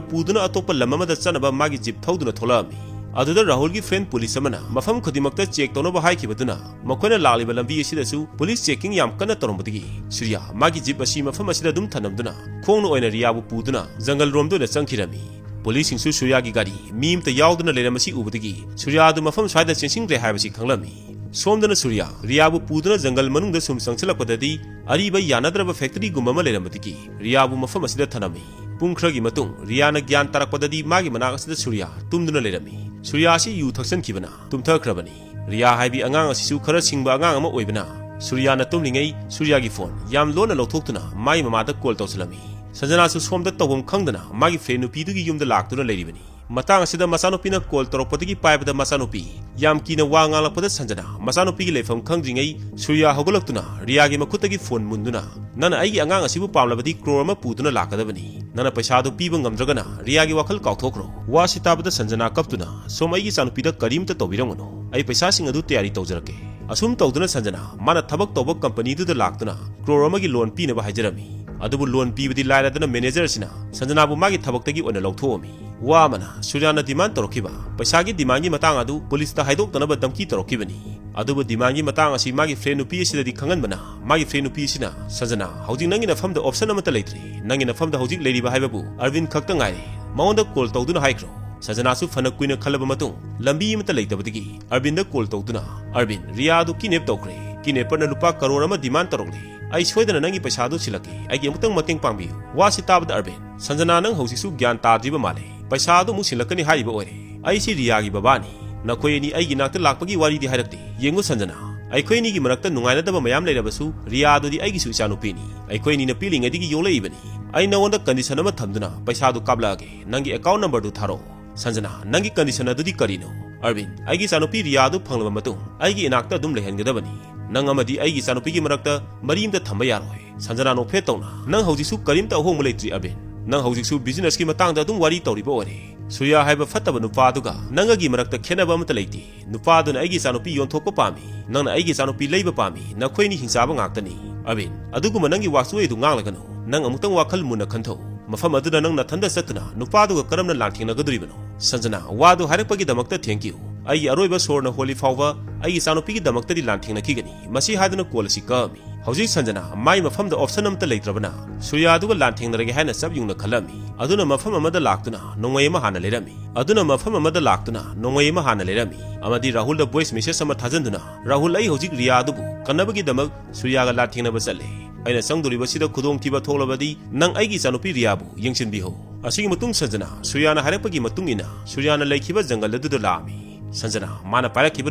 ꯄꯨꯗꯨꯅ ꯑꯇꯣꯞꯄ ꯂꯝ ꯑꯃꯗ ꯆꯠꯅꯕ ꯃꯥꯒꯤ ꯖꯤꯞ ꯊꯧꯗꯨꯅ ꯊꯣꯛꯂꯛꯑꯝꯃꯤ꯫ ꯑꯗꯨꯗ ꯔꯥꯍꯨꯜꯒꯤ ꯐ꯭ꯔꯦꯟ ꯄꯨꯂꯤꯁ ꯑꯃꯅ ꯃꯐꯝ ꯈꯨꯗꯤꯡꯃꯛꯇ ꯆꯦꯛ ꯇꯧꯅꯕ ꯍꯥꯏꯈꯤꯕꯗꯨꯅ ꯃꯈꯣꯏꯅ ꯂꯥꯛꯂꯤꯕ ꯂꯝꯕꯤ ꯑꯁꯤꯗꯁꯨ ꯄꯨꯂꯤꯁ ꯆꯦꯀꯤꯡ ꯌꯥꯝ ꯀꯟꯅ ꯇꯧꯔꯝꯕꯗꯒꯤ ꯁꯨꯔꯤꯌꯥ ꯃꯥꯒꯤ ꯖꯤꯞ ꯑꯁꯤ ꯃꯐꯝ ꯑꯁꯤꯗ ꯑꯗꯨꯝ ꯊꯅꯝꯗꯨꯅ ꯈꯣꯡꯅ ꯑꯣꯏꯅ ꯔꯤꯌꯥꯕꯨ ꯄꯨꯗꯨꯅ ꯖꯪꯒꯜ ꯔꯣꯝꯗ ꯑꯣꯏꯅ ꯆꯪꯈꯤꯔꯝꯃꯤ꯫ ꯄꯨꯂꯤꯁꯁꯤꯡꯁꯨ ꯁꯨꯔꯤꯌꯥꯒꯤ ꯒꯥꯔꯤ ꯃꯤ ꯑꯃꯇ ꯌꯥꯎꯗꯅ ꯂꯩꯔꯝꯕꯁꯤ ꯎꯕꯗꯒꯤ ꯁꯨꯔꯤꯌꯥ ꯑꯗꯨ ꯃꯐꯝ ꯁ꯭ꯋꯥꯏꯗ ꯆꯦꯟꯁꯤꯟꯈ꯭ꯔꯦ ꯍꯥꯏꯕꯁꯤ ꯈꯪꯂꯝꯃꯤ꯫ ꯁꯣꯝꯗꯅ ꯁꯨꯔꯤꯌꯥ ꯔꯤꯌꯥꯕꯨ ꯄꯨꯗꯨꯅ ꯖꯪꯒꯜ ꯃꯅꯨꯡꯗ ꯁꯨꯝ ꯆꯪꯁꯤꯜꯂꯛꯄꯗꯗꯤ ꯑꯔꯤꯕ ꯌꯥꯅꯗ꯭ꯔꯕ ꯐꯦꯛꯇꯔꯤꯒꯨꯝꯕ ꯑꯃ ꯂꯩꯔꯝꯕꯗꯒꯤ ꯔꯤꯌꯥꯕꯨ ꯃꯐꯝ ꯑꯁꯤꯗ ꯊꯅꯝꯃꯤ꯫ ꯄꯨꯡ ꯈꯔꯒꯤ ꯃꯇꯨꯡ ꯔꯤꯌꯥꯅ ꯒ꯭ꯌꯥꯟ ꯇꯥꯔꯛꯄꯗꯗꯤ ꯃꯥꯒꯤ ꯃꯅꯥꯛ ꯑꯁꯤꯗ ꯁꯨꯔꯤꯌꯥ ꯇꯨꯝꯗꯨꯅ ꯂꯩꯔꯝꯃꯤ꯫ ꯁꯨꯔꯤꯌꯥ ꯑꯁꯤ ꯌꯨ ꯊꯛꯆꯟꯈꯤꯕꯅ ꯇꯨꯝꯊꯈ꯭ꯔꯕꯅꯤ꯫ ꯔꯤꯌꯥ ꯍꯥꯏꯕꯤ ꯑꯉꯥꯡ ꯑꯁꯤꯁꯨ ꯈꯔ ꯁꯤꯡꯕ ꯑꯉꯥꯡ ꯑꯃ ꯑꯣꯏꯕꯅ ꯁꯨꯔꯤꯌꯥꯅ ꯇꯨꯝꯂꯤꯉꯩ ꯁꯨꯔꯤꯌꯥꯒꯤ ꯐꯣꯟ ꯌꯥꯝ ꯂꯣꯟꯅ ꯂꯧꯊꯣꯛꯇꯨꯅ ꯃꯥꯒꯤ ꯃꯃꯥꯗ ꯀꯣꯜ ꯇꯧꯁꯤꯜꯂꯝꯃꯤ꯫ ꯁꯟꯖꯅꯥꯁꯨ ꯁꯣꯝꯗ ꯇꯧꯐꯝ ꯈꯪꯗꯅ ꯃꯥꯒꯤ ꯐ꯭ꯔꯦꯟ ꯅꯨꯄꯤꯗꯨꯒꯤ ꯌꯨꯝꯗ ꯂꯥꯛꯇꯨꯅ ꯂꯩꯔꯤꯕꯅꯤ꯫ ꯃꯇꯥꯡ ꯑꯁꯤꯗ ꯃꯆꯥꯅꯨꯄꯤꯅ ꯀꯣꯜ ꯇꯧꯔꯛꯄꯗꯒꯤ ꯄꯥꯏꯕꯗ ꯃꯆꯥꯅꯨꯄꯤ ꯌꯥꯝ ꯀꯤꯅ ꯋꯥ ꯉꯥꯡꯂꯛꯄꯗ ꯁꯟꯖꯅꯥ ꯃꯆꯥꯅꯨꯄꯤꯒꯤ ꯂꯩꯐꯝ ꯈꯪꯗ꯭ꯔꯤꯉꯩ ꯁꯨꯔꯤꯌꯥ ꯍꯧꯒꯠꯂꯛꯇꯨꯅ ꯔꯤꯌꯥꯒꯤ ꯃꯈꯨꯠꯇꯒꯤ ꯐꯣꯟ ꯃꯨꯟꯗꯨꯅ, "ꯅꯪꯅ ꯑꯩꯒꯤ ꯑꯉꯥꯡ ꯑꯁꯤꯕꯨ ꯄꯥꯝꯂꯕꯗꯤ ꯀ꯭ꯔꯣꯔ ꯑꯃ ꯄꯨꯗꯨꯅ ꯂꯥꯛꯀꯗꯕꯅꯤ꯫ ꯅꯪꯅ ꯄꯩꯁꯥꯗꯨ ꯄꯤꯕ ꯉꯝꯗ꯭ꯔꯒꯅ ꯔꯤꯌꯥꯒꯤ ꯋꯥꯈꯜ ꯀꯥꯎꯊꯣꯛꯈ꯭ꯔꯣ"꯫ ꯋꯥꯁꯤ ꯇꯥꯕꯗ ꯁꯟꯖꯅꯥ ꯀꯞꯇꯨꯅ, "ꯁꯣꯝ ꯑꯩꯒꯤ ꯏꯆꯥꯅꯨꯄꯤꯗ ꯀꯔꯤꯝꯇ ꯇꯧꯕꯤꯔꯝꯒꯅꯨ꯫ ꯑꯩ ꯄꯩꯁꯥꯁꯤꯡ ꯑꯗꯨ ꯇꯌꯥꯔꯤ ꯇꯧꯖꯔꯛꯀꯦ"꯫ ꯑꯁꯨꯝ ꯇꯧꯗꯨꯅ ꯁꯟꯖꯅꯥ ꯃꯥꯅ ꯊꯕꯛ ꯇꯧꯕ ꯀꯝꯄꯅꯤꯗꯨꯗ ꯂꯥꯛꯇꯨꯅ ꯀ꯭ꯔꯣꯔ ꯑꯃꯒꯤ ꯂꯣꯟ ꯄꯤꯅꯕ ꯍꯥꯏꯖꯔꯝꯃꯤ꯫ ꯑꯗꯨꯕꯨ ꯂꯣꯟ ꯄꯤꯕꯗꯤ ꯂꯥꯏꯔꯗꯅ ꯃꯦꯅꯦꯖꯔ ꯑꯁꯤꯅ ꯁꯟꯖꯅꯥꯕꯨ ꯃꯥꯒꯤ ꯊꯕꯛꯇꯒꯤ ꯑꯣꯏꯅ ꯂꯧꯊꯣꯛꯑꯝꯃꯤ꯫ ꯋꯥ ꯑꯃꯅ ꯁꯨꯔꯤꯌꯥꯅ ꯗꯤꯃꯥꯟ ꯇꯧꯔꯛꯈꯤꯕ ꯄꯩꯁꯥꯒꯤ ꯗꯤꯃꯥꯟꯒꯤ ꯃꯇꯥꯡ ꯑꯗꯨ ꯄꯨꯂꯤꯁꯇ ꯍꯥꯏꯗꯣꯛꯇꯅꯕ ꯙꯝꯀꯤ ꯇꯧꯔꯛꯈꯤꯕꯅꯤ꯫ ꯑꯗꯨꯕꯨ ꯗꯤꯃꯥꯟꯒꯤ ꯃꯇꯥꯡ ꯑꯁꯤ ꯃꯥꯒꯤ ꯐ꯭ꯔꯦꯟ ꯅꯨꯄꯤ ꯑꯁꯤꯗꯗꯤ ꯈꯪꯍꯟꯕꯅ ꯃꯥꯒꯤ ꯐ꯭ꯔꯦꯟ ꯅꯨꯄꯤ ꯑꯁꯤꯅ, "ꯁꯟꯖꯅꯥ, ꯍꯧꯖꯤꯛ ꯅꯪꯒꯤ ꯅꯐꯝꯗ ꯑꯣꯞꯁꯟ ꯑꯃꯠꯇ ꯂꯩꯇ꯭ꯔꯦ꯫ ꯅꯪꯒꯤ ꯅꯐꯝꯗ ꯍꯧꯖꯤꯛ ꯂꯩꯔꯤꯕ ꯍꯥꯏꯕꯕꯨ ꯑꯔꯕꯤꯟ ꯈꯛꯇ ꯉꯥꯏꯔꯦ꯫ ꯃꯉꯣꯟꯗ ꯀꯣꯜ ꯇꯧꯗꯨꯅ ꯍꯥꯏꯈ꯭ꯔꯣ"꯫ ꯁꯟꯖꯅꯥꯁꯨ ꯐꯅ ꯀꯨꯏꯅ ꯈꯜꯂꯕ ꯃꯇꯨꯡ ꯂꯝꯕꯤ ꯑꯃꯠꯇ ꯂꯩꯇꯕꯗꯒꯤ ꯑꯔꯕꯤꯟꯗ ꯀꯣꯜ ꯇꯧꯗꯨꯅ, "ꯑꯔꯕꯤꯟ, ꯔꯤꯌꯥ ꯑꯗꯨ ꯀꯤꯗꯅꯦꯞ ꯇꯧꯈ꯭ꯔꯦ꯫ ꯀꯤꯗꯅꯦꯄꯔꯅ ꯂꯨꯄꯥ ꯀꯔꯣꯔ ꯑꯃ ꯗꯤꯃꯥꯟ ꯇꯧꯔꯛꯂꯦ꯫ ꯑꯩ ꯁꯣꯏꯗꯅ ꯅꯪꯒꯤ ꯄꯩꯁꯥꯗꯨ ꯁꯤꯜꯂꯛꯀꯦ꯫ ꯑꯩꯒꯤ ꯑꯃꯨꯛꯇꯪ ꯃꯇꯦꯡ ꯄꯥꯡꯕꯤꯌꯨ"꯫ ꯋꯥꯁꯤ ꯇꯥꯕꯗ ꯑꯔꯕꯤꯟ, "ꯁꯟꯖꯅꯥ, ꯅꯪ ꯍꯧꯖꯤꯛꯁꯨ ꯒ꯭ꯌꯥꯟ ꯇꯥꯗ꯭ꯔꯤꯕ ꯃꯥꯜꯂꯦ꯫ ꯄꯩꯁꯥ ꯑꯗꯨ ꯑꯃꯨꯛ ꯁꯤꯡꯂꯛꯀꯅꯤ ꯍꯥꯏꯔꯤꯕ ꯑꯣꯏꯔꯦ꯫ ꯑꯩꯁꯤ ꯔꯤꯌꯥꯒꯤ ꯕꯕꯥꯅꯤ꯫ ꯅꯈꯣꯏ ꯑꯅꯤ ꯑꯩꯒꯤ ꯏꯅꯥꯛꯇ ꯂꯥꯛꯄꯒꯤ ꯋꯥꯔꯤꯗꯤ ꯍꯥꯏꯔꯛꯇꯦ꯫ ꯌꯦꯡꯉꯨ ꯁꯟꯖꯅꯥ, ꯑꯩꯈꯣꯏ ꯑꯅꯤꯒꯤ ꯃꯔꯛꯇ ꯅꯨꯡꯉꯥꯏꯅꯗꯕ ꯃꯌꯥꯝ ꯂꯩꯔꯕꯁꯨ ꯔꯤꯌꯥ ꯑꯗꯨꯗꯤ ꯑꯩꯒꯤꯁꯨ ꯏꯆꯥꯅꯨꯄꯤꯅꯤ꯫ ꯑꯩꯈꯣꯏ ꯑꯅꯤꯅ ꯄꯤꯛꯂꯤꯉꯩꯗꯒꯤ ꯌꯣꯛꯂꯛꯏꯕꯅꯤ꯫ ꯑꯩ ꯅꯉꯣꯟꯗ ꯀꯟꯗꯤꯁꯟ ꯑꯃ ꯊꯝꯗꯨꯅ ꯄꯩꯁꯥꯗꯨ ꯀꯥꯞꯂꯛꯑꯒꯦ꯫ ꯅꯪꯒꯤ ꯑꯦꯀꯥꯎꯟ ꯅꯝꯕꯔꯗꯨ ꯊꯥꯔꯛꯑꯣ꯫ ꯁꯟꯖꯅꯥ, ꯅꯪꯒꯤ ꯀꯟꯗꯤꯁꯟ ꯑꯗꯨꯗꯤ ꯀꯔꯤꯅꯣ? ꯑꯔꯕꯤꯟ, ꯑꯩꯒꯤ ꯏꯆꯥꯅꯨꯄꯤ ꯔꯤꯌꯥ ꯑꯗꯨ ꯐꯪꯂꯕ ꯃꯇꯨꯡ ꯑꯩꯒꯤ ꯏꯅꯥꯛꯇ ꯑꯗꯨꯝ ꯂꯩꯍꯟꯒꯗꯕꯅꯤ꯫ ꯅꯪ ꯑꯃꯗꯤ ꯑꯩꯒꯤ ꯏꯆꯥꯅꯨꯄꯤꯒꯤ ꯃꯔꯛꯇ ꯃꯔꯤ ꯑꯃꯇ ꯊꯝꯕ ꯌꯥꯔꯣꯏ꯫ ꯁꯟꯖꯅꯥ ꯅꯣꯛꯐꯦꯠ ꯇꯧꯅ, ꯅꯪ ꯍꯧꯖꯤꯛꯁꯨ ꯀꯔꯤꯝꯇ ꯑꯍꯣꯡꯕ ꯂꯩꯇ꯭ꯔꯤ ꯑꯔꯕꯤꯟ꯫ ꯅꯪ ꯍꯧꯖꯤꯛꯁꯨ ꯕꯤꯖꯤꯅꯦꯁꯀꯤ ꯃꯇꯥꯡꯗ ꯑꯗꯨꯝ ꯋꯥꯔꯤ ꯇꯧꯔꯤꯕ ꯑꯣꯏꯔꯦ꯫ ꯁꯨꯔꯤꯌꯥ ꯍꯥꯏꯕ ꯐꯠꯇꯕ ꯅꯨꯄꯥꯗꯨꯒ ꯅꯪꯒꯒꯤ ꯃꯔꯛꯇ ꯈꯦꯠꯅꯕ ꯑꯃꯠꯇ ꯂꯩꯇꯦ꯫ ꯅꯨꯄꯥꯗꯨꯅ ꯑꯩꯒꯤ ꯏꯆꯥꯅꯨꯄꯤ ꯌꯣꯟꯊꯣꯛꯄ ꯄꯥꯝꯃꯤ, ꯅꯪꯅ ꯑꯩꯒꯤ ꯏꯆꯥꯅꯨꯄꯤ ꯂꯩꯕ ꯄꯥꯝꯃꯤ, ꯅꯈꯣꯏꯅꯤ ꯍꯤꯡꯆꯥꯕ ꯉꯥꯛꯇꯅꯤ꯫ ꯑꯔꯕꯤꯟ, ꯑꯗꯨꯒꯨꯝꯕ ꯅꯪꯒꯤ ꯋꯥꯆꯣꯏ ꯑꯗꯨ ꯉꯥꯡꯂꯒꯅꯨ꯫ ꯅꯪ ꯑꯃꯨꯛꯇꯪ ꯋꯥꯈꯜ ꯃꯨꯟꯅ ꯈꯟꯊꯧ꯫ ꯃꯐꯝ ꯑꯗꯨꯗ ꯅꯪ ꯅꯊꯟꯗ ꯆꯠꯇꯨꯅ ꯅꯨꯄꯥꯗꯨꯒ ꯀꯔꯝꯅ ꯂꯥꯟꯊꯦꯡꯅꯒꯗꯧꯔꯤꯕꯅꯣ? ꯁꯟꯖꯅꯥ, ꯋꯥꯗꯨ ꯍꯥꯏꯔꯛꯄꯒꯤꯗꯃꯛꯇ thank you꯫ ꯑꯩꯒꯤ ꯑꯔꯣꯏꯕ ꯁꯣꯔꯅ ꯍꯣꯜꯂꯤ ꯐꯥꯎꯕ ꯑꯩꯒꯤ ꯏꯆꯥꯅꯨꯄꯤꯒꯤꯗꯃꯛꯇꯗꯤ ꯂꯥꯟꯊꯦꯡꯅꯈꯤꯒꯅꯤ꯫ ꯃꯁꯤ ꯍꯥꯏꯗꯨꯅ ꯀꯣꯜ ꯑꯁꯤ ꯀꯛꯑꯝꯃꯤ꯫ ꯍꯧꯖꯤꯛ ꯁꯟꯖꯅꯥ ꯃꯥꯏ ꯃꯐꯝꯗ ꯑꯣꯞꯁꯟ ꯑꯃꯠꯇ ꯂꯩꯇ꯭ꯔꯕꯅ ꯁꯨꯔꯤꯌꯥꯗꯨꯒ ꯂꯥꯟꯊꯦꯡꯅꯔꯒꯦ ꯍꯥꯏꯅ ꯆꯞ ꯌꯨꯡꯅ ꯈꯜꯂꯝꯃꯤ꯫ ꯑꯗꯨꯅ ꯃꯐꯝ ꯑꯃꯗ ꯂꯥꯛꯇꯨꯅ ꯅꯣꯡꯃꯩ ꯑꯃ ꯍꯥꯟꯅ ꯂꯩꯔꯝꯃꯤ꯫ ꯑꯗꯨꯅ ꯃꯐꯝ ꯑꯃꯗ ꯂꯥꯛꯇꯨꯅ ꯅꯣꯡꯃꯩ ꯑꯃ ꯍꯥꯟꯅ ꯂꯩꯔꯝꯃꯤ ꯑꯃꯗꯤ ꯔꯥꯍꯨꯜꯗ ꯚꯣꯏꯁ ꯃꯦꯁꯦꯖ ꯑꯃ ꯊꯥꯖꯤꯟꯗꯨꯅ, "ꯔꯥꯍꯨꯜ, ꯑꯩ ꯍꯧꯖꯤꯛ ꯔꯤꯌꯥ ꯑꯗꯨꯕꯨ ꯀꯟꯅꯕꯒꯤꯗꯃꯛ ꯁꯨꯔꯤꯌꯥꯒ ꯂꯥꯟꯊꯦꯡꯅꯕ ꯆꯠꯂꯦ꯫ ꯑꯩꯅ ꯆꯪꯗꯣꯔꯤꯕꯁꯤꯗ ꯈꯨꯗꯣꯡꯊꯤꯕ ꯊꯣꯛꯂꯕꯗꯤ ꯅꯪ ꯑꯩꯒꯤ ꯏꯆꯥꯅꯨꯄꯤ ꯔꯤꯌꯥꯕꯨ ꯌꯦꯡꯁꯤꯟꯕꯤꯍꯧ꯫" ꯑꯁꯤꯒꯤ ꯃꯇꯨꯡ ꯁꯟꯖꯅꯥ ꯁꯨꯔꯤꯌꯥꯅ ꯍꯥꯏꯔꯛꯄꯒꯤ ꯃꯇꯨꯡ ꯏꯟꯅ ꯁꯨꯔꯤꯌꯥꯅ ꯂꯩꯈꯤꯕ ꯖꯪꯒꯜ ꯑꯗꯨꯗ ꯂꯥꯛꯑꯝꯃꯤ꯫ ꯁꯟꯖꯅꯥ ꯃꯥꯅ ꯄꯥꯏꯔꯛꯈꯤꯕ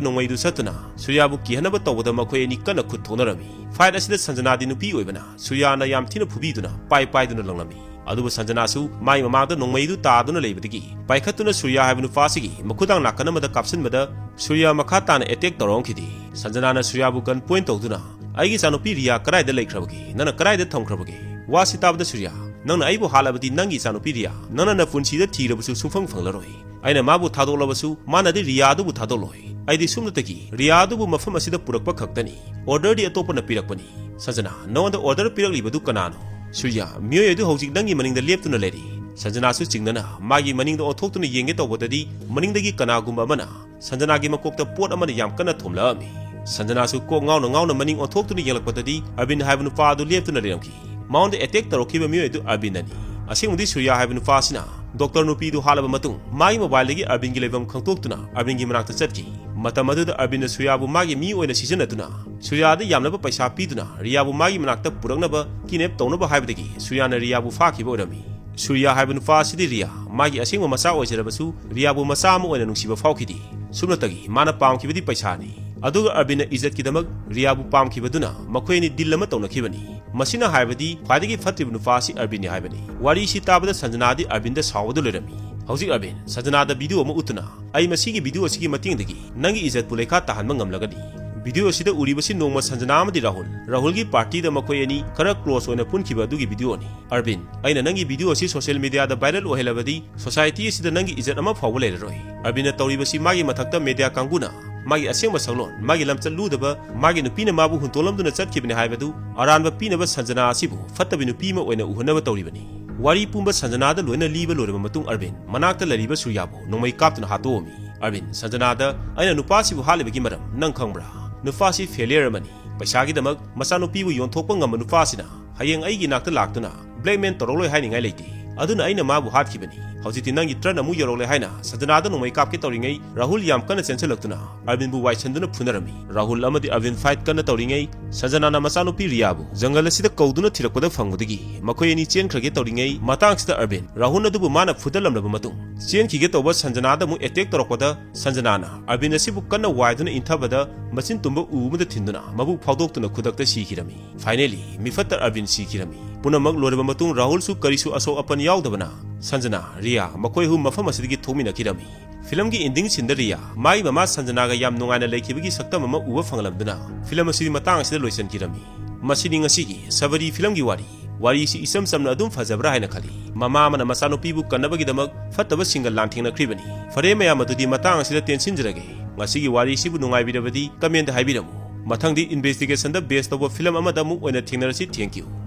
ꯅꯣꯡꯃꯩꯗꯨ ꯁꯠꯇꯨꯅ ꯁꯨꯔꯤꯌꯥꯕꯨ ꯀꯤꯍꯟꯅꯕ ꯇꯧꯕꯗ ꯃꯈꯣꯏ ꯑꯅꯤ ꯀꯟꯅ ꯈꯨꯠ ꯊꯣꯛꯅꯔꯝꯃꯤ꯫ ꯐꯥꯏꯠ ꯑꯁꯤꯗ ꯁꯟꯖꯅꯥꯗꯤ ꯅꯨꯄꯤ ꯑꯣꯏꯕꯅ ꯁꯨꯔꯤꯌꯥꯅ ꯌꯥꯝ ꯊꯤꯅ ꯐꯨꯕꯤꯗꯨꯅ ꯄꯥꯏ ꯄꯥꯏꯗꯨꯅ ꯂꯪꯂꯝꯃꯤ꯫ ꯑꯗꯨꯕꯨ ꯁꯟꯖꯅꯥꯁꯨ ꯃꯥꯏ ꯃꯃꯥꯡꯗ ꯅꯣꯡꯃꯩꯗꯨ ꯇꯥꯗꯨꯅ ꯂꯩꯕꯗꯒꯤ ꯄꯥꯏꯈꯠꯇꯨꯅ ꯁꯨꯔꯤꯌꯥ ꯍꯥꯏꯕ ꯅꯨꯄꯥꯁꯤꯒꯤ ꯃꯈꯨꯗꯥꯡ ꯅꯥꯀꯟ ꯑꯃꯗ ꯀꯥꯞꯁꯤꯟꯕꯗ ꯁꯨꯔꯤꯌꯥ ꯃꯈꯥ ꯇꯥꯅ ꯑꯦꯇꯦꯛ ꯇꯧꯔꯛꯈꯤꯗꯦ꯫ ꯁꯟꯖꯅꯥꯅ ꯁꯨꯔꯤꯌꯥꯕꯨ ꯒꯟ ꯄꯣꯏꯟ ꯇꯧꯗꯨꯅ, "ꯑꯩꯒꯤ ꯏꯆꯥꯅꯨꯄꯤ ꯔꯤꯌꯥ ꯀꯗꯥꯏꯗ ꯂꯩꯈ꯭ꯔꯕꯒꯦ? ꯅꯪꯅ ꯀꯗꯥꯏꯗ ꯊꯝꯈ꯭ꯔꯕꯒꯦ?" ꯋꯥꯁꯤ ꯇꯥꯕꯗ ꯁꯨꯔꯤꯌꯥ, "ꯅꯪꯅ ꯑꯩꯕꯨ ꯍꯥꯠꯂꯕꯗꯤ ꯅꯪꯒꯤ ꯏꯆꯥꯅꯨꯄꯤ ꯔꯤꯌꯥ ꯅꯪꯅ ꯅꯄꯨꯟꯁꯤꯗ ꯊꯤꯔꯕꯁꯨ ꯁꯨꯡꯐꯪ ꯐꯪꯂꯔꯣꯏ꯫ ꯑꯩꯅ ꯃꯥꯕꯨ ꯊꯥꯗꯣꯛꯂꯕꯁꯨ ꯃꯥꯅꯗꯤ ꯔꯤꯌꯥ ꯑꯗꯨꯕꯨ ꯊꯥꯗꯣꯛꯂꯣꯏ꯫ ꯑꯩꯗꯤ ꯁꯨꯞꯅꯇꯒꯤ ꯔꯤꯌꯥ ꯑꯗꯨꯕꯨ ꯃꯐꯝ ꯑꯁꯤꯗ ꯄꯨꯔꯛꯄ ꯈꯛꯇꯅꯤ꯫ ꯑꯣꯔꯗꯔꯗꯤ ꯑꯇꯣꯞꯄꯅ ꯄꯤꯔꯛꯄꯅꯤ꯫" "ꯁꯟꯖꯅꯥ, ꯅꯉꯣꯟꯗ ꯑꯣꯔꯗꯔ ꯄꯤꯔꯛꯂꯤꯕꯗꯨ ꯀꯅꯥꯅꯣ?" "ꯁꯨꯔꯤꯌꯥ, ꯃꯤꯑꯣꯏ ꯑꯗꯨ ꯍꯧꯖꯤꯛ ꯅꯪꯒꯤ ꯃꯅꯤꯡꯗ ꯂꯦꯞꯇꯨꯅ ꯂꯩꯔꯤ꯫" ꯁꯟꯖꯅꯥꯁꯨ ꯆꯤꯡꯅꯅ ꯃꯥꯒꯤ ꯃꯅꯤꯡꯗ ꯑꯣꯟꯊꯣꯛꯇꯨꯅ ꯌꯦꯡꯒꯦ ꯇꯧꯕꯗꯗꯤ ꯃꯅꯤꯡꯗꯒꯤ ꯀꯅꯥꯒꯨꯝꯕ ꯑꯃꯅ ꯁꯟꯖꯅꯥꯒꯤ ꯃꯀꯣꯛꯇ ꯄꯣꯠ ꯑꯃꯅ ꯌꯥꯝ ꯀꯟꯅ ꯊꯣꯝꯂꯛꯑꯝꯃꯤ꯫ ꯁꯟꯖꯅꯥꯁꯨ ꯀꯣꯛ ꯉꯥꯎꯅ ꯉꯥꯎꯅ ꯃꯅꯤꯡ ꯑꯣꯟꯊꯣꯛꯇꯨꯅ ꯌꯦꯡꯂꯛꯄꯗꯗꯤ ꯑꯔꯕꯤꯟ ꯍꯥꯏꯕ ꯅꯨꯄꯥ ꯑꯗꯨ ꯂꯦꯞꯇꯨꯅ ꯂꯩꯔꯝꯈꯤ꯫ ꯃꯉꯣꯟꯗ ꯑꯦꯇꯦꯛ ꯇꯧꯔꯛꯈꯤꯕ ꯃꯤꯑꯣꯏ ꯑꯗꯨ ꯑꯔꯕꯤꯟꯅꯅꯤ꯫ ꯑꯁꯦꯡꯕꯗꯤ ꯁꯨꯔꯤꯌꯥ ꯍꯥꯏꯕ ꯅꯨꯄꯥ ꯑꯁꯤꯅ ꯗꯣꯛꯇꯔ ꯅꯨꯄꯤꯗꯨ ꯍꯥꯠꯂꯕ ꯃꯇꯨꯡ ꯃꯥꯒꯤ ꯃꯣꯕꯥꯏꯜꯗꯒꯤ ꯑꯔꯕꯤꯟꯒꯤ ꯂꯩꯐꯝ ꯈꯪꯗꯣꯛꯇꯨꯅ ꯑꯔꯕꯤꯟꯒꯤ ꯃꯅꯥꯛꯇ ꯆꯠꯈꯤ꯫ ꯃꯇꯝ ꯑꯗꯨꯗ ꯑꯔꯕꯤꯟꯅ ꯁꯨꯔꯤꯌꯥꯕꯨ ꯃꯥꯒꯤ ꯃꯤ ꯑꯣꯏꯅ ꯁꯤꯖꯤꯟꯅꯗꯨꯅ ꯁꯨꯔꯤꯌꯥꯗ ꯌꯥꯝꯂꯕ ꯄꯩꯁꯥ ꯄꯤꯗꯨꯅ ꯔꯤꯌꯥꯕꯨ ꯃꯥꯒꯤ ꯃꯅꯥꯛꯇ ꯄꯨꯔꯛꯅꯕ ꯀꯤꯗꯅꯦꯞ ꯇꯧꯅꯕ ꯍꯥꯏꯕꯗꯒꯤ ꯁꯨꯔꯤꯌꯥꯅ ꯔꯤꯌꯥꯕꯨ ꯐꯥꯈꯤꯕ ꯑꯣꯏꯔꯝꯃꯤ꯫ ꯁꯨꯔꯤꯌꯥ ꯍꯥꯏꯕ ꯅꯨꯄꯥ ꯑꯁꯤꯗꯤ ꯔꯤꯌꯥ, ꯃꯥꯒꯤ ꯑꯁꯦꯡꯕ ꯃꯆꯥ ꯑꯣꯏꯖꯔꯕꯁꯨ, ꯔꯤꯌꯥꯕꯨ ꯃꯆꯥ ꯑꯃ ꯑꯣꯏꯅ ꯅꯨꯡꯁꯤꯕ ꯐꯥꯎꯈꯤꯗꯦ꯫ ꯁꯨꯞꯅꯇꯒꯤ ꯃꯥꯅ ꯄꯥꯝꯈꯤꯕꯗꯤ ꯄꯩꯁꯥꯅꯤ꯫ ꯑꯗꯨꯒ ꯑꯔꯕꯤꯟꯅ ꯏꯖꯠꯀꯤꯗꯃꯛ ꯔꯤꯌꯥꯕꯨ ꯄꯥꯝꯈꯤꯕꯗꯨꯅ ꯃꯈꯣꯏ ꯑꯅꯤ ꯗꯤꯜ ꯑꯃ ꯇꯧꯅꯈꯤꯕꯅꯤ꯫ ꯃꯁꯤꯅ ꯍꯥꯏꯕꯗꯤ ꯈ꯭ꯋꯥꯏꯗꯒꯤ ꯐꯠꯇ꯭ꯔꯤꯕ ꯅꯨꯄꯥ ꯑꯁꯤ ꯑꯔꯕꯤꯟꯅꯤ ꯍꯥꯏꯕꯅꯤ꯫ ꯋꯥꯔꯤꯁꯤ ꯇꯥꯕꯗ ꯁꯟꯖꯅꯥꯗꯤ ꯑꯔꯕꯤꯟꯗ ꯁꯥꯎꯕꯗ ꯂꯣꯏꯔꯝꯃꯤ꯫ ꯍꯧꯖꯤꯛ ꯑꯔꯕꯤꯟ ꯁꯟꯖꯅꯥꯗ ꯚꯤꯗꯤꯑꯣ ꯑꯃ ꯎꯠꯇꯨꯅ, "ꯑꯩ ꯃꯁꯤꯒꯤ ꯚꯤꯗꯤꯑꯣ ꯑꯁꯤꯒꯤ ꯃꯇꯦꯡꯗꯒꯤ ꯅꯪꯒꯤ ꯏꯖꯠꯄꯨ ꯂꯩꯈꯥ ꯇꯥꯍꯟꯕ ꯉꯝꯂꯒꯅꯤ"꯫ ꯚꯤꯗꯤꯑꯣ ꯑꯁꯤꯗ ꯎꯔꯤꯕꯁꯤ ꯅꯣꯡꯃ ꯁꯟꯖꯅꯥ ꯑꯃꯗꯤ ꯔꯥꯍꯨꯜ, ꯔꯥꯍꯨꯜꯒꯤ ꯄꯥꯔꯇꯤꯗ ꯃꯈꯣꯏ ꯑꯅꯤ ꯈꯔ ꯀ꯭ꯂꯣꯁ ꯑꯣꯏꯅ ꯄꯨꯟꯈꯤꯕ ꯑꯗꯨꯒꯤ ꯚꯤꯗꯤꯑꯣꯅꯤ꯫ "ꯑꯔꯕꯤꯟ, ꯑꯩꯅ ꯅꯪꯒꯤ ꯚꯤꯗꯤꯑꯣ ꯑꯁꯤ ꯁꯣꯁꯤꯌꯦꯜ ꯃꯤꯗꯤꯌꯥꯗ ꯚꯥꯏꯔꯦꯜ ꯑꯣꯏꯍꯜꯂꯕꯗꯤ ꯁꯣꯁꯥꯏꯇꯤ ꯑꯁꯤꯗ ꯅꯪꯒꯤ ꯏꯖꯠ ꯑꯃ ꯐꯥꯎꯕ ꯂꯩꯔꯔꯣꯏ"꯫ ꯑꯔꯕꯤꯟꯅ ꯇꯧꯔꯤꯕꯁꯤ ꯃꯥꯒꯤ ꯃꯊꯛꯇ ꯃꯦꯗꯤꯌꯥ ꯀꯥꯡꯕꯨꯅ ꯃꯥꯒꯤ ꯑꯁꯦꯡꯕ ꯁꯛꯂꯣꯟ, ꯃꯥꯒꯤ ꯂꯝꯆꯠ ꯂꯨꯗꯕ, ꯃꯥꯒꯤ ꯅꯨꯄꯤꯅ ꯃꯥꯕꯨ ꯍꯨꯟꯇꯣꯛꯂꯝꯗꯨꯅ ꯆꯠꯈꯤꯕꯅꯤ ꯍꯥꯏꯕꯗꯨ ꯑꯔꯥꯟꯕ ꯄꯤꯅꯕ ꯁꯟꯖꯅꯥ ꯑꯁꯤꯕꯨ ꯐꯠꯇꯕꯤ ꯅꯨꯄꯤ ꯑꯃ ꯑꯣꯏꯅ ꯎꯍꯟꯅꯕ ꯇꯧꯔꯤꯕꯅꯤ꯫ ꯋꯥꯔꯤ ꯄꯨꯝꯕ ꯁꯟꯖꯅꯥꯗ ꯂꯣꯏꯅ ꯂꯤꯕ ꯂꯣꯏꯔꯕ ꯃꯇꯨꯡ ꯑꯔꯕꯤꯟ ꯃꯅꯥꯛꯇ ꯂꯩꯔꯤꯕ ꯁꯨꯔꯤꯌꯥꯕꯨ ꯅꯣꯡꯃꯩ ꯀꯥꯞꯇꯨꯅ ꯍꯥꯠꯇꯣꯛꯑꯝꯃꯤ꯫ ꯑꯔꯕꯤꯟ ꯁꯟꯖꯅꯥꯗ, "ꯑꯩꯅ ꯅꯨꯄꯥꯁꯤꯕꯨ ꯍꯥꯠꯂꯤꯕꯒꯤ ꯃꯔꯝ ꯅꯪ ꯈꯪꯕ꯭ꯔꯥ? ꯅꯨꯄꯥꯁꯤ ꯐꯦꯂꯤꯌꯔ ꯑꯃꯅꯤ꯫ ꯄꯩꯁꯥꯒꯤꯗꯃꯛ ꯃꯆꯥꯅꯨꯄꯤꯕꯨ ꯌꯣꯟꯊꯣꯛꯄ ꯉꯝꯕ ꯅꯨꯄꯥꯁꯤꯅ ꯍꯌꯦꯡ ꯑꯩꯒꯤ ꯏꯅꯥꯛꯇ ꯂꯥꯛꯇꯨꯅ ꯕ꯭ꯂꯦꯛꯃꯦꯜ ꯇꯧꯔꯛꯂꯣꯏ ꯍꯥꯏꯅꯤꯡꯉꯥꯏ ꯂꯩꯇꯦ꯫ ꯑꯗꯨꯅ ꯑꯩꯅ ꯃꯥꯕꯨ ꯍꯥꯠꯈꯤꯕꯅꯤ꯫ ꯍꯧꯖꯤꯛꯇꯤ ꯅꯪꯒꯤ ꯇꯔꯟ ꯑꯃꯨꯛ ꯌꯧꯔꯛꯂꯦ" ꯍꯥꯏꯅ ꯁꯟꯖꯅꯥꯗ ꯅꯣꯡꯃꯩ ꯀꯥꯞꯀꯦ ꯇꯧꯔꯤꯉꯩ ꯔꯥꯍꯨꯜ ꯌꯥꯝ ꯀꯟꯅ ꯆꯦꯟꯁꯤꯜꯂꯛꯇꯨꯅ ꯑꯔꯕꯤꯟꯕꯨ ꯋꯥꯏꯁꯟꯗꯨꯅ ꯐꯨꯅꯔꯝꯃꯤ꯫ ꯔꯥꯍꯨꯜ ꯑꯃꯗꯤ ꯑꯔꯕꯤꯟ ꯐꯥꯏꯠ ꯀꯟꯅ ꯇꯧꯔꯤꯉꯩ ꯁꯟꯖꯅꯥꯅ ꯃꯆꯥꯅꯨꯄꯤ ꯔꯤꯌꯥꯕꯨ ꯖꯪꯒꯜ ꯑꯁꯤꯗ ꯀꯧꯗꯨꯅ ꯊꯤꯔꯛꯄꯗ ꯐꯪꯕꯗꯒꯤ ꯃꯈꯣꯏ ꯑꯅꯤ ꯆꯦꯟꯈ꯭ꯔꯒꯦ ꯇꯧꯔꯤꯉꯩ ꯃꯇꯥꯡꯁꯤꯗ ꯑꯔꯕꯤꯟ ꯔꯥꯍꯨꯜ ꯑꯗꯨꯕꯨ ꯃꯥꯅ ꯐꯨꯗꯠꯂꯝꯂꯕ ꯃꯇꯨꯡ ꯆꯦꯟꯈꯤꯒꯦ ꯇꯧꯕ ꯁꯟꯖꯅꯥꯗ ꯑꯃꯨꯛ ꯑꯦꯇꯦꯛ ꯇꯧꯔꯛꯄꯗ ꯁꯟꯖꯅꯥꯅ ꯑꯔꯕꯤꯟ ꯑꯁꯤꯕꯨ ꯀꯟꯅ ꯋꯥꯏꯗꯨꯅ ꯏꯟꯊꯕꯗ ꯃꯆꯤꯟ ꯇꯨꯝꯕ ꯎ ꯑꯃꯗ ꯊꯤꯟꯗꯨꯅ ꯃꯕꯨꯛ ꯐꯥꯎꯗꯣꯛꯇꯨꯅ ꯈꯨꯗꯛꯇ ꯁꯤꯈꯤꯔꯝꯃꯤ꯫ ꯐꯥꯏꯅꯦꯂꯤ, ꯃꯤꯐꯠꯇ ꯑꯔꯕꯤꯟ ꯁꯤꯈꯤꯔꯝꯃꯤ꯫ ꯄꯨꯝꯅꯃꯛ ꯂꯣꯏꯔꯕ ꯃꯇꯨꯡ ꯔꯥꯍꯨꯜꯁꯨ ꯀꯔꯤꯁꯨ ꯑꯁꯣꯛ ꯑꯄꯟ ꯌꯥꯎꯗꯕꯅ ꯁꯟꯖꯅꯥ, ꯔꯤꯌꯥ ꯃꯈꯣꯏ ꯑꯍꯨꯝ ꯃꯐꯝ ꯑꯁꯤꯗꯒꯤ ꯊꯣꯛꯃꯤꯟꯅꯈꯤꯔꯝꯃꯤ꯫ ꯐꯤꯂꯝꯒꯤ ꯑꯦꯟꯗꯤꯡ ꯁꯤꯟꯗ ꯔꯤꯌꯥ ꯃꯥꯒꯤ ꯃꯃꯥ ꯁꯟꯖꯅꯥꯒ ꯌꯥꯝ ꯅꯨꯡꯉꯥꯏꯅ ꯂꯩꯈꯤꯕꯒꯤ ꯁꯛꯇꯝ ꯑꯃ ꯎꯕ ꯐꯪꯂꯝꯗꯨꯅ ꯐꯤꯂꯝ ꯑꯁꯤꯗꯤ ꯃꯇꯥꯡ ꯑꯁꯤꯗ ꯂꯣꯏꯁꯤꯟꯈꯤꯔꯝꯃꯤ꯫ ꯃꯁꯤꯅꯤ ꯉꯁꯤꯒꯤ ꯁꯕꯔꯤ ꯐꯤꯂꯝꯒꯤ ꯋꯥꯔꯤ꯫ ꯋꯥꯔꯤꯁꯤ ꯏꯆꯝ ꯆꯝꯅ ꯑꯗꯨꯝ ꯐꯖꯕ꯭ꯔꯥ ꯍꯥꯏꯅ ꯈꯜꯂꯤ꯫ ꯃꯃꯥ ꯑꯃꯅ ꯃꯆꯥꯅꯨꯄꯤꯕꯨ ꯀꯟꯅꯕꯒꯤꯗꯃꯛ ꯐꯠꯇꯕꯁꯤꯡꯒ ꯂꯥꯟꯊꯦꯡꯅꯈ꯭ꯔꯤꯕꯅꯤ꯫ ꯐꯔꯦ ꯃꯌꯥꯝ, ꯑꯗꯨꯗꯤ ꯃꯇꯥꯡ ꯑꯁꯤꯗ ꯇꯦꯟꯁꯤꯟꯖꯔꯒꯦ꯫ ꯉꯁꯤꯒꯤ ꯋꯥꯔꯤꯁꯤꯕꯨ ꯅꯨꯡꯉꯥꯏꯕꯤꯔꯕꯗꯤ ꯀꯃꯦꯟꯗ ꯍꯥꯏꯕꯤꯔꯝꯃꯨ꯫ ꯃꯊꯪꯗꯤ ꯏꯟꯚꯦꯁꯇꯤꯒꯦꯁꯟꯗ ꯕꯦꯁ ꯇꯧꯕ ꯐꯤꯂꯝ ꯑꯃꯗ ꯑꯃꯨꯛ ꯑꯣꯏꯅ ꯊꯦꯡꯅꯔꯁꯤ꯫ Thank you꯫